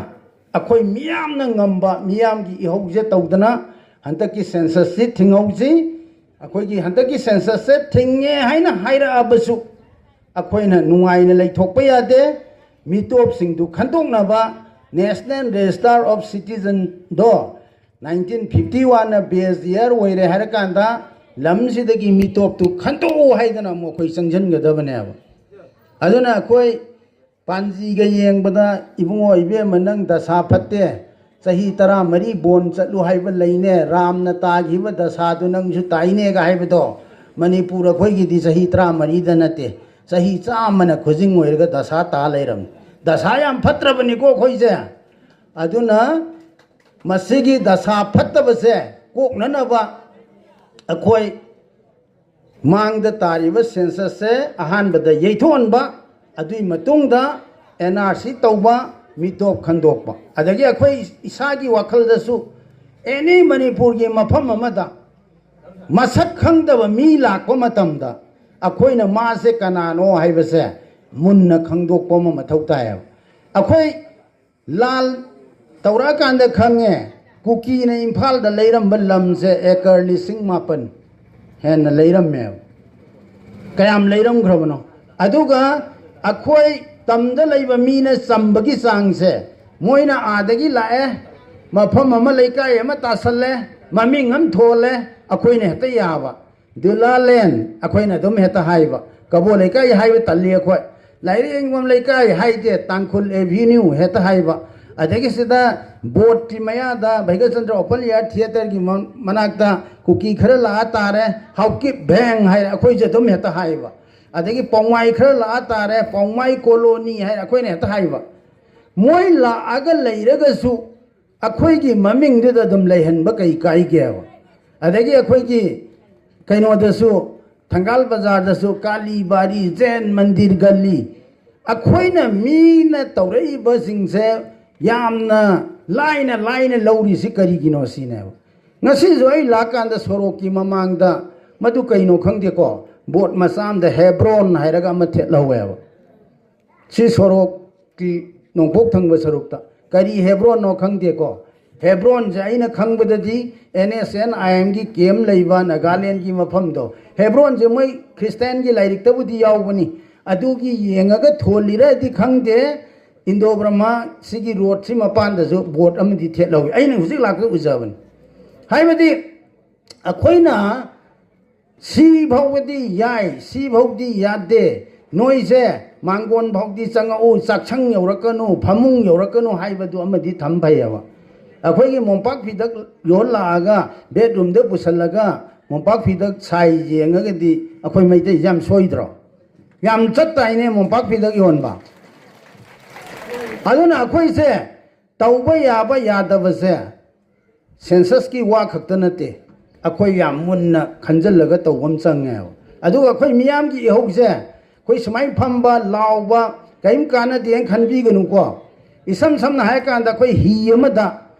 ꯑꯩꯈꯣꯏ ꯃꯤꯌꯥꯝꯅ ꯉꯝꯕ ꯃꯤꯌꯥꯝꯒꯤ ꯏꯍꯧꯁꯦ ꯇꯧꯗꯅ ꯍꯟꯗꯛꯀꯤ ꯁꯦꯟꯁꯁꯁꯤ ꯊꯤꯡꯍꯧꯁꯤ꯫ ꯑꯩꯈꯣꯏꯒꯤ ꯍꯟꯗꯛꯀꯤ ꯁꯦꯟꯁꯁꯁꯦ ꯊꯤꯡꯉꯦ ꯍꯥꯏꯅ ꯍꯥꯏꯔꯛꯑꯕꯁꯨ ꯑꯩꯈꯣꯏꯅ ꯅꯨꯡꯉꯥꯏꯅ ꯂꯩꯊꯣꯛꯄ ꯌꯥꯗꯦ꯫ ꯃꯤꯇꯣꯞꯁꯤꯡꯗꯨ ꯈꯟꯗꯣꯛꯅꯕ National Register of Citizenꯗꯣ nineteen fifty oneꯅ base year ꯑꯣꯏꯔꯦ ꯍꯥꯏꯔꯀꯥꯟꯗ ꯂꯝꯁꯤꯗꯒꯤ ꯃꯤꯇꯣꯞꯇꯨ ꯈꯟꯗꯣꯛꯎ ꯍꯥꯏꯗꯅ ꯑꯃꯨꯛ ꯑꯩꯈꯣꯏ ꯆꯪꯁꯤꯟꯒꯗꯕꯅꯦꯕ꯫ ꯑꯗꯨꯅ ꯑꯩꯈꯣꯏ ꯄꯥꯟꯖꯤꯒ ꯌꯦꯡꯕꯗ, "ꯏꯕꯨꯡꯉꯣ, ꯏꯕꯦꯝꯃ, ꯅꯪ ꯗꯁꯥ ꯐꯠꯇꯦ, ꯆꯍꯤ ꯇꯔꯥꯃꯔꯤ ꯕꯣꯟ ꯆꯠꯂꯨ ꯍꯥꯏꯕ ꯂꯩꯅꯦ, ꯔꯥꯝꯅ ꯇꯥꯈꯤꯕ ꯗꯁꯥꯗꯨ ꯅꯪꯁꯨ ꯇꯥꯏꯅꯦꯒ" ꯍꯥꯏꯕꯗꯣ, ꯃꯅꯤꯄꯨꯔ ꯑꯩꯈꯣꯏꯒꯤꯗꯤ ꯆꯍꯤ ꯇꯔꯥꯃꯔꯤꯗ ꯅꯠꯇꯦ, ꯆꯍꯤ ꯆꯥꯝꯃꯅ ꯈꯨꯖꯤꯡ ꯑꯣꯏꯔꯒ ꯗꯁꯥ ꯇꯥ ꯂꯩꯔꯝꯃꯤ꯫ ꯗꯁꯥ ꯌꯥꯝ ꯐꯠꯇ꯭ꯔꯕꯅꯤꯀꯣ ꯑꯩꯈꯣꯏꯁꯦ꯫ ꯑꯗꯨꯅ ꯃꯁꯤꯒꯤ ꯗꯁꯥ ꯐꯠꯇꯕꯁꯦ ꯀꯣꯛꯅꯅꯕ ꯑꯩꯈꯣꯏ ꯃꯥꯡꯗ ꯇꯥꯔꯤꯕ ꯁꯦꯟꯁꯁꯁꯦ ꯑꯍꯥꯟꯕꯗ ꯌꯩꯊꯣꯛꯍꯟꯕ, ꯑꯗꯨꯒꯤ ꯃꯇꯨꯡꯗ ꯑꯦꯟ ꯑꯥꯔ ꯁꯤ ꯇꯧꯕ, ꯃꯤꯇꯣꯞ ꯈꯟꯗꯣꯛꯄ, ꯑꯗꯒꯤ ꯑꯩꯈꯣꯏ ꯏꯁꯥꯒꯤ ꯋꯥꯈꯜꯗꯁꯨ ꯑꯦꯅꯤ ꯃꯅꯤꯄꯨꯔꯒꯤ ꯃꯐꯝ ꯑꯃꯗ ꯃꯁꯛ ꯈꯪꯗꯕ ꯃꯤ ꯂꯥꯛꯄ ꯃꯇꯝꯗ ꯑꯩꯈꯣꯏꯅ ꯃꯥꯁꯦ ꯀꯅꯥꯅꯣ ꯍꯥꯏꯕꯁꯦ ꯃꯨꯟꯅ ꯈꯪꯗꯣꯛꯄ ꯑꯃ ꯃꯊꯧ ꯇꯥꯏꯌꯦꯕ꯫ ꯑꯩꯈꯣꯏ ꯂꯥꯜ ꯇꯧꯔꯛꯑꯀꯥꯟꯗ ꯈꯪꯉꯦ, ꯀꯨꯀꯤꯅ ꯏꯝꯐꯥꯜꯗ ꯂꯩꯔꯝꯕ ꯂꯝꯁꯦ ꯑꯦꯀꯔ ꯂꯤꯁꯤꯡ ꯃꯥꯄꯟ ꯍꯦꯟꯅ ꯂꯩꯔꯝꯃꯦꯕ꯫ ꯀꯌꯥꯝ ꯂꯩꯔꯝꯈ꯭ꯔꯕꯅꯣ? ꯑꯗꯨꯒ ꯑꯩꯈꯣꯏ ꯇꯝꯗ ꯂꯩꯕ ꯃꯤꯅ ꯆꯝꯕꯒꯤ ꯆꯥꯡꯁꯦ, ꯃꯣꯏꯅ ꯑꯥꯗꯒꯤ ꯂꯥꯛꯑꯦ, ꯃꯐꯝ ꯑꯃ, ꯂꯩꯀꯥꯏ ꯑꯃ ꯇꯥꯁꯜꯂꯦ, ꯃꯃꯤꯡ ꯑꯃ ꯊꯣꯜꯂꯦ, ꯑꯩꯈꯣꯏꯅ ꯍꯦꯛꯇ ꯌꯥꯕ꯫ ꯗꯨꯂꯥꯂꯦꯟ ꯑꯩꯈꯣꯏꯅ ꯑꯗꯨꯝ ꯍꯦꯛꯇ ꯍꯥꯏꯕ꯫ ꯀꯕꯣ ꯂꯩꯀꯥꯏ ꯍꯥꯏꯕ ꯇꯜꯂꯤ ꯑꯩꯈꯣꯏ꯫ ꯂꯥꯏꯔꯦꯝꯕꯝ ꯂꯩꯀꯥꯏ ꯍꯥꯏꯗꯦ, ꯇꯥꯡꯈꯨꯜ ꯑꯦꯚꯤꯅ꯭ꯌꯨ ꯍꯦꯛꯇ ꯍꯥꯏꯕ꯫ ꯑꯗꯒꯤ ꯁꯤꯗ ꯕꯣꯠꯀꯤ ꯃꯌꯥꯗ ꯚꯩꯒꯆꯟꯗ꯭ꯔ ꯑꯣꯄꯟ ꯑꯦꯌꯥꯔ ꯊꯤꯌꯦꯇꯔꯒꯤ ꯃ-, ꯃꯅꯥꯛꯇ ꯀꯨꯀꯤ ꯈꯔ ꯂꯥꯛꯑ ꯇꯥꯔꯦ, ꯍꯥꯎꯀꯤꯞ ꯚꯦꯡ ꯍꯥꯏꯔꯦ, ꯑꯩꯈꯣꯏꯁꯨ ꯑꯗꯨꯝ ꯍꯦꯛꯇ ꯍꯥꯏꯕ꯫ ꯑꯗꯒꯤ ꯄꯥꯎꯃꯥꯏ ꯈꯔ ꯂꯥꯛꯑ ꯇꯥꯔꯦ, ꯄꯥꯎꯃꯥꯏ ꯀꯣꯂꯣꯅꯤ ꯍꯥꯏꯔꯦ, ꯑꯩꯈꯣꯏꯅ ꯍꯦꯛꯇ ꯍꯥꯏꯕ꯫ ꯃꯣꯏ ꯂꯥꯛꯑꯒ ꯂꯩꯔꯒꯁꯨ ꯑꯩꯈꯣꯏꯒꯤ ꯃꯃꯤꯡꯗꯨꯗ ꯑꯗꯨꯝ ꯂꯩꯍꯟꯕ ꯀꯩ ꯀꯥꯏꯒꯦꯕ? ꯑꯗꯒꯤ ꯑꯩꯈꯣꯏꯒꯤ ꯀꯩꯅꯣꯗꯁꯨ, ꯊꯪꯒꯥꯜ ꯕꯖꯥꯔꯗꯁꯨ ꯀꯥꯂꯤ ꯕꯥꯔꯤ, ꯖꯦꯟ ꯃꯟꯗꯤꯔ ꯒꯜꯂꯤ, ꯑꯩꯈꯣꯏꯅ ꯃꯤꯅ ꯇꯧꯔꯛꯏꯕꯁꯤꯡꯁꯦ ꯌꯥꯝꯅ ꯂꯥꯏꯅ ꯂꯥꯏꯅ ꯂꯧꯔꯤꯁꯤ ꯀꯔꯤꯒꯤꯅꯣ ꯁꯤꯅꯦꯕ꯫ ꯉꯁꯤꯁꯨ ꯑꯩ ꯂꯥꯛꯀꯥꯟꯗ ꯁꯣꯔꯣꯛꯀꯤ ꯃꯃꯥꯡꯗ, ꯃꯗꯨ ꯀꯩꯅꯣ ꯈꯪꯗꯦꯀꯣ, ꯕꯣꯠ ꯃꯆꯥ ꯑꯃꯗ ꯍꯦꯕ꯭ꯔꯣꯟ ꯍꯥꯏꯔꯒ ꯑꯃ ꯊꯦꯠꯍꯧꯋꯦꯕ꯫ ꯁꯤ ꯁꯣꯔꯣꯛꯀꯤ ꯅꯣꯡꯄꯣꯛ ꯊꯪꯕ ꯁꯔꯨꯛꯇ꯫ ꯀꯔꯤ ꯍꯦꯕ꯭ꯔꯣꯟꯅꯣ ꯈꯪꯗꯦꯀꯣ꯫ ꯍꯦꯕ꯭ꯔꯣꯟꯁꯦ ꯑꯩꯅ ꯈꯪꯕꯗꯗꯤ ꯑꯦꯟ ꯑꯦꯁ ꯑꯦꯟ ꯑꯥꯏ ꯑꯦꯝꯒꯤ ꯀꯦꯝ ꯂꯩꯕ ꯅꯥꯒꯥꯂꯦꯟꯒꯤ ꯃꯐꯝꯗꯣ꯫ ꯍꯦꯕ꯭ꯔꯣꯟꯁꯦ ꯃꯣꯏ ꯈ꯭ꯔꯤꯁꯇꯥꯟꯒꯤ ꯂꯥꯏꯔꯤꯛꯇꯕꯨꯗꯤ ꯌꯥꯎꯕꯅꯤ꯫ ꯑꯗꯨꯒꯤ ꯌꯦꯡꯉꯒ ꯊꯣꯜꯂꯤꯔꯗꯤ ꯈꯪꯗꯦ, ꯏꯟꯗꯣ ꯕ꯭ꯔꯍꯃ ꯁꯤꯒꯤ ꯔꯣꯗꯁꯤ ꯃꯄꯥꯟꯗꯁꯨ ꯕꯣꯠ ꯑꯃꯗꯤ ꯊꯦꯠꯍꯧꯋꯤ꯫ ꯑꯩꯅ ꯍꯧꯖꯤꯛ ꯂꯥꯛꯄꯗ ꯎꯖꯕꯅꯤ꯫ ꯍꯥꯏꯕꯗꯤ ꯑꯩꯈꯣꯏꯅ ꯁꯤ ꯐꯥꯎꯕꯗꯤ ꯌꯥꯏ, ꯁꯤ ꯐꯥꯎꯗꯤ ꯌꯥꯗꯦ, ꯅꯣꯏꯁꯦ ꯃꯥꯡꯒꯣꯟ ꯐꯥꯎꯗꯤ ꯆꯪꯉꯛꯎ, ꯆꯥꯛꯁꯪ ꯌꯧꯔꯛꯀꯅꯨ, ꯐꯃꯨꯡ ꯌꯧꯔꯛꯀꯅꯨ ꯍꯥꯏꯕꯗꯨ ꯑꯃꯗꯤ ꯊꯝ ꯐꯩꯌꯦꯕ꯫ ꯑꯩꯈꯣꯏꯒꯤ ꯃꯣꯝꯄꯥꯛ ꯐꯤꯗꯛ ꯌꯣꯜꯂꯛꯑꯒ ꯕꯦꯗꯔꯨꯝꯗ ꯄꯨꯁꯜꯂꯒ ꯃꯣꯝꯄꯥꯛ ꯐꯤꯗꯛ ꯁꯥꯏ ꯌꯦꯡꯉꯒꯗꯤ ꯑꯩꯈꯣꯏ ꯃꯩꯇꯩꯁꯦ ꯌꯥꯝ ꯁꯣꯏꯗ꯭ꯔꯣ? ꯌꯥꯝ ꯆꯠꯇꯥꯏꯅꯦ ꯃꯣꯝꯄꯥꯛ ꯐꯤꯗꯛ ꯌꯣꯟꯕ꯫ ꯑꯗꯨꯅ ꯑꯩꯈꯣꯏꯁꯦ ꯇꯧꯕ ꯌꯥꯕ ꯌꯥꯗꯕꯁꯦ ꯁꯦꯟꯁꯁꯀꯤ ꯋꯥ ꯈꯛꯇ ꯅꯠꯇꯦ, ꯑꯩꯈꯣꯏ ꯌꯥꯝ ꯃꯨꯟꯅ ꯈꯟꯖꯤꯜꯂꯒ ꯇꯧꯕ ꯑꯃ ꯆꯪꯉꯦꯕ꯫ ꯑꯗꯨꯒ ꯑꯩꯈꯣꯏ ꯃꯤꯌꯥꯝꯒꯤ ꯏꯍꯧꯁꯦ ꯑꯩꯈꯣꯏ ꯁꯨꯃꯥꯏꯅ ꯐꯝꯕ, ꯂꯥꯎꯕ, ꯀꯔꯤꯝ ꯀꯥꯟꯅꯗꯦꯅ ꯈꯟꯕꯤꯒꯅꯨꯀꯣ꯫ ꯏꯁꯝ ꯁꯝꯅ ꯍꯥꯏꯔꯀꯥꯟꯗ ꯑꯩꯈꯣꯏ ꯍꯤ ꯑꯃꯗ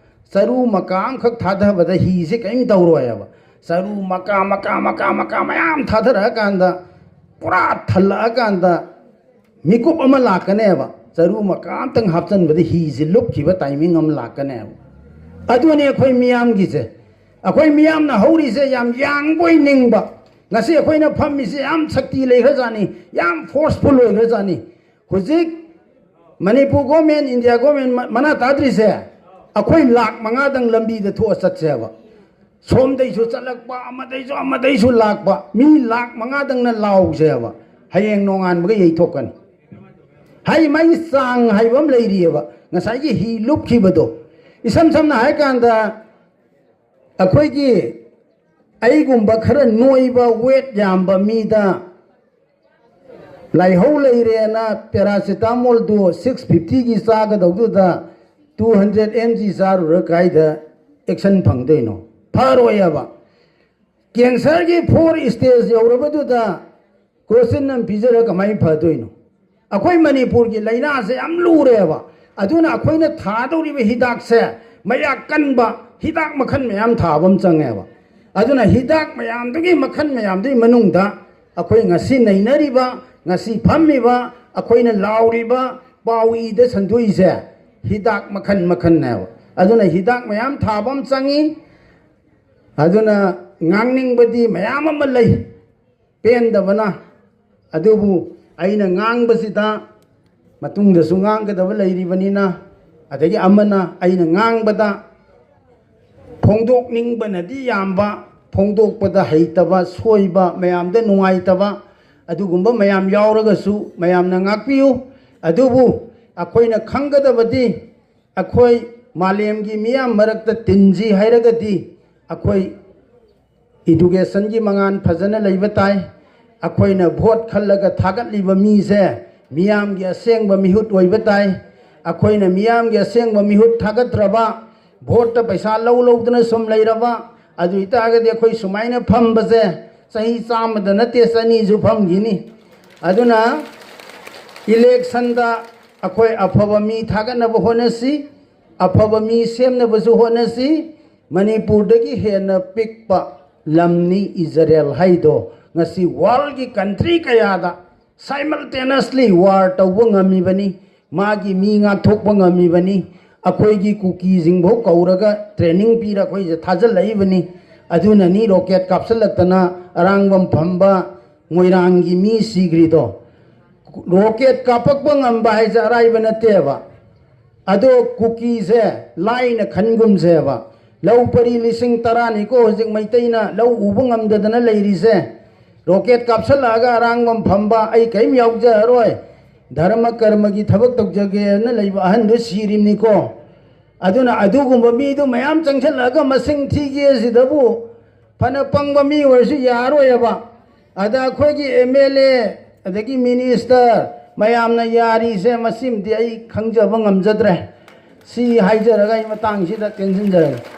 ꯆꯔꯨ ꯃꯀꯥ ꯑꯃꯈꯛ ꯊꯥꯗꯕꯗ ꯍꯤꯁꯦ ꯀꯔꯤꯝ ꯇꯧꯔꯣꯏꯕ꯫ ꯆꯔꯨ ꯃꯀꯥ, ꯃꯀꯥ, ꯃꯀꯥ, ꯃꯀꯥ ꯃꯌꯥꯝ ꯊꯥꯗꯔꯛꯑꯀꯥꯟꯗ, ꯄꯨꯔꯥ ꯊꯜꯂꯛꯑꯀꯥꯟꯗ ꯃꯤꯀꯨꯞ ꯑꯃ ꯂꯥꯛꯀꯅꯦꯕ꯫ ꯆꯔꯨ ꯃꯀꯥ ꯑꯝꯇꯪ ꯍꯥꯞꯆꯤꯟꯕꯗ ꯍꯤꯁꯦ ꯂꯨꯞꯈꯤꯕ ꯇꯥꯏꯃꯤꯡ ꯑꯃ ꯂꯥꯛꯀꯅꯦꯕ꯫ ꯑꯗꯨꯅꯤ ꯑꯩꯈꯣꯏ ꯃꯤꯌꯥꯝꯒꯤꯁꯦ꯫ ꯑꯩꯈꯣꯏ ꯃꯤꯌꯥꯝꯅ ꯍꯧꯔꯤꯁꯦ ꯌꯥꯝ ꯌꯥꯡꯕꯣꯏ ꯅꯤꯡꯕ꯫ ꯉꯁꯤ ꯑꯩꯈꯣꯏꯅ ꯐꯝꯃꯤꯁꯦ ꯌꯥꯝ ꯁꯛꯇꯤ ꯂꯩꯈ꯭ꯔꯖꯥꯠꯅꯤ, ꯌꯥꯝ ꯐꯣꯔꯁꯐꯨꯜ ꯑꯣꯏꯈ꯭ꯔꯖꯥꯠꯅꯤ꯫ ꯍꯧꯖꯤꯛ ꯃꯅꯤꯄꯨꯔ ꯒꯣꯔꯃꯦꯟ, ꯏꯟꯗꯤꯌꯥ ꯒꯣꯔꯃꯦꯟ ꯃ-, ꯃꯅꯥ ꯇꯥꯗ꯭ꯔꯤꯁꯦ ꯑꯩꯈꯣꯏ ꯂꯥꯛ ꯃꯉꯥꯗꯪ ꯂꯝꯕꯤꯗ ꯊꯣꯛꯑ ꯆꯠꯁꯦꯕ꯫ ꯁꯣꯝꯗꯩꯁꯨ ꯆꯠꯂꯛꯄ, ꯑꯃꯗꯩꯁꯨ, ꯑꯃꯗꯩꯁꯨ ꯂꯥꯛꯄ, ꯃꯤ ꯂꯥꯛ ꯃꯉꯥꯗꯪꯅ ꯂꯥꯎꯁꯦꯕ꯫ ꯍꯌꯦꯡ ꯅꯣꯡꯉꯥꯟꯕꯒ ꯌꯩꯊꯣꯛꯀꯅꯤ꯫ ꯍꯥꯏ ꯃꯥꯏ ꯆꯥꯡ ꯍꯥꯏꯕ ꯑꯃ ꯂꯩꯔꯤꯑꯕ꯫ ꯉꯁꯥꯏꯒꯤ ꯍꯤ ꯂꯨꯞꯈꯤꯕꯗꯣ, ꯏꯁꯝ ꯁꯝꯅ ꯍꯥꯏꯔꯀꯥꯟꯗ, ꯑꯩꯈꯣꯏꯒꯤ ꯑꯩꯒꯨꯝꯕ ꯈꯔ ꯅꯣꯏꯕ, ꯋꯦꯠ ꯌꯥꯝꯕ ꯃꯤꯗ ꯂꯥꯏꯍꯧ ꯂꯩꯔꯦꯅ ꯄꯦꯔꯥꯁꯤꯇꯥꯃꯣꯜꯗꯨ ꯁꯤꯛꯁ ꯐꯤꯐꯇꯤꯒꯤ ꯆꯥꯒꯗꯧꯗꯨꯗ ꯇꯨ ꯍꯟꯗ꯭ꯔꯦꯗ ꯑꯦꯝ ꯖꯤ ꯆꯥꯔꯨꯔ ꯀꯥꯏꯗ ꯑꯦꯛꯁꯟ ꯐꯪꯗꯣꯏꯅꯣ? ꯐꯔꯣꯏꯑꯕ꯫ ꯀꯦꯟꯁꯔꯒꯤ ꯐꯣꯔ ꯁ꯭ꯇꯦꯖ ꯌꯧꯔꯕꯗꯨꯗ ꯀ꯭ꯔꯣꯁꯤꯟ ꯑꯃ ꯄꯤꯖꯔꯒ ꯀꯃꯥꯏꯅ ꯐꯗꯣꯏꯅꯣ? ꯑꯩꯈꯣꯏ ꯃꯅꯤꯄꯨꯔꯒꯤ ꯂꯥꯏꯅꯥꯁꯦ ꯌꯥꯝ ꯂꯨꯔꯦꯕ꯫ ꯑꯗꯨꯅ ꯑꯩꯈꯣꯏꯅ ꯊꯥꯗꯧꯔꯤꯕ ꯍꯤꯗꯥꯛꯁꯦ ꯃꯌꯥꯛ ꯀꯟꯕ ꯍꯤꯗꯥꯛ ꯃꯈꯜ ꯃꯌꯥꯝ ꯊꯥꯕ ꯑꯃ ꯆꯪꯉꯦꯕ꯫ ꯑꯗꯨꯅ ꯍꯤꯗꯥꯛ ꯃꯌꯥꯝꯗꯨꯒꯤ ꯃꯈꯜ ꯃꯌꯥꯝꯗꯨꯒꯤ ꯃꯅꯨꯡꯗ ꯑꯩꯈꯣꯏ ꯉꯁꯤ ꯅꯩꯅꯔꯤꯕ, ꯉꯁꯤ ꯐꯝꯃꯤꯕ, ꯑꯩꯈꯣꯏꯅ ꯂꯥꯎꯔꯤꯕ, ꯄꯥꯎ ꯏꯗ ꯁꯟꯗꯣꯛꯏꯁꯦ ꯍꯤꯗꯥꯛ ꯃꯈꯜ ꯃꯈꯜꯅꯦꯕ꯫ ꯑꯗꯨꯅ ꯍꯤꯗꯥꯛ ꯃꯌꯥꯝ ꯊꯥꯕ ꯑꯃ ꯆꯪꯉꯤ꯫ ꯑꯗꯨꯅ ꯉꯥꯡꯅꯤꯡꯕꯗꯤ ꯃꯌꯥꯝ ꯑꯃ ꯂꯩ, ꯄꯦꯟꯗꯕꯅ꯫ ꯑꯗꯨꯕꯨ ꯑꯩꯅ ꯉꯥꯡꯕꯁꯤꯗ ꯃꯇꯨꯡꯗꯁꯨ ꯉꯥꯡꯒꯗꯕ ꯂꯩꯔꯤꯕꯅꯤꯅ, ꯑꯗꯒꯤ ꯑꯃꯅ ꯑꯩꯅ ꯉꯥꯡꯕꯗ ꯐꯣꯡꯗꯣꯛꯅꯤꯡꯕꯅꯗꯤ ꯌꯥꯝꯕ, ꯐꯣꯡꯗꯣꯛꯄꯗ ꯍꯩꯇꯕ, ꯁꯣꯏꯕ, ꯃꯌꯥꯝꯗ ꯅꯨꯡꯉꯥꯏꯇꯕ, ꯑꯗꯨꯒꯨꯝꯕ ꯃꯌꯥꯝ ꯌꯥꯎꯔꯒꯁꯨ ꯃꯌꯥꯝꯅ ꯉꯥꯛꯄꯤꯌꯨ꯫ ꯑꯗꯨꯕꯨ ꯑꯩꯈꯣꯏꯅ ꯈꯪꯒꯗꯕꯗꯤ, ꯑꯩꯈꯣꯏ ꯃꯥꯂꯦꯝꯒꯤ ꯃꯤꯌꯥꯝ ꯃꯔꯛꯇ ꯇꯤꯟꯁꯤ ꯍꯥꯏꯔꯒꯗꯤ, ꯑꯩꯈꯣꯏ ꯏꯗꯨꯀꯦꯁꯟꯒꯤ ꯃꯉꯥꯜ ꯐꯖꯅ ꯂꯩꯕ ꯇꯥꯏ꯫ ꯑꯩꯈꯣꯏꯅ ꯚꯣꯠ ꯈꯜꯂꯒ ꯊꯥꯒꯠꯂꯤꯕ ꯃꯤꯁꯦ ꯃꯤꯌꯥꯝꯒꯤ ꯑꯁꯦꯡꯕ ꯃꯤꯍꯨꯠ ꯑꯣꯏꯕ ꯇꯥꯏ꯫ ꯑꯩꯈꯣꯏꯅ ꯃꯤꯌꯥꯝꯒꯤ ꯑꯁꯦꯡꯕ ꯃꯤꯍꯨꯠ ꯊꯥꯒꯠꯇ꯭ꯔꯕ, ꯚꯣꯠꯇ ꯄꯩꯁꯥ ꯂꯧ ꯂꯧꯗꯅ ꯁꯨꯝ ꯂꯩꯔꯕ, ꯑꯗꯨ ꯑꯣꯏꯇꯥꯔꯒꯗꯤ ꯑꯩꯈꯣꯏ ꯁꯨꯃꯥꯏꯅ ꯐꯝꯕꯁꯦ ꯆꯍꯤ ꯆꯥꯝꯃꯗ ꯅꯠꯇꯦ, ꯆꯅꯤꯁꯨ ꯐꯝꯈꯤꯅꯤ꯫ ꯑꯗꯨꯅ ꯏꯂꯦꯛꯁꯟꯗ ꯑꯩꯈꯣꯏ ꯑꯐꯕ ꯃꯤ ꯊꯥꯒꯠꯅꯕ ꯍꯣꯠꯅꯁꯤ, ꯑꯐꯕ ꯃꯤ ꯁꯦꯝꯅꯕꯁꯨ ꯍꯣꯠꯅꯁꯤ꯫ ꯃꯅꯤꯄꯨꯔꯗꯒꯤ ꯍꯦꯟꯅ ꯄꯤꯛꯄ ꯂꯝꯅꯤ ꯏꯖꯔꯦꯜ ꯍꯥꯏꯗꯣ꯫ ꯉꯁꯤ ꯋꯥꯔꯜꯒꯤ ꯀꯟꯇ꯭ꯔꯤ ꯀꯌꯥꯗ ꯁꯥꯏꯃꯜꯇꯦꯅꯁꯂꯤ ꯋꯥꯔ ꯇꯧꯕ ꯉꯝꯃꯤꯕꯅꯤ꯫ ꯃꯥꯒꯤ ꯃꯤ ꯉꯥꯛꯊꯣꯛꯄ ꯉꯝꯃꯤꯕꯅꯤ꯫ ꯑꯩꯈꯣꯏꯒꯤ ꯀꯨꯀꯤꯁꯤꯡꯐꯥꯎ ꯀꯧꯔꯒ ꯇ꯭ꯔꯦꯅꯤꯡ ꯄꯤꯔ ꯑꯩꯈꯣꯏꯁꯦ ꯊꯥꯖꯤꯜꯂꯛꯏꯕꯅꯤ꯫ ꯑꯗꯨꯅꯅꯤ ꯔꯣꯀꯦꯠ ꯀꯥꯞꯁꯤꯜꯂꯛꯇꯅ ꯑꯔꯥꯡꯕꯝ ꯐꯝꯕ ꯃꯣꯏꯔꯥꯡꯒꯤ ꯃꯤ ꯁꯤꯈ꯭ꯔꯤꯗꯣ꯫ ꯔꯣꯀꯦꯠ ꯀꯥꯞꯄꯛꯄ ꯉꯝꯕ ꯍꯥꯏꯁꯦ ꯑꯔꯥꯏꯕ ꯅꯠꯇꯦꯕ꯫ ꯑꯗꯣ ꯀꯨꯀꯤꯁꯦ ꯂꯥꯏꯅ ꯈꯟꯒꯨꯝꯁꯦꯕ꯫ ꯂꯧ ꯄꯔꯤ ꯂꯤꯁꯤꯡ ꯇꯔꯥꯅꯤꯀꯣ ꯍꯧꯖꯤꯛ ꯃꯩꯇꯩꯅ ꯂꯧ ꯎꯕ ꯉꯝꯗꯗꯅ ꯂꯩꯔꯤꯁꯦ꯫ ꯔꯣꯀꯦꯠ ꯀꯥꯞꯁꯤꯜꯂꯛꯑꯒ ꯑꯔꯥꯡꯕꯝ ꯐꯝꯕ ꯑꯩ ꯀꯔꯤꯝ ꯌꯥꯎꯖꯔꯔꯣꯏ, ꯙꯔꯃ ꯀꯔꯃꯒꯤ ꯊꯕꯛ ꯇꯧꯖꯒꯦꯅ ꯂꯩꯕ ꯑꯍꯟꯗꯨ ꯁꯤꯔꯤꯕꯅꯤꯀꯣ꯫ ꯑꯗꯨꯅ ꯑꯗꯨꯒꯨꯝꯕ ꯃꯤꯗꯨ ꯃꯌꯥꯝ ꯆꯪꯁꯤꯜꯂꯛꯑꯒ ꯃꯁꯤꯡ ꯊꯤꯒꯦ ꯁꯤꯗꯕꯨ ꯐꯅ ꯄꯪꯕ ꯃꯤ ꯑꯣꯏꯔꯁꯨ ꯌꯥꯔꯣꯏꯑꯕ꯫ ꯑꯗ ꯑꯩꯈꯣꯏꯒꯤ ꯑꯦꯝ ꯑꯦꯜ ꯑꯦ ꯑꯗꯒꯤ ꯃꯤꯅꯤꯁꯇꯔ ꯃꯌꯥꯝꯅ ꯌꯥꯔꯤꯁꯦ ꯃꯁꯤꯃꯗꯤ ꯑꯩ ꯈꯪꯖꯕ ꯉꯝꯖꯗ꯭ꯔꯦ꯫ ꯁꯤ ꯍꯥꯏꯖꯔꯒ ꯑꯩ ꯃꯇꯥꯡꯁꯤꯗ ꯇꯦꯟꯁꯤꯟꯖꯔꯒꯦ꯫